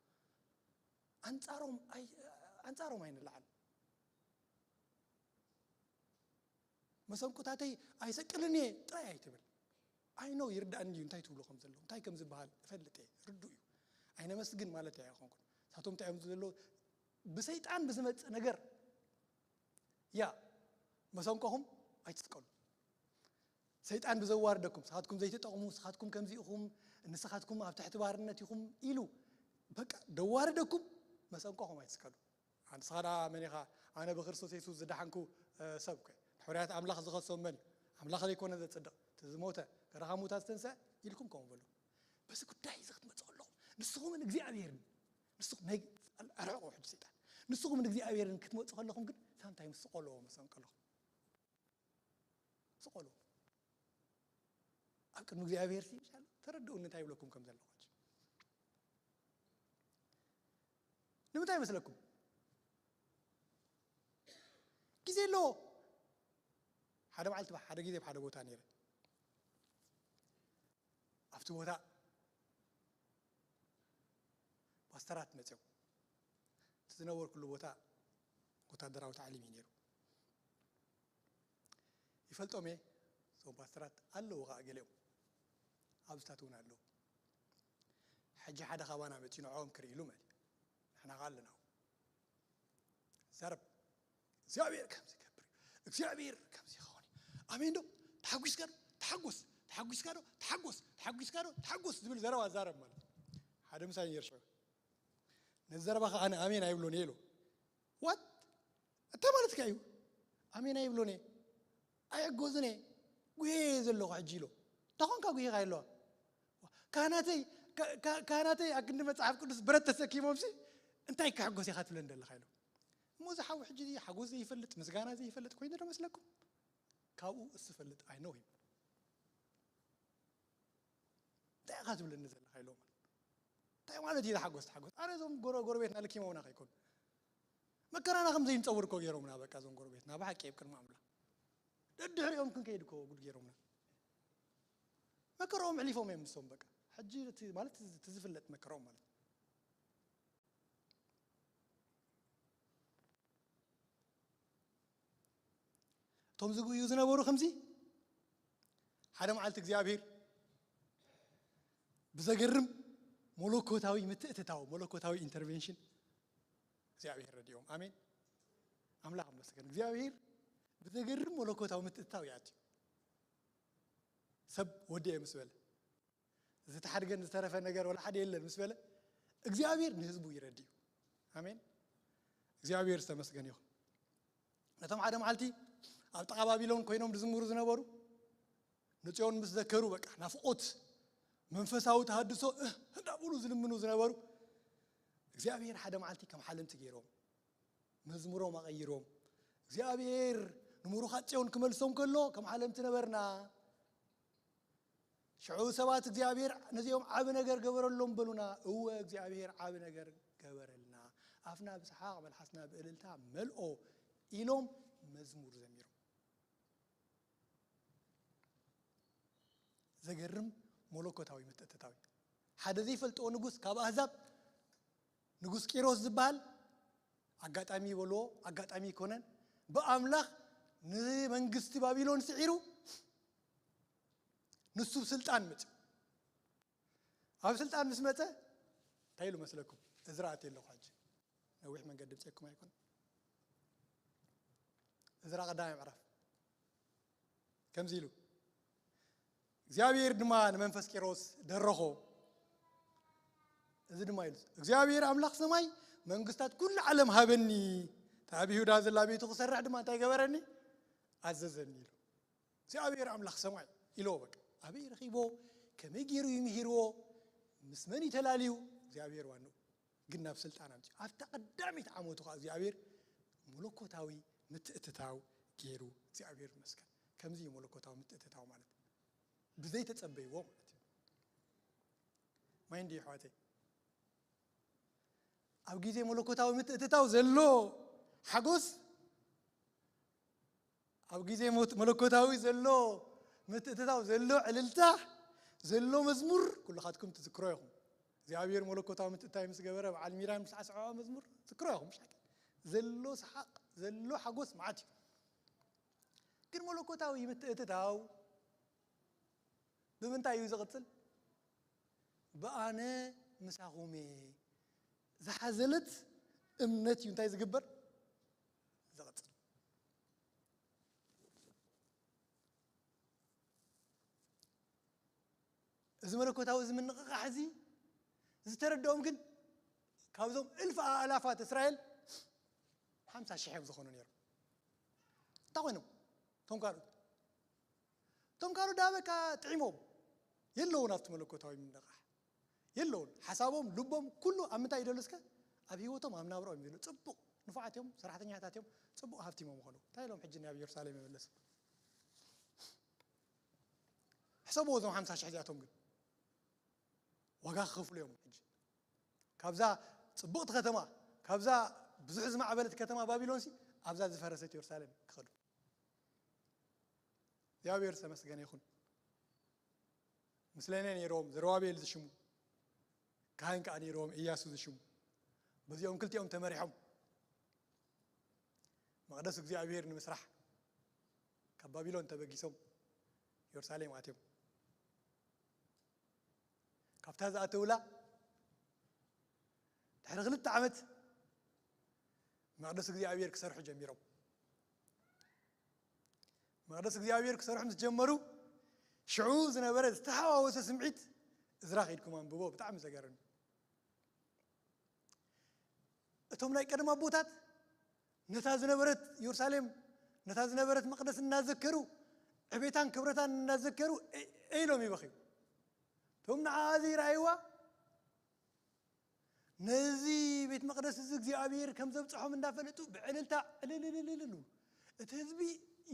ኣንጻሮም ኣይ-፣ ኣንጻሮም ኣይንለዓል። መሰንቆታተይ ኣይሰቅልን እየ ጥራይ ኣይትብል። ኣይ ኖ፣ ይርዳእኒ እዩ እንታይ ትብሉ ከም ዘለኹም፣ እንታይ ከም ዝበሃል እፈልጥ እየ፣ ርዱእ እዩ። ኣይነመስግን ማለት እየ ኣይኮንኩን። ንሳቶም እንታይ እዮም ዘለዉ? ብሰይጣን ብዝመጽእ ነገር እያ መሰንቆኹም ኣይትስቀሉ። ሰይጣን ብዘዋርደኩም፣ ንስኻትኩም ዘይትጠቕሙ፣ ንስኻትኩም ከምዚ ኢኹም፣ ንስኻትኩም ኣብ ትሕቲ ባርነት ኢኹም ኢሉ በቃ ደዋርደኩም፣ መሰንቆኹም ኣይትስቀሉ። ንስኻ ደኣ መን ኢኻ? ኣነ ብክርስቶስ የሱስ ዝደሓንኩ፣ እ፣ ሰብ እኮ እየ። ንሕሩያት ኣምላኽ ዝኸሶም መን እዩ? ኣምላኽ ዘይኮነ ዘጽድቕ፣ እቲ ዝሞተ፣ ገና ካብ ሙታት ዝተንስአ ኢልኩም ከምኡ በሉ። በዚ ጉዳይ እዚ ክትመጽእ ከለኹም ንስኹምን እግዚኣብሔርን፣ ንስኹም ናይ፣ ኣርሕቑ ሕጂ ሰይጣን። ንስኹምን እግዚኣብሔርን ክትመጽኡ ከለኹም ግን ሳምታይምስ ስቐልዎ መሰንቆኹም። ስቐሉ። ኣብ ቅድሚ እግዚኣብሔር ሲ ይሻል ተረድኡኒ እንታይ ይብለኩም ከም ዘለኹ። ንምንታይ ይመስለኩም? ግዜ ኣለዎ። ሓደ መዓልቲ ሓደ ግዜ ኣብ ሓደ ቦታ ነይረ። ኣብቲ ቦታ ፓስተራት መፅዮም። እቲ ዝነበርኩሉ ቦታ ወታደራዊ ታዕሊም እዩ ነይሩ። ይፈልጦም እየ፣ እዞም ፓስተራት ኣለዉ ከዓ ገሊኦም ኣብዚታት እውን ኣለዉ። ሕጂ ሓደ ካባና መፅዩ ንዕኦም ክርኢ ኢሉ ማለት እዩ። ንሕና ከዓ ኣለና። ዛረብ እግዚኣብሔር ከምዚ ይገብር እዩ፣ እግዚኣብሔር ከምዚ ይኸውን እዩ። ኣሜን ዶ? ተሓጒስካ ዶ? ተሓጎስ። ተሓጒስካ ዶ? ተሓጎስ። ተሓጒስካ ዶ? ተሓጎስ ዝብል ዘረባ ዛረብ ማለት እዩ። ሓደ ምሳይ ነይሩ ሽዑ። ነዚ ዘረባ ከዓ ኣነ ኣሜን ኣይብሎን እየ ኢሉ። ዋት? እንታይ ማለትካ እዩ? ኣሜን ኣይብሎን እየ። ኣይሕጎዝን እየ። ጉሄ እየ ዘለኹ ሕጂ ኢሎ። እንታይ ኾንካ ጉሄኻ ኣለዋ? ካህናተይ፣ ካ-፣ ካ-፣ ካህናተይ ኣብ ክንዲ መጽሓፍ ቅዱስ ብረት ተሰኪሞምሲ እንታይ ክሕጎስ ኢኻ ትብለኒ ዘለኻ ኢሎ። እሞ እዚ ሓዊ ሕጂ እዚ ሓጎስ ዘይፈልጥ፣ ምስጋና ዘይፈልጥ ኮይኑ ዶ መስለኩም? ካብኡ እሱ ፈልጥ፣ I know him። እንታይ ኢኻ ትብለኒ ዘለኻ ኢሎ። እንታይ ማለት እዩ ተሓጎስ፣ ተሓጎስ? ኣነ እዞም ጎረ-፣ ጎረቤትና ልኪሞምና ከይኮኑ። መከራና ከም ዘይንጸውር እኮ ገይሮምና፣ በቃ እዞም ጎረቤትና ብሓቂ ኣብ ቅድሚ ኣምላኽ። ደድሕሪኦም ክንከይድ እኮ ጉድ ገይሮምና። መከራኦም ኣሕሊፎም እዮም ንሶም በቃ። ሕጂ እቲ ማለት እቲ ዝፍለጥ መከራኦም ማለት። እቶም ዝጉዩ ዝነበሩ ከምዚ ሓደ መዓልቲ እግዚኣብሔር ብዘገርም መለኮታዊ ምትእትታው፣ መለኮታዊ ኢንተርቬንሽን እግዚኣብሔር ረድኦም። ኣሜን። ኣምላኽ ይመስገን። እግዚኣብሔር ብዘገርም መለኮታዊ ምትእትታው ይኣትዩ። ሰብ ወዲኤ ምስ በለ፣ ዝተሓድገን ዝተረፈ ነገር ወላ ሓደ የለን ምስ በለ፣ እግዚኣብሔር ንህዝቡ ይረድዩ። ኣሜን። እግዚኣብሔር ዝተመስገነ ይኹን። ነቶም ሓደ መዓልቲ ኣብ ጥቓ ባቢሎን ኮይኖም ዝዝምሩ ዝነበሩ፣ ንጽዮን ምስ ዘከሩ፣ በቃ ናፍቆት መንፈሳዊ ተሃድሶ፣ እህ፣ እንዳበሉ ዝልምኑ ዝነበሩ፣ እግዚኣብሔር ሓደ መዓልቲ ከም ሓለምቲ ገይሮም፣ መዝሙሮም ኣቐይሮም፣ እግዚኣብሔር ንሙሩኻት ጽዮን ክመልሶም ከሎ ከም ሓለምቲ ነበርና። ሽዑ ሰባት እግዚኣብሔር ነዚኦም ዓቢ ነገር ገበረሎም በሉና። እወ እግዚኣብሔር ዓቢ ነገር ገበረልና። ኣፍና ብሰሓቕ መልሓስና ብእልልታ መልኦ ኢሎም መዝሙር ዘሚሮም። ዘገርም መለኮታዊ ምትእትታው። ሓደ ዘይፈልጥዎ ንጉስ ካብ ኣህዛብ ንጉስ ቂሮስ ዝበሃል ኣጋጣሚ ይበልዎ፣ ኣጋጣሚ ይኮነን። ብኣምላኽ ንመንግስቲ ባቢሎን ስዒሩ ንሱ ስልጣን መጽ-፣ ኣብ ስልጣን ምስ መጸ እንታይ ኢሉ መስለኩም? እዝራ ኣትየ ኣለኹ ሕጂ። ነዊሕ መንገዲ ምጽኤኩም ኣይኮን። እዝራ ቀዳማይ ምዕራፍ ከምዚ ኢሉ፣ እግዚኣብሔር ድማ ንመንፈስ ቂሮስ ደረኾ። እዚ ድማ ኢሉ፣ እግዚኣብሔር ኣምላኽ ሰማይ መንግስታት ኩሉ ዓለም ሃበኒ፣ እታ ኣብ ይሁዳ ዘላ ቤቱ ክሰርሕ ድማ እንታይ ገበረኒ? ኣዘዘኒ ኢሉ። እግዚኣብሔር ኣምላኽ ሰማይ ኢልዎ። በቃ ኣበይ ረኺቦ? ከመይ ገይሩ ይምሂርዎ? ምስ መን እዩ ተላልዩ? እግዚኣብሔር ዋንኡ። ግን ናብ ስልጣን ኣምፅኡ። ኣብታ ቀዳመይቲ ዓመቱ ከዓ እግዚኣብሔር መለኮታዊ ምትእትታው ገይሩ። እግዚኣብሔር ይመስገን። ከምዚ እዩ መለኮታዊ ምትእትታው ማለት። ብዘይተጸበይዎ ማለት እዩ። ማይ እንዲ ኣሕዋተይ፣ ኣብ ግዜ መለኮታዊ ምትእትታው ዘሎ ሓጎስ፣ ኣብ ግዜ ሞት-፣ መለኮታዊ ዘሎ ምትእትታው ዘሎ ዕልልታ፣ ዘሎ መዝሙር ኩልኻትኩም ትዝክሮ ኢኹም። እግዚኣብሔር መለኮታዊ ምትእትታይ ምስ ገበረ በዓል ሚራን ምስ ኣስዐዖ መዝሙር ትዝክሮ ኢኹም። ምሽ ሓቂ ዘሎ ሰሓቕ፣ ዘሎ ሓጎስ መዓት እዩ። ግን መለኮታዊ ምትእትታው ብምንታይ እዩ ዝቕጽል? ብኣነ ምሳኹም እየ ዝሓዘለት እምነት እዩ እንታይ ዝግበር? ዝቕጽል። እዚ መለኮታዊ እዚ ምንቕቓሕ እዚ ዝተረድኦም ግን ካብዞም እልፍ ኣእላፋት እስራኤል ሓምሳ ሽሕ እዮም ዝኾኑ ነይሮም። እንታይ ኮይኖም? እቶም ካልኦት እቶም ካልኦት ዳ በቃ ጥዒሞም የለውን ኣብቲ መለኮታዊ ምንቕቓሕ የለውን። ሓሳቦም ልቦም ኩሉ ኣብ ምንታይ ይደሉ እስከ ኣብ ህይወቶም ኣብ ናብራኦም ይደሉ። ጽቡቕ ንፉዓት እዮም፣ ሰራሕተኛታት እዮም፣ ጽቡቕ ሃፍቲሞም ይኾኑ። እንታይ ኢሎም ሕጂ ናብ ኢየሩሳሌም ይመለሱ? ሕሰብዎ እዞም ሓምሳ ሽሕ እዚኣቶም ግን ዋጋ ክኸፍሉ እዮም። ሕጂ ካብዛ ጽቡቕቲ ከተማ ካብዛ ብዙሕ ዝማዕበለት ከተማ ባቢሎን ሲ ኣብዛ ዝፈረሰት ኢየሩሳሌም ክኸዱ። እግዚኣብሔር ዝተመስገነ ይኹን። ምስለኔ ነይሮም ዘረባቤል ዝሽሙ ካህን ከዓ ነይሮም እያሱ ዝሽሙ። በዚኦም ክልቲኦም ተመሪሖም መቕደስ እግዚኣብሔር ንምስራሕ ካብ ባቢሎን ተበጊሶም ኢየሩሳሌም ኣትዮም። ካብታ ዝኣተውላ ድሕሪ ክልተ ዓመት መቕደስ እግዚኣብሔር ክሰርሑ ጀሚሮም። መቕደስ እግዚኣብሔር ክሰርሑ ምስ ጀመሩ ሽዑ ዝነበረ ዝተሓዋወሰ ስምዒት እዝራ ከይድኩም ኣንብቦ ብጣዕሚ ዘገርም። እቶም ናይ ቀደም ኣቦታት ነታ ዝነበረት ኢየሩሳሌም ነታ ዝነበረት መቕደስ እናዘከሩ ዕቤታን ክብረታን እናዘከሩ ኢሎም ይበኽዩ። እቶም ንዓ እዚ ይረኣይዋ ነዚ ቤት መቕደስ እዚ እግዚኣብሔር ከም ዘብፅሖም እንዳፈለጡ ብዕልልታ ዕልልልልልሉ እቲ ህዝቢ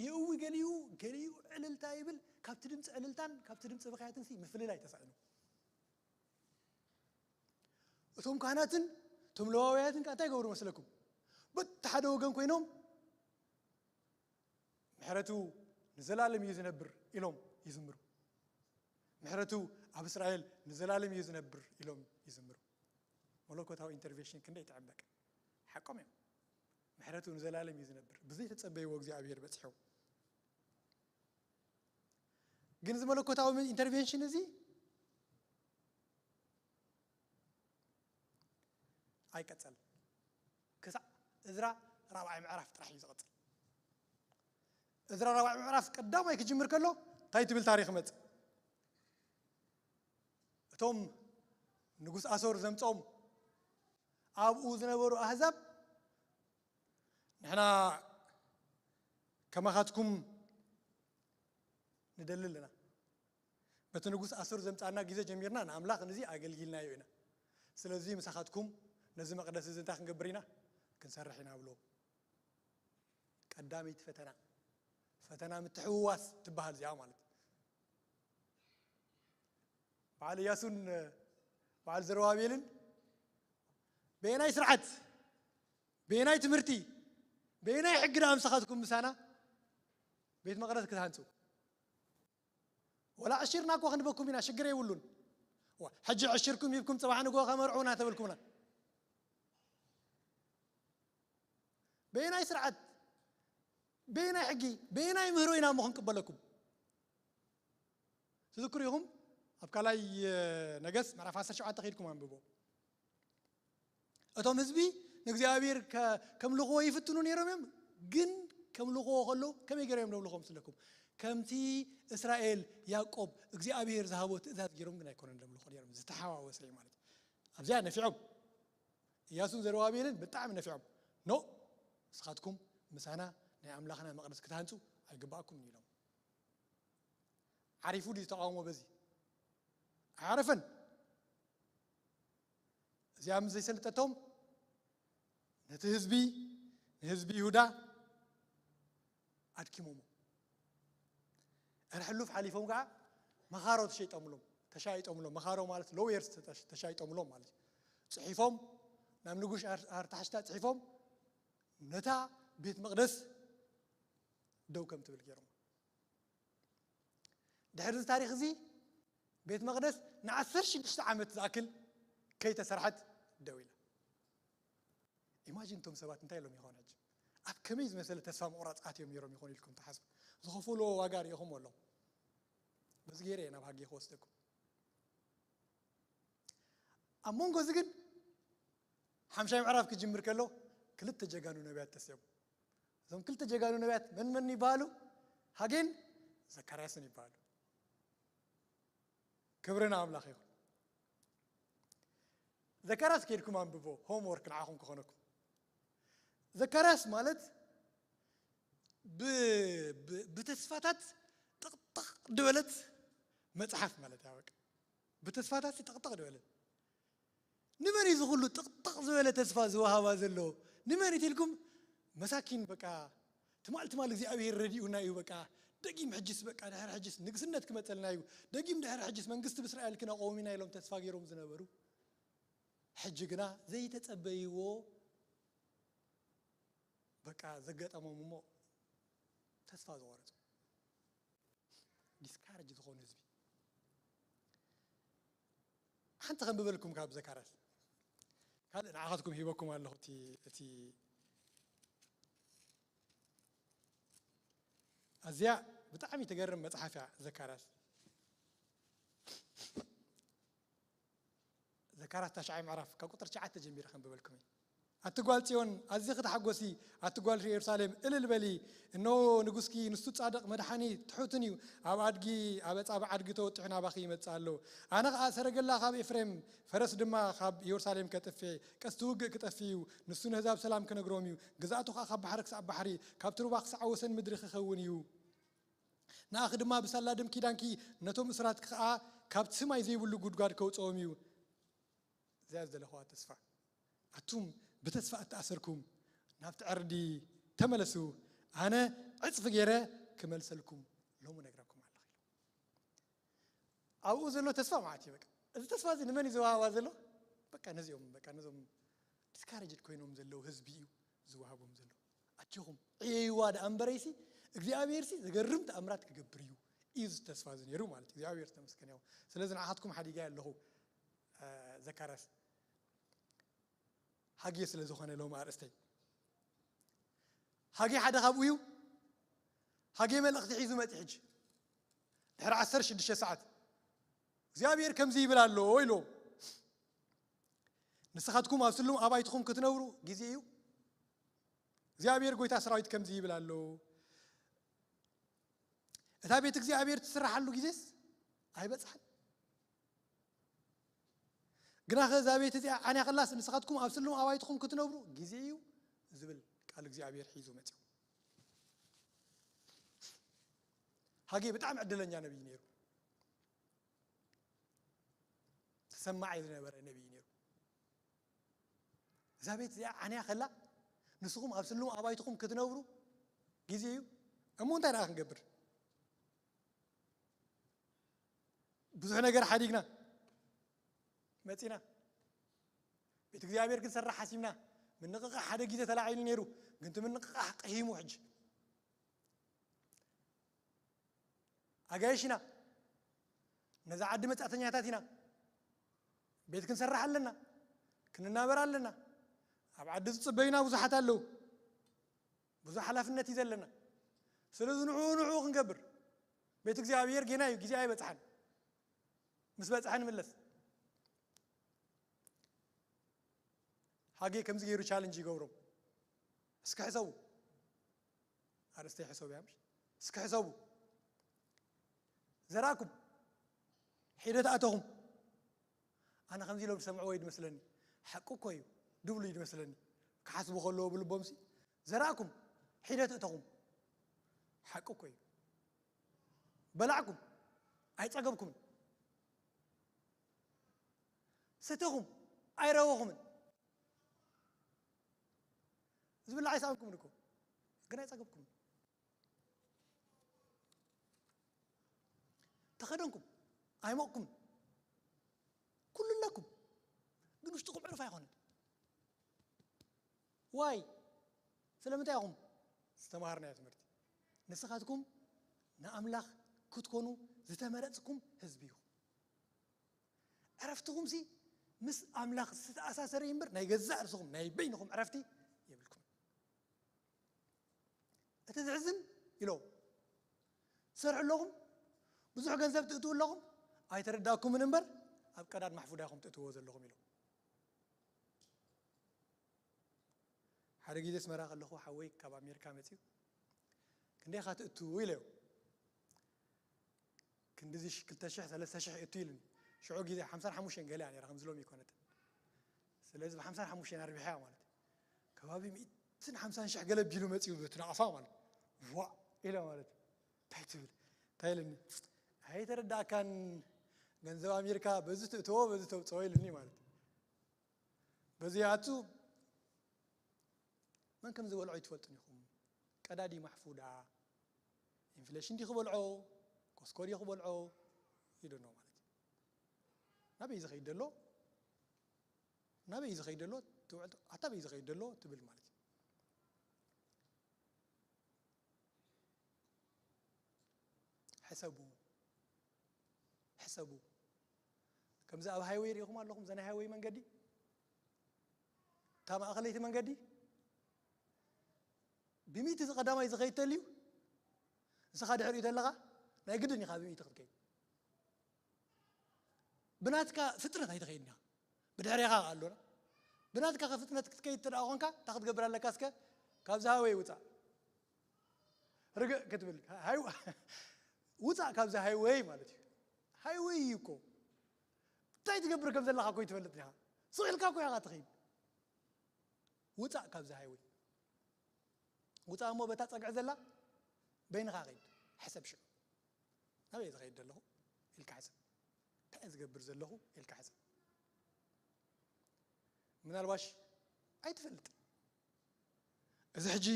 የእዊ ገሊኡ ገሊኡ ዕልልታ ይብል። ካብቲ ድምፂ ዕልልታን ካብቲ ድምፂ ብኽያትን ምፍልላይ ተሳእኑ። እቶም ካህናትን እቶም ለዋውያትን ከ እንታይ ይገብሩ መስለኩም? በቲ ሓደ ወገን ኮይኖም ምሕረቱ ንዘላለም እዩ ዝነብር ኢሎም ይዝምሩ። ምሕረቱ ኣብ እስራኤል ንዘላለም እዩ ዝነብር ኢሎም ይዝምሩ። መለኮታዊ ኢንተርቬንሽን ክንደይ ተዐበቀ። ሓቆም እዮም። ምሕረቱ ንዘላለም እዩ ዝነብር። ብዘይተጸበይዎ እግዚኣብሔር በጽሖም። ግን እዚ መለኮታዊ ኢንተርቬንሽን እዚ ኣይቀጸልን። ክሳዕ እዝራ ራብዓይ ምዕራፍ ጥራሕ እዩ ዝቐጽል። እዝራ ራብዓይ ምዕራፍ ቀዳማይ ክጅምር ከሎ እንታይ ትብል ታሪኽ ይመጽእ? እቶም ንጉስ ኣሶር ዘምጾም ኣብኡ ዝነበሩ ኣህዛብ ንሕና ከማኻትኩም ንደሊ ኣለና። በቲ ንጉስ ኣሶር ዘምጻና ግዜ ጀሚርና ንኣምላኽ ንዚ ኣገልጊልናዮ ኢና። ስለዚ ምሳኻትኩም ነዚ መቕደስ እዚ እንታይ ክንገብር ኢና? ክንሰርሕ ኢና ብሎ። ቀዳመይቲ ፈተና ፈተና ምትሕውዋስ ትበሃል እዚኣ ማለት በዓል እያሱን በዓል ዘረባቤልን በየናይ ስርዓት በየናይ ትምህርቲ በየናይ ሕጊ ዳ ምሳኻትኩም ምሳና ቤት መቕደስ ክትሃንፁ? ወላ ዕሽርና እኮ ክንበኩም ኢና፣ ሽግር የብሉን። ሕጂ ዕሽርኩም ሂብኩም ፅባሕ ንግሆ ከመርዑና ተበልኩምና። በየናይ ስርዓት፣ በየናይ ሕጊ፣ በየናይ ምህሮ ኢና እሞ ክንቅበለኩም? ትዝክሩ ኢኹም? ኣብ ካልኣይ ነገስ ምዕራፍ ዓሰርተ ሸውዓተ ከይድኩም ኣንብቦ። እቶም ህዝቢ ንእግዚኣብሔር ከምልኽዎ ይፍትኑ ነይሮም እዮም። ግን ከምልኽዎ ከለዉ ከመይ ገይሮም ደምልኽዎ ምስለኩም? ከምቲ እስራኤል ያዕቆብ እግዚኣብሔር ዝሃቦ ትእዛዝ ገይሮም ግን ኣይኮነን ደምልኽዎ ነይሮም። ዝተሓዋወሰ እዩ ማለት እዩ። ኣብዚኣ ነፊዖም። እያሱን ዘረባቤልን ብጣዕሚ ነፊዖም። ኖ፣ ንስኻትኩም ምሳና ናይ ኣምላኽና መቕደስ ክትሃንፁ ኣይግባኣኩም ኢሎም። ዓሪፉ ድዩ ተቃውሞ በዚ? ኣይዓረፈን። እዚኣ ምስ ዘይሰልጠቶም ነቲ ህዝቢ ንህዝቢ ይሁዳ ኣድኪሞሞ። እረ ሕሉፍ ሓሊፎም ከዓ መኻሮ ተሸይጦምሎም ተሻይጦምሎም። መኻሮ ማለት ሎየርስ ተሻይጦምሎም ማለት እዩ። ፅሒፎም ናብ ንጉሽ ኣርታሕሽታ ፅሒፎም ነታ ቤት መቕደስ ደው ከም ትብል ገይሮም። ድሕሪ እዚ ታሪኽ እዚ ቤት መቕደስ ንዓሰርተ ሽዱሽተ ዓመት ዝኣክል ከይተሰርሐት ደው ኢላ። ኢማጂን እቶም ሰባት እንታይ ኢሎም ይኾኑ ሕጂ? ኣብ ከመይ ዝመሰለ ተስፋ ምቑራፅ ኣትዮም ነይሮም ይኾኑ ኢልኩም ትሓስቡ? ዝኸፈልዎ ዋጋ ርኢኹም ኣለኹም። በዚ ገይረ እየ ናብ ሃጌ ክወስደኩም። ኣብ መንጎ እዚ ግን ሓምሻይ ምዕራፍ ክጅምር ከሎ ክልተ ጀጋኑ ነቢያት ተስዮም። እዞም ክልተ ጀጋኑ ነቢያት መን መን ይበሃሉ? ሃጌን ዘካርያስን ይበሃሉ። ክብሪ ንኣምላኽ ይኹን። ዘካርያስ ከይድኩም ኣንብቦ፣ ሆምወርክ ንዓኹም ክኾነኩም። ዘካርያስ ማለት ብ- ብ- ብተስፋታት ጥቕጥቕ ዝበለት መጽሓፍ ማለት እያ። በቃ ብተስፋታት ጥቕጥቕ ዝበለት። ንመን እዩ እዚ ኩሉ ጥቕጥቕ ዝበለ ተስፋ ዝወሃባ ዘሎ? ንመን እዩ ኢልኩም? መሳኪን በቃ ትማል ትማል እግዚኣብሔር ረዲኡና እዩ። በቃ ደጊም ሕጅስ በቃ ድሕር ሕጅስ ንግስነት ክመፀልና እዩ። ደጊም ድሕር ሕጅስ መንግስቲ ብእስራኤል ክነቆም ኢና ኢሎም ተስፋ ገይሮም ዝነበሩ፣ ሕጂ ግና ዘይተጸበይዎ በቃ ዘጋጠሞም እሞ ተስፋ ዝቆረጹ፣ ዲስካርጅ ዝኾኑ ህዝቢ። ሓንቲ ከንብበልኩም ካብ ዘካርያስ፣ ካልእ ንዓኻትኩም ሂበኩም ኣለኹ። እቲ እቲ ኣዝያ ብጣዕሚ ትገርም መጽሓፍ እያ ዘካርያስ። ዘካርያስ ታሽዓይ ምዕራፍ ካብ ቁጥሪ ትሽዓተ ጀሚረ ከንብበልኩም እየ። ኣቲ ጓል ጽዮን ኣዚኺ ተሓጎሲ፣ ኣቲ ጓል ኢየሩሳሌም እልል በሊ። እነሆ ንጉስኪ ንሱ ጻድቕ መድሓኒ ትሑትን እዩ። ኣብ ኣድጊ ኣብ ኣጻብዕ ኣድጊ ተወጢሑ ናባኺ ይመጽእ ኣሎ። ኣነ ኸኣ ሰረገላ ካብ ኤፍሬም ፈረስ ድማ ካብ ኢየሩሳሌም ከጥፌ፣ ቀስቲ ውግእ ክጠፊ እዩ። ንሱ ንህዛብ ሰላም ክነግሮም እዩ። ግዝኣቱ ኸኣ ካብ ባሕሪ ክሳብ ባሕሪ፣ ካብቲ ሩባ ክሳዕ ወሰን ምድሪ ክኸውን እዩ። ንኣኺ ድማ ብሳላ ደም ኪዳንኪ ነቶም እሱራትኪ ኸኣ ካብቲ ማይ ዘይብሉ ጉድጓድ ከውጽኦም እዩ። እዚኣ ዝደለኽዋ ተስፋ። ኣቱም ብተስፋ እተኣሰርኩም ናብቲ ዕርዲ ተመለሱ፣ ኣነ ዕጽፊ ገይረ ክመልሰልኩም ሎሚ ነግረኩም ኣለኹ ኢሉ። ኣብኡ ዘሎ ተስፋ ማለት እዩ። በቃ እዚ ተስፋ እዚ ንመን እዩ ዝወሃባ ዘሎ? በቃ ነዚኦም በቃ ነዞም ዲስካሬጅድ ኮይኖም ዘለዉ ህዝቢ እዩ ዝወሃቦም ዘሎ። ኣጆኹም ዕየይዋ ደኣ እምበረይሲ እግዚኣብሔርሲ ዘገርም ተኣምራት ክገብር እዩ እዩ እዚ ተስፋ እዚ ነይሩ ማለት እዩ። እግዚኣብሔር ዝተመስገነ ይኹን። ስለዚ ንዓኻትኩም ሓዲጋ ኣለኹ። እ፣ ዘካርያስ ሃጌ ስለ ዝኾነ ሎም ኣርእስተይ ሃጌ ሓደ ካብኡ እዩ። ሃጌ መልእኽቲ ሒዙ መጺ ሕጂ ድሕሪ ዓሰርተ ሽዱሽተ ሰዓት እግዚኣብሔር ከምዚ ይብል ኣሎ ኢልዎም። ንስኻትኩም ኣብ ስሉም ኣባይትኹም ክትነብሩ ግዜ እዩ። እግዚኣብሔር ጎይታ ሰራዊት ከምዚ ይብል ኣሎ። እታ ቤት እግዚኣብሔር ትስራሓሉ ግዜስ ኣይበጽሓን። ግናኸ እዛ ቤት እዚኣ ዓንያ ከላስ ንስኻትኩም ኣብ ስሉም ኣባይትኹም ክትነብሩ ግዜ እዩ ዝብል ቃል እግዚኣብሔር ሒዙ መጺኡ። ሃጌ ብጣዕሚ ዕድለኛ ነቢይ ነይሩ። ተሰማዒ ዝነበረ ነቢይ ነይሩ። እዛ ቤት እዚኣ ዓንያ ከላ ንስኹም ኣብ ስሉም ኣባይትኹም ክትነብሩ ግዜ እዩ እሞ እንታይ ደኣ ክንገብር? ብዙሕ ነገር ሓዲግና መጺና። ቤት እግዚኣብሔር ክንሰርሕ ሓሲብና። ምንቕቓሕ ሓደ ግዜ ተላዒሉ ነይሩ፣ ግን እቲ ምንቕቓሕ ቀሂሙ። ሕጂ ኣጋይሽ ኢና፣ ነዛ ዓዲ መጻእተኛታት ኢና። ቤት ክንሰርሕ ኣለና፣ ክንናበር ኣለና። ኣብ ዓዲ ዝጽበዩና ብዙሓት ኣለዉ። ብዙሕ ሓላፍነት እዩ ዘለና። ስለዚ ንዕኡ ንዕኡ ክንገብር፣ ቤት እግዚኣብሔር ጌና እዩ፣ ግዜ ኣይበጽሓን። ምስ በጽሐ ንምለስ። ሃጌ ከምዚ ገይሩ ቻለንጅ ይገብሮም። እስኪ ሕሰቡ። ኣርእስተይ ሕሰቡ እያ ምሽ? እስኪ ሕሰቡ። ዘራእኩም፣ ሒደት ኣተኹም። ኣነ ከምዚ ኢሎም ዝሰምዕዎ እዩ ዝመስለኒ። ሓቂ እኮ እዩ፣ ድብሉ እዩ ዝመስለኒ። ክሓስቡ ከለዎ ብልቦምሲ፣ ዘራእኩም፣ ሒደት እተኹም። ሓቂ እኮ እዩ። በላዕኩም፣ ኣይጸገብኩምን። ሰተኹም፣ ኣይረወኹምን። ዝብላዕ ኣይሰኣንኩምን እኮ፣ ግን ኣይጸገብኩምን። ተኸደንኩም፣ ኣይሞቕኩምን። ኩሉ ኣለኩም፣ ግን ውሽጥኹም ዕሩፍ ኣይኮነን። ዋይ? ስለምንታይ ኢኹም? ዝተማሃርናዮ ትምህርቲ። ንስኻትኩም ንኣምላኽ ክትኮኑ ዝተመረጽኩም ህዝቢ ኢኹም። ዕረፍትኹምሲ ምስ ኣምላኽ ዝተኣሳሰረ እዩ እምበር፣ ናይ ገዛእ ርእስኹም፣ ናይ በይንኹም ዕረፍቲ የብልኩም። እቲ ዝሕዝን ኢሎም፣ ትሰርሑ ኣለኹም፣ ብዙሕ ገንዘብ ትእትዉ ኣለኹም፣ ኣይተረዳእኩምን እምበር፣ ኣብ ቀዳድ ማሕፉዳ ኢኹም ትእትዎ ዘለኹም ኢሎም። ሓደ ግዜ ኣስመራ ከለኹ ሓወይ ካብ ኣሜሪካ መጺኡ፣ "ክንደይ ኢኻ ትእቱ?" ኢለዮ። ክንድዚ ሽ- ክልተ ሽሕ ሰለስተ ሽሕ እቱ ኢሉኒ። ሽዑ ግዜ ሓምሳን ሓሙሽተን ገለ እያ ነይራ፣ ከምዚ ሎሚ ኣይኮነትን። ስለዚ ብ ሓምሳን ሓሙሽተን ኣርቢሐያ ማለት እዩ። ከባቢ ሚእትን ሓምሳን ሽሕ ገለ ቢሉ መጺኡ በቲ ናቕፋ ማለት እዩ። ዋ ኢለ ማለት እዩ። እንታይ ትብል? እንታይ ኢልኒ? ኣይተረዳእካን፣ ገንዘብ ኣሜሪካ በዚ ትእትዎ በዚ ተውፅኦ ኢልኒ ማለት እዩ። በዚ ኣቱ መን ከም ዝበልዖ ኣይትፈልጡን ኢኹም። ቀዳዲ ማሕፉዳ ኢንፍሌሽን ዲ ክበልዖ፣ ኮስኮ ዲ ክበልዖ ይደኖ ማለት እዩ። ናበይ ዝኸይድ ዘሎ ናበይ ዝኸይድ ዘሎ ትውዕል፣ ኣታ በይ ዝኸይድ ዘሎ ትብል ማለት እዩ። ሕሰቡ፣ ሕሰቡ። ከምዚ ኣብ ሃይወይ ርኢኹም ኣለኹም፣ እዛ ናይ ሃይወይ መንገዲ፣ እታ ማእኸለይቲ መንገዲ ብሚእቲ ዝቐዳማይ ዝኸይድ ተልዩ፣ ንስኻ ድሕሪኡ ተለኻ ናይ ግድን ኢኻ ብሚእቲ ክትከይድ። ብናትካ ፍጥነት ኣይትኸይድን ኢኻ። ብድሕሬኻ ኣሎና። ብናትካ ከ ፍጥነት ክትከይድ እንተ ደኣ ኾንካ፣ እንታይ ክትገብር ኣለካ እስከ? ካብዚ ሃይወይ ውጻእ። ርግእ ክትብል። ሃይ-፣ ውጻእ ካብዚ ሃይወይ ማለት እዩ። ሃይወይ እዩ እኮ። እንታይ ትገብር ከም ዘለኻ እኮ ይትፈልጥ ኢኻ። ስቕ ኢልካ እኮ ኢኻ ትኸይድ። ውጻእ ካብዚ ሃይወይ። ውጻእ እሞ በታ ጸግዒ ዘላ በይንኻ ኸይድ። ሕሰብ ሽዑ። ናበይ ዝኸይድ ዘለኹ ኢልካ ሕሰብ። እንታይ ዝገብር ዘለኹ ኢልካ ሕሰብ። ምናልባሽ ኣይትፈልጥ። እዚ ሕጂ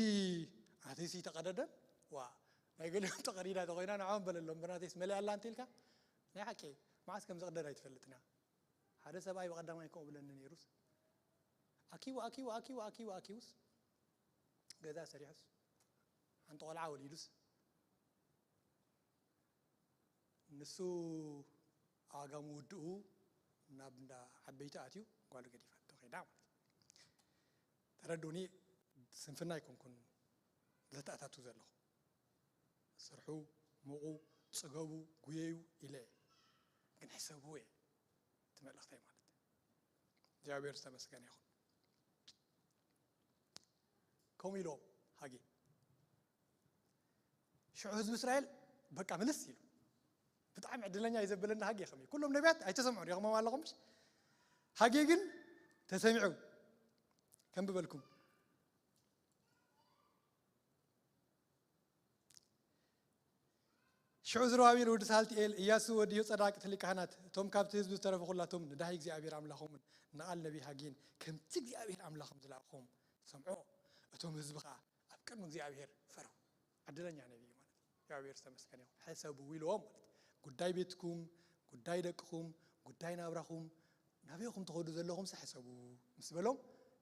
ኣተይሲ ተቐደደን፣ ዋ፣ ናይ ገሊኦም ተቐዲዳ ተኾይና ንዖም በለሎም፣ ብናተይስ መሊኣ ኣላ እንተ ኢልካ፣ ናይ ሓቂ መዓስ ከም ዝቕደድ ኣይትፈልጥን ኢኻ። ሓደ ሰብኣይ ብቐዳማይ ከምኡ ብለኒ ነይሩስ፣ ኣኪቡ፣ ኣኪቡ፣ ኣኪቡ፣ ኣኪቡ፣ ኣኪቡስ፣ ገዛ ሰሪሑስ፣ ሓንቲ ቆልዓ ወሊዱስ፣ ንሱ ኣጋ ምውድኡ ናብ እንዳ ዓበይቲ ኣትዩ ጓሉ ገዲፋቶ ከይዳ ማለት እዩ። ተረድኡኒ፣ ስንፍና ኣይኮንኩን ዘተኣታቱ ዘለኹ። ስርሑ፣ ሙቑ፣ ጽገቡ፣ ጉየዩ ኢለ እየ። ግን ሕሰቡ እየ እቲ መልእኽተይ ማለት እዩ። እግዚኣብሔር ዝተመስገነ ይኹን። ከምኡ ኢሎም ሃጌ ሽዑ ህዝቢ እስራኤል በቃ ምልስ ኢሉ። ብጣዕሚ ዕድለኛ እዩ ዘብለና ሃጌ ከመይ ኩሎም ነቢያት ኣይተሰምዑን ኢኹም ኣለኹም። ሃጌ ግን ተሰሚዑ። ከንብበልኩም። ሽዑ ዝሩባቤል ወዲ ሳልትኤል፣ ኢያሱ ወዲ ዮጸዳቅ እቲ ሊቀ ካህናት፣ እቶም ካብቲ ህዝቢ ዝተረፉ ኩላቶም ንዳሂ እግዚኣብሔር ኣምላኾምን ንቓል ነቢይ ሃጌን ከምቲ እግዚኣብሔር ኣምላኾም ዝለኣኾም ሰምዖ። እቶም ህዝቢ ኸኣ ኣብ ቅድሚ እግዚኣብሔር ፈርሁ። ዕድለኛ ነቢይ ማለት እዩ። እግዚኣብሔር ዝተመስገነ ይኹን። ሕሰቡ ኢልዎም ማለት እዩ። ጉዳይ ቤትኩም፣ ጉዳይ ደቅኹም፣ ጉዳይ ናብራኹም፣ ናበይኹም ትኸዱ ዘለኹምሲ ሕሰቡ ምስ በሎም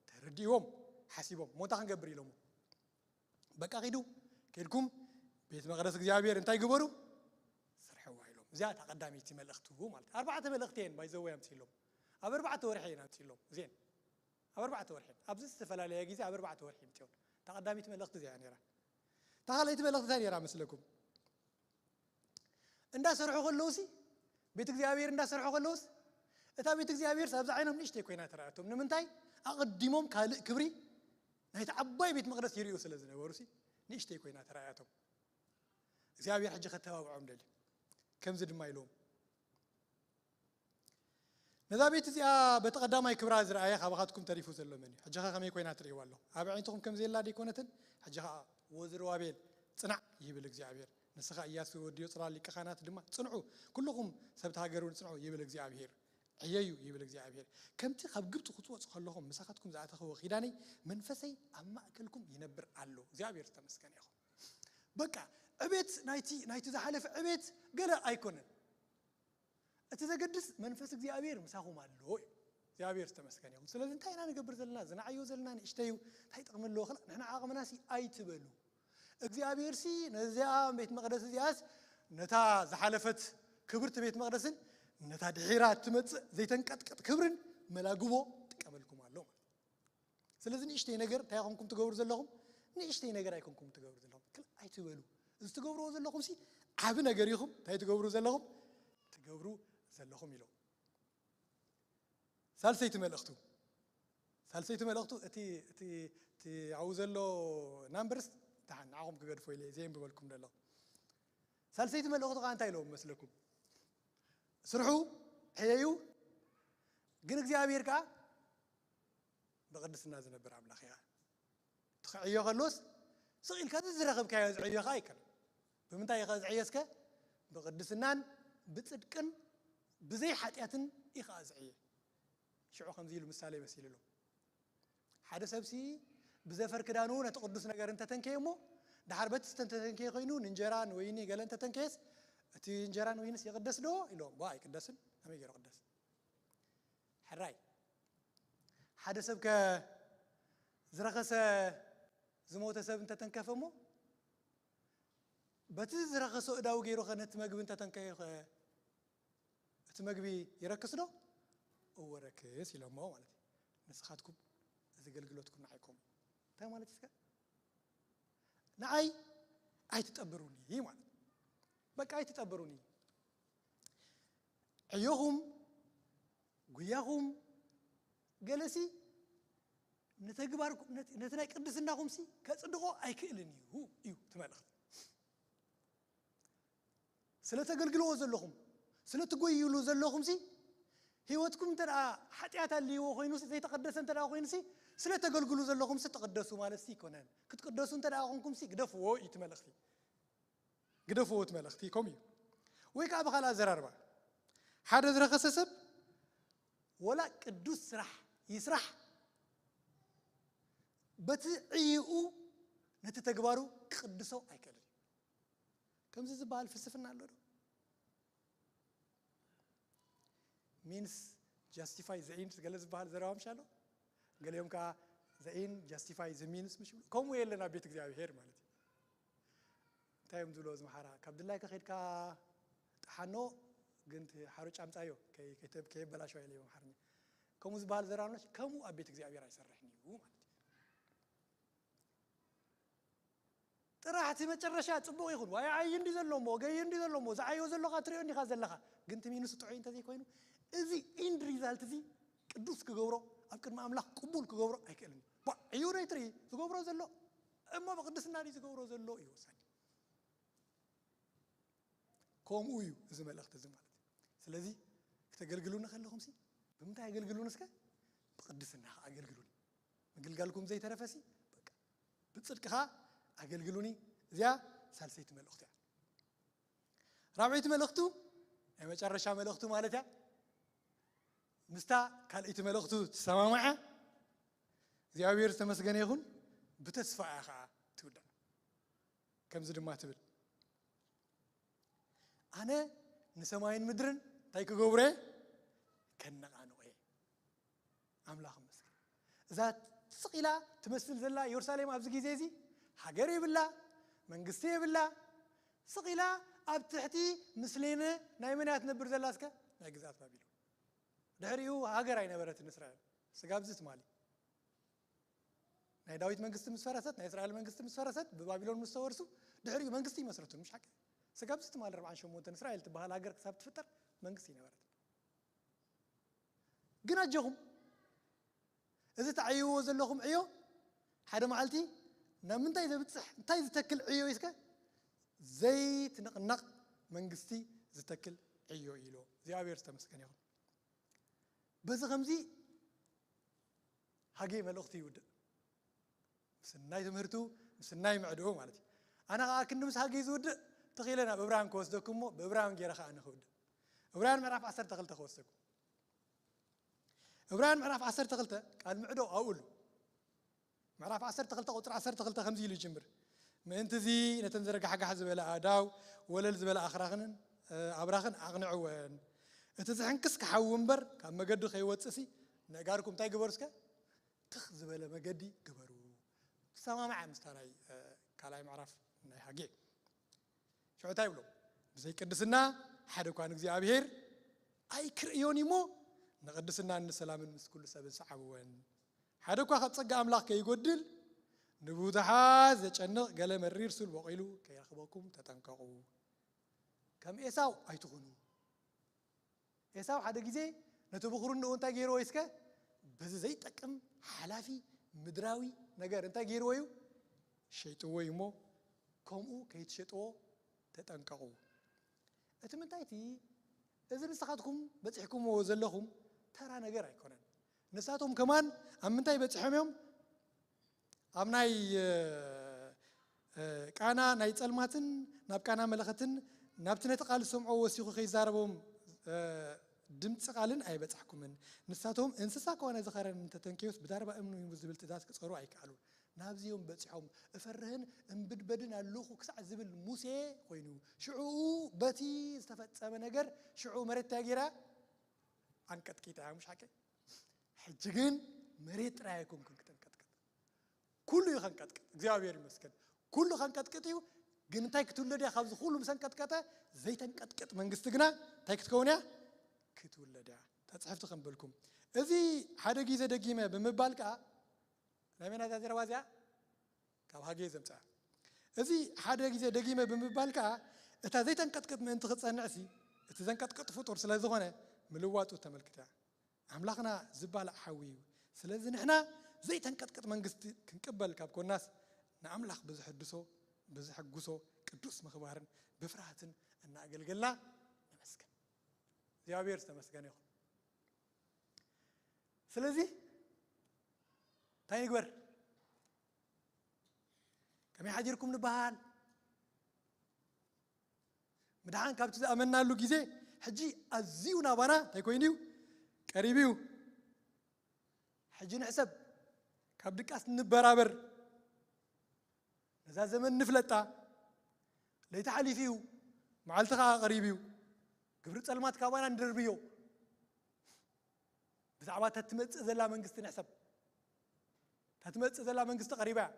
ተረዲእዎም፣ ሓሲቦም። እሞ እንታይ ክንገብር ኢሎሞ? በቃ ኪዱ፣ ኬድኩም ቤት መቕደስ እግዚኣብሔር እንታይ ግበሩ? ስርሕዋ ኢሎም። እዚኣ እታ ቀዳመይቲ መልእኽቱ ማለት እዩ። ኣርባዕተ መልእኽቲ እየን ባይዘወይ ኣምፅእሎም። ኣብ ኣርባዕተ ወርሒ እየን ኣምፅእሎም። እዚአን ኣብ ኣርባዕተ ወርሒ እየን። ኣብዚ ዝተፈላለየ ግዜ ኣብ ኣርባዕተ ወርሒ ይምፅኦን። እታ ቀዳመይቲ መልእኽቲ እዚኣ እያ ነይራ። እታ ካልኣይቲ መልእኽቲ እንታይ ነይራ መስለኩም? እንዳሰርሑ ከለውሲ፣ ቤት እግዚኣብሔር እንዳሰርሑ ከለውስ፣ እታ ቤት እግዚኣብሔር ኣብዛ ዓይኖም ንእሽተይ ኮይና ተራእያቶም። ንምንታይ? ኣቐዲሞም ካልእ ክብሪ ናይቲ ዓባይ ቤት መቕደስ ይርእዩ ስለ ዝነበሩሲ፣ ንእሽተይ ኮይና ተራእያቶም። እግዚኣብሔር ሕጂ ከተባብዖም ደልዩ። ከምዚ ድማ ኢልዎም፣ ነዛ ቤት እዚኣ በቲ ቀዳማይ ክብራ ዝረኣየ ካባኻትኩም ተሪፉ ዘሎ መን እዩ? ሕጂ ኸ ከመይ ኮይና ትርእይዋ ኣለኹም? ኣብ ኣዒንትኹም ከም ዘየላ ደይኮነትን? ሕጂ ኸኣ ወዝሩባቤል ጽናዕ ይብል እግዚኣብሔር። ንስኻ እያሱ ወዲ ዮጽራ ሊቀ ካህናት ድማ ጽንዑ፣ ኩልኹም ሰብቲ ሃገር እውን ጽንዑ ይብል እግዚኣብሔር። ዕየዩ ይብል እግዚኣብሔር። ከምቲ ካብ ግብጺ ክትወጹ ከለኹም ምሳኻትኩም ዝኣተኽዎ ኪዳነይ መንፈሰይ ኣብ ማእከልኩም ይነብር ኣሎ። እግዚኣብሔር ዝተመስገነ ይኹን። በቃ ዕቤት ናይቲ ናይቲ ዝሓለፈ ዕቤት ገለ ኣይኮነን። እቲ ዘገድስ መንፈስ እግዚኣብሔር ምሳኹም ኣሎ እዩ። እግዚኣብሔር ዝተመስገነ ይኹን። ስለዚ እንታይ ኢና ንገብር ዘለና? ዝነዓዮ ዘለና ንእሽተይ እዩ። እንታይ ጥቕሚ ኣለዎ? ክላ ንሕና ዓቕምና ሲ ኣይትበሉ። እግዚኣብሔር ሲ ነዚኣ ቤት መቕደስ እዚኣስ ነታ ዝሓለፈት ክብርቲ ቤት መቕደስን ነታ ድሒራ እትመጽእ ዘይተንቀጥቅጥ ክብርን መላግቦ ጥቀመልኩም ኣሎ ማለት እዩ። ስለዚ ንእሽተይ ነገር እንታይ ኮንኩም ትገብሩ ዘለኹም? ንእሽተይ ነገር ኣይኮንኩም ትገብሩ ዘለኹም። ክል ኣይትበሉ። እዚ ትገብርዎ ዘለኹም ሲ ዓቢ ነገር ኢኹም። እንታይ ትገብሩ ዘለኹም? ትገብሩ ዘለኹም ኢሎም። ሳልሰይቲ መልእኽቱ። ሳልሰይቲ መልእኽቱ እቲ እቲ እቲ ኣብኡ ዘሎ ናምበርስ ደሓን ንዓኹም ክገድፎ ኢለ እየ ዘየንብበልኩም ዘለኹ። ሳልሰይቲ መልእኽቱ ከዓ እንታይ ኢለዎም መስለኩም? ስርሑ ሕየዩ፣ ግን እግዚኣብሔር ከዓ ብቅድስና ዝነብር ኣምላኽ እያ። ትኽዕዮ ከሎስ ስቕ ኢልካ እዚ ዝረኸብካዮ ዝዕዮ ከዓ ኣይከነን። ብምንታይ እዩ ዝዕየ እስከ? ብቅድስናን ብፅድቅን ብዘይ ሓጢኣትን እዩ ከዓ ዝዕየ። ሽዑ ከምዚ ኢሉ ምሳሌ መሲልሎም። ሓደ ሰብሲ ብዘፈር ክዳኑ ነቲ ቅዱስ ነገር እንተተንከየ እሞ፣ ድሓር በቲ እንተተንከየ ኮይኑ፣ ንእንጀራ ንወይኒ ገለ እንተተንከየስ፣ እቲ እንጀራ ንወይንስ ይቕደስ ዶ ኢሎም? ባ ኣይቅደስን። ከመይ ገይሩ ቅደስ? ሕራይ ሓደ ሰብ ከ ዝረኸሰ ዝሞተ ሰብ እንተተንከፈ እሞ፣ በቲ ዝረኸሶ እዳው ገይሩ ኸ ነቲ መግቢ እንተተንከየ ኸ እቲ መግቢ ይረክስ ዶ? እወ ረክስ ኢሎሞ ማለት እዩ። ንስኻትኩም እዚ ኣገልግሎትኩም ንዓይኩም እንታይ ማለት እስከ? ንዓይ ኣይትጠብሩኒ ማለት፣ በቃ ኣይትጠብሩኒ። ዕዮኹም፣ ጉያኹም፣ ገለሲ ንተግባርኩም፣ ነቲ ናይ ቅድስናኹምሲ ከጽድቖ ኣይክእልን እዩ እዩ ትመልእኽቲ። ስለ ተገልግልዎ ዘለኹም፣ ስለ ትጎይሉ ዘለኹምሲ፣ ህይወትኩም እንተ ደኣ ሓጢኣት ኣልይዎ ኮይኑሲ፣ ዘይተቐደሰ እንተ ደኣ ኮይኑሲ፣ ስለ ተገልግሉ ዘለኹምሲ ትቕደሱ ማለትሲ ኣይኮነን። ክትቅደሱ እንተ ደኣ ኮንኩምሲ ግደፍዎ እዩ እቲ መልእኽቲ። ግደፍዎ እቲ መልእኽቲ ከምኡ እዩ። ወይ ከዓ ብኻልእ ኣዘራርባ፣ ሓደ ዝረኸሰ ሰብ ወላ ቅዱስ ስራሕ ይስራሕ፣ በቲ ዕይኡ ነቲ ተግባሩ ክቕድሶ ኣይክእልን እዩ። ከምዚ ዝበሃል ፍልስፍና ኣሎ ዶ? Means justify the end ገለ ዝበሃል ዘረባ ምሽ ኣሎ። ገሊኦም ከዓ the end justify the means ምሽ ይብሉ። ከምኡ የለን ኣብ ቤት እግዚኣብሔር ማለት እዩ። እንታይ እዮም ዝብሎ እዚ መሓራ? ካብ ድላይካ ከድካ ጥሓኖ፣ ግን እቲ ሓሩጭ ኣምፃዮ ከይ- ከይተ- ከየበላሸዋ ኢለ ኣምሓርኛ። ከምኡ ዝበሃል ዘረባ ምሽ ከምኡ ኣብ ቤት እግዚኣብሔር ኣይሰርሕን እዩ ማለት እዩ። ጥራሕ እቲ መጨረሻ ጽቡቕ ይኹን፣ ዋይ ዓይ እንዲ ዘሎ እሞ፣ ገይ እንዲ ዘሎ እሞ፣ ዝዓዮ ዘለኻ ትሪኦ እንዲኻ ዘለኻ። ግን እቲ ሚንሱ ጥዑይ እንተዘይኮይኑ፣ እዚ ኢንድ ሪዛልት እዚ ቅዱስ ክገብሮ፣ ኣብ ቅድሚ ኣምላኽ ቅቡል ክገብሮ ኣይክእልን እዩ። ባ ዕዩ ዶ ይትርኢ ዝገብሮ ዘሎ እሞ ብቅድስና ድዩ ዝገብሮ ዘሎ እዩ ወሳኒ። ከምኡ እዩ እዚ መልእኽቲ እዚ ማለት እዩ። ስለዚ ክተገልግሉኒ ከለኹምሲ ብምንታይ ኣገልግሉኒ እስከ? ብቅድስና ኣገልግሉኒ። ምግልጋልኩም ዘይተረፈሲ በቃ ብጽድቅኻ ኣገልግሉኒ። እዚኣ ሳልሰይቲ መልእኽቱ እያ። ራብዐይቲ መልእኽቱ ናይ መጨረሻ መልእኽቱ ማለት እያ። ምስታ ካልኣይቲ መልእኽቱ ትሰማማዐ። እግዚኣብሔር ዝተመስገነ ይኹን። ብተስፋ እያ ኸዓ ትውዳእ። ከምዚ ድማ ትብል፣ ኣነ ንሰማይን ምድርን እንታይ ክገብሮ እየ? ከነቓንቖ እየ። ኣምላኽ ይመስገን። እዛ ስቕ ኢላ ትመስል ዘላ ኢየሩሳሌም ኣብዚ ግዜ እዚ ሃገር የብላ፣ መንግስቲ የብላ። ስቕ ኢላ ኣብ ትሕቲ ምስሌነ ናይ መን እያ ትነብር ዘላ እስከ? ናይ ግዝኣት ባቢሎን። ድሕሪኡ ሃገር ኣይነበረትን እስራኤል። ስጋብ እዚ ትማሊ ናይ ዳዊት መንግስቲ ምስ ፈረሰት፣ ናይ እስራኤል መንግስቲ ምስ ፈረሰት፣ ብባቢሎን ምስ ተወርሱ፣ ድሕሪኡ መንግስቲ ይመስረቱን፣ ምሽ ሓቂ? ስጋብ እዚ ትማሊ ኣርብዓን ሸሞንተን እስራኤል ትበሃል ሃገር ክሳብ ትፍጠር መንግስቲ ይነበረት። ግን ኣጆኹም፣ እዚ ተዓይዎ ዘለኹም ዕዮ ሓደ መዓልቲ ናብ ምንታይ ዘብጽሕ፣ እንታይ ዝተክል ዕዮ እዩ እስከ? ዘይትንቕነቕ መንግስቲ ዝተክል ዕዮ እዩ ኢሎ። እግዚኣብሔር ዝተመስገነ ይኹን። በዚ ከምዚ ሃጌ መልእኽቱ ይውድእ። ምስናይ ትምህርቱ፣ ምስናይ ምዕድኡ ማለት እዩ። ኣነ ኸዓ ክንዲ ምስ ሃጌ ዝውድእ ተኺለ ናብ እብራን ክወስደኩም እሞ፣ ብእብራን ገይረ ኸዓ ንኽውድእ። እብራን ምዕራፍ ዓሰርተ ክልተ ክወስደኩም። እብራን ምዕራፍ ዓሰርተ ክልተ ቃል ምዕዶ ኣብኡ ኣሎ። ምዕራፍ ዓሰርተ ክልተ ቁፅሪ ዓሰርተ ክልተ ከምዚ ኢሉ ይጅምር። ምእንቲ እዚ ነተን ዘረጋሕጋሕ ዝበለ ኣእዳው፣ ወለል ዝበለ ኣኽራኽንን፣ እ፣ ኣብራኽን ኣቕንዕወን። እቲ ዝሕንክስ ክሓዊ እምበር ካብ መገዱ ከይወፅእሲ ነጋርኩም እንታይ ግበሩ እስከ? ትኽ ዝበለ መገዲ ግበሩ። ትሰማማዐ ምስታ ናይ፣ እ፣ ካልኣይ ምዕራፍ ናይ ሃጌ። ሽዑ እንታይ ይብሎ? ብዘይ ቅድስና ሓደ እኳ ንእግዚኣብሔር ኣይክርእዮን እዩ እሞ፣ ንቅድስናን ንሰላምን ምስ ኩሉ ሰብን ሰዓብወን። ሓደ እኳ ካብ ጸጋ ኣምላኽ ከይጎድል፣ ንብዙሓት ዘጨንቕ ገለ መሪር ሱል በቂሉ ከይረኽበኩም ተጠንቀቑ። ከም ኤሳው ኣይትኹኑ። ኤሳው ሓደ ግዜ ነቲ ብኹርንኡ እንታይ ገይርዎ እዩ እስከ? በዚ ዘይጠቅም ሓላፊ ምድራዊ ነገር እንታይ ገይርዎ እዩ? ሸይጥዎ እዩ እሞ፣ ከምኡ ከይትሸጥዎ ተጠንቀቑ። እቲ ምንታይ እቲ እዚ ንስኻትኩም በፂሕኩምዎ ዘለኹም ተራ ነገር ኣይኮነን። ንሳቶም ከማን ኣብ ምንታይ በፂሖም እዮም? ኣብ ናይ ቃና ናይ ፀልማትን ናብ ቃና መለኸትን ናብቲ ነቲ ቃል ዝሰምዖ ወሲኹ ከይዛረቦም ድምፂ ቃልን ኣይበፃሕኩምን። ንሳቶም እንስሳ ከሆነ ዝኸረን እንተተንከዮስ ብዳርባ እምኑ ይሙት ዝብል ትእዛዝ ክፀሩ ኣይከኣሉን። ናብዚኦም በፂሖም እፈርህን እምብድበድን ኣለኹ ክሳዕ ዝብል ሙሴ ኮይኑ ሽዑ በቲ ዝተፈፀመ ነገር ሽዑ መሬት እንታይ ገይራ? ኣንቀጥቂጣ እያ። ምሽ ሓቂ? ሕጂ ግን መሬት ጥራይ ኣይኮንኩን ክተንቀጥቅጥ፣ ኩሉ እዩ ከንቀጥቅጥ። እግዚኣብሔር ይመስገን፣ ኩሉ ከንቀጥቅጥ እዩ። ግን እንታይ ክትውለድ እያ? ካብዚ ኩሉ ምስ ኣንቀጥቀጠ ዘይተንቀጥቅጥ መንግስቲ ግና እንታይ ክትከውን እያ? ክትውለድ እያ። ተፅሕፍቲ ከም በልኩም እዚ ሓደ ግዜ ደጊመ ብምባል ከዓ ናይ መን እያ እዛ ዘረባ እዚኣ? ካብ ሃጌ ዘምፅኣ። እዚ ሓደ ግዜ ደጊመ ብምባል ከዓ እታ ዘይተንቀጥቅጥ ምእንቲ ክትፀንዕሲ እቲ ዘንቀጥቅጥ ፍጡር ስለ ዝኾነ ምልዋጡ ተመልክት እያ። ኣምላኽና ዝባላዕ ሓዊ እዩ። ስለዚ ንሕና ዘይተንቀጥቅጥ መንግስቲ ክንቅበል ካብ ኮናስ ንኣምላኽ ብዝሕድሶ ብዝሕጉሶ ቅዱስ ምኽባርን ብፍርሃትን እናኣገልገልና ነመስግን። እግዚኣብሔር ዝተመስገነ ይኹን። ስለዚ እንታይ ንግበር? ከመይ ሓዲርኩም ንበሃል? ምድሓን ካብቲ ዝኣመናሉ ግዜ ሕጂ ኣዝዩ ናባና እንታይ ኮይኑ እዩ? ቀሪቡ እዩ። ሕጂ ንሕሰብ፣ ካብ ድቃስ ንበራበር፣ ነዛ ዘመን ንፍለጣ። ለይቲ ሓሊፉ እዩ፣ መዓልቲ ከዓ ቀሪቡ እዩ። ግብሪ ጸልማት ካባና ንደርብዮ። ብዛዕባ እታ ትመጽእ ዘላ መንግስቲ ንሕሰብ። እታ ትመጽእ ዘላ መንግስቲ ቀሪባ እያ።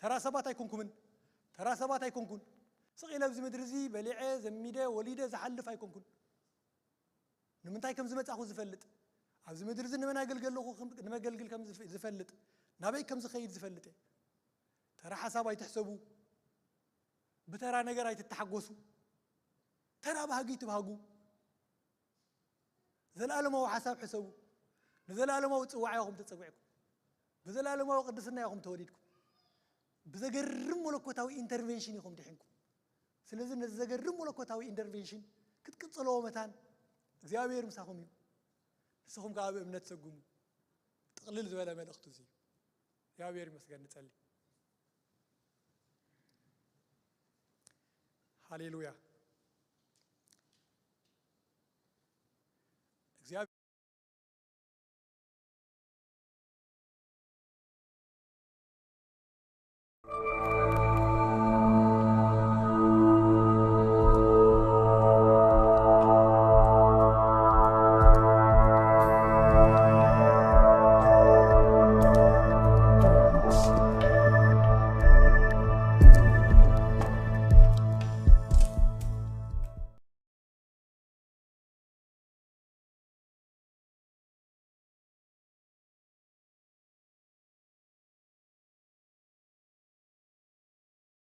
ተራ ሰባት ኣይኮንኩምን። ተራ ሰባት ኣይኮንኩን። ስቕ ኢለ ኣብዚ ምድሪ እዚ በሊዐ፣ ዘሚደ፣ ወሊደ ዝሓልፍ ኣይኮንኩን። ንምንታይ ከም ዝመጻኹ ዝፈልጥ፣ ኣብዚ ምድሪ እዚ ንመን ኣገልገለኹ ከም-፣ ንመገልግል ከም ዝፍ-፣ ዝፈልጥ፣ ናበይ ከም ዝኸይድ ዝፈልጥ እየ። ተራ ሓሳብ ኣይትሕሰቡ። ብተራ ነገር ኣይትተሓጎሱ። ተራ ባህጊ ትባህጉ። ዘለኣለማዊ ሓሳብ ሕሰቡ። ንዘለኣለማዊ ጽዋዕ ኢኹም ተጸዊዕኩም። ብዘለኣለማዊ ቅድስና ኢኹም ተወሊድኩም። ብዘገርም መለኮታዊ ኢንተርቬንሽን ኢኹም ድሒንኩም። ስለዚ ነዚ ዘገርም መለኮታዊ ኢንተርቬንሽን ክትቅጽልዎ መታን እግዚኣብሔር ምሳኹም እዩ። ንስኹም ከኣ ብእምነት ሰጉሙ። ጥቕልል ዝበለ መልእኽቱ እዚ እዩ። እግዚኣብሔር ይመስገን። ንጸሊ። ሃሌሉያ። እግዚኣብሔር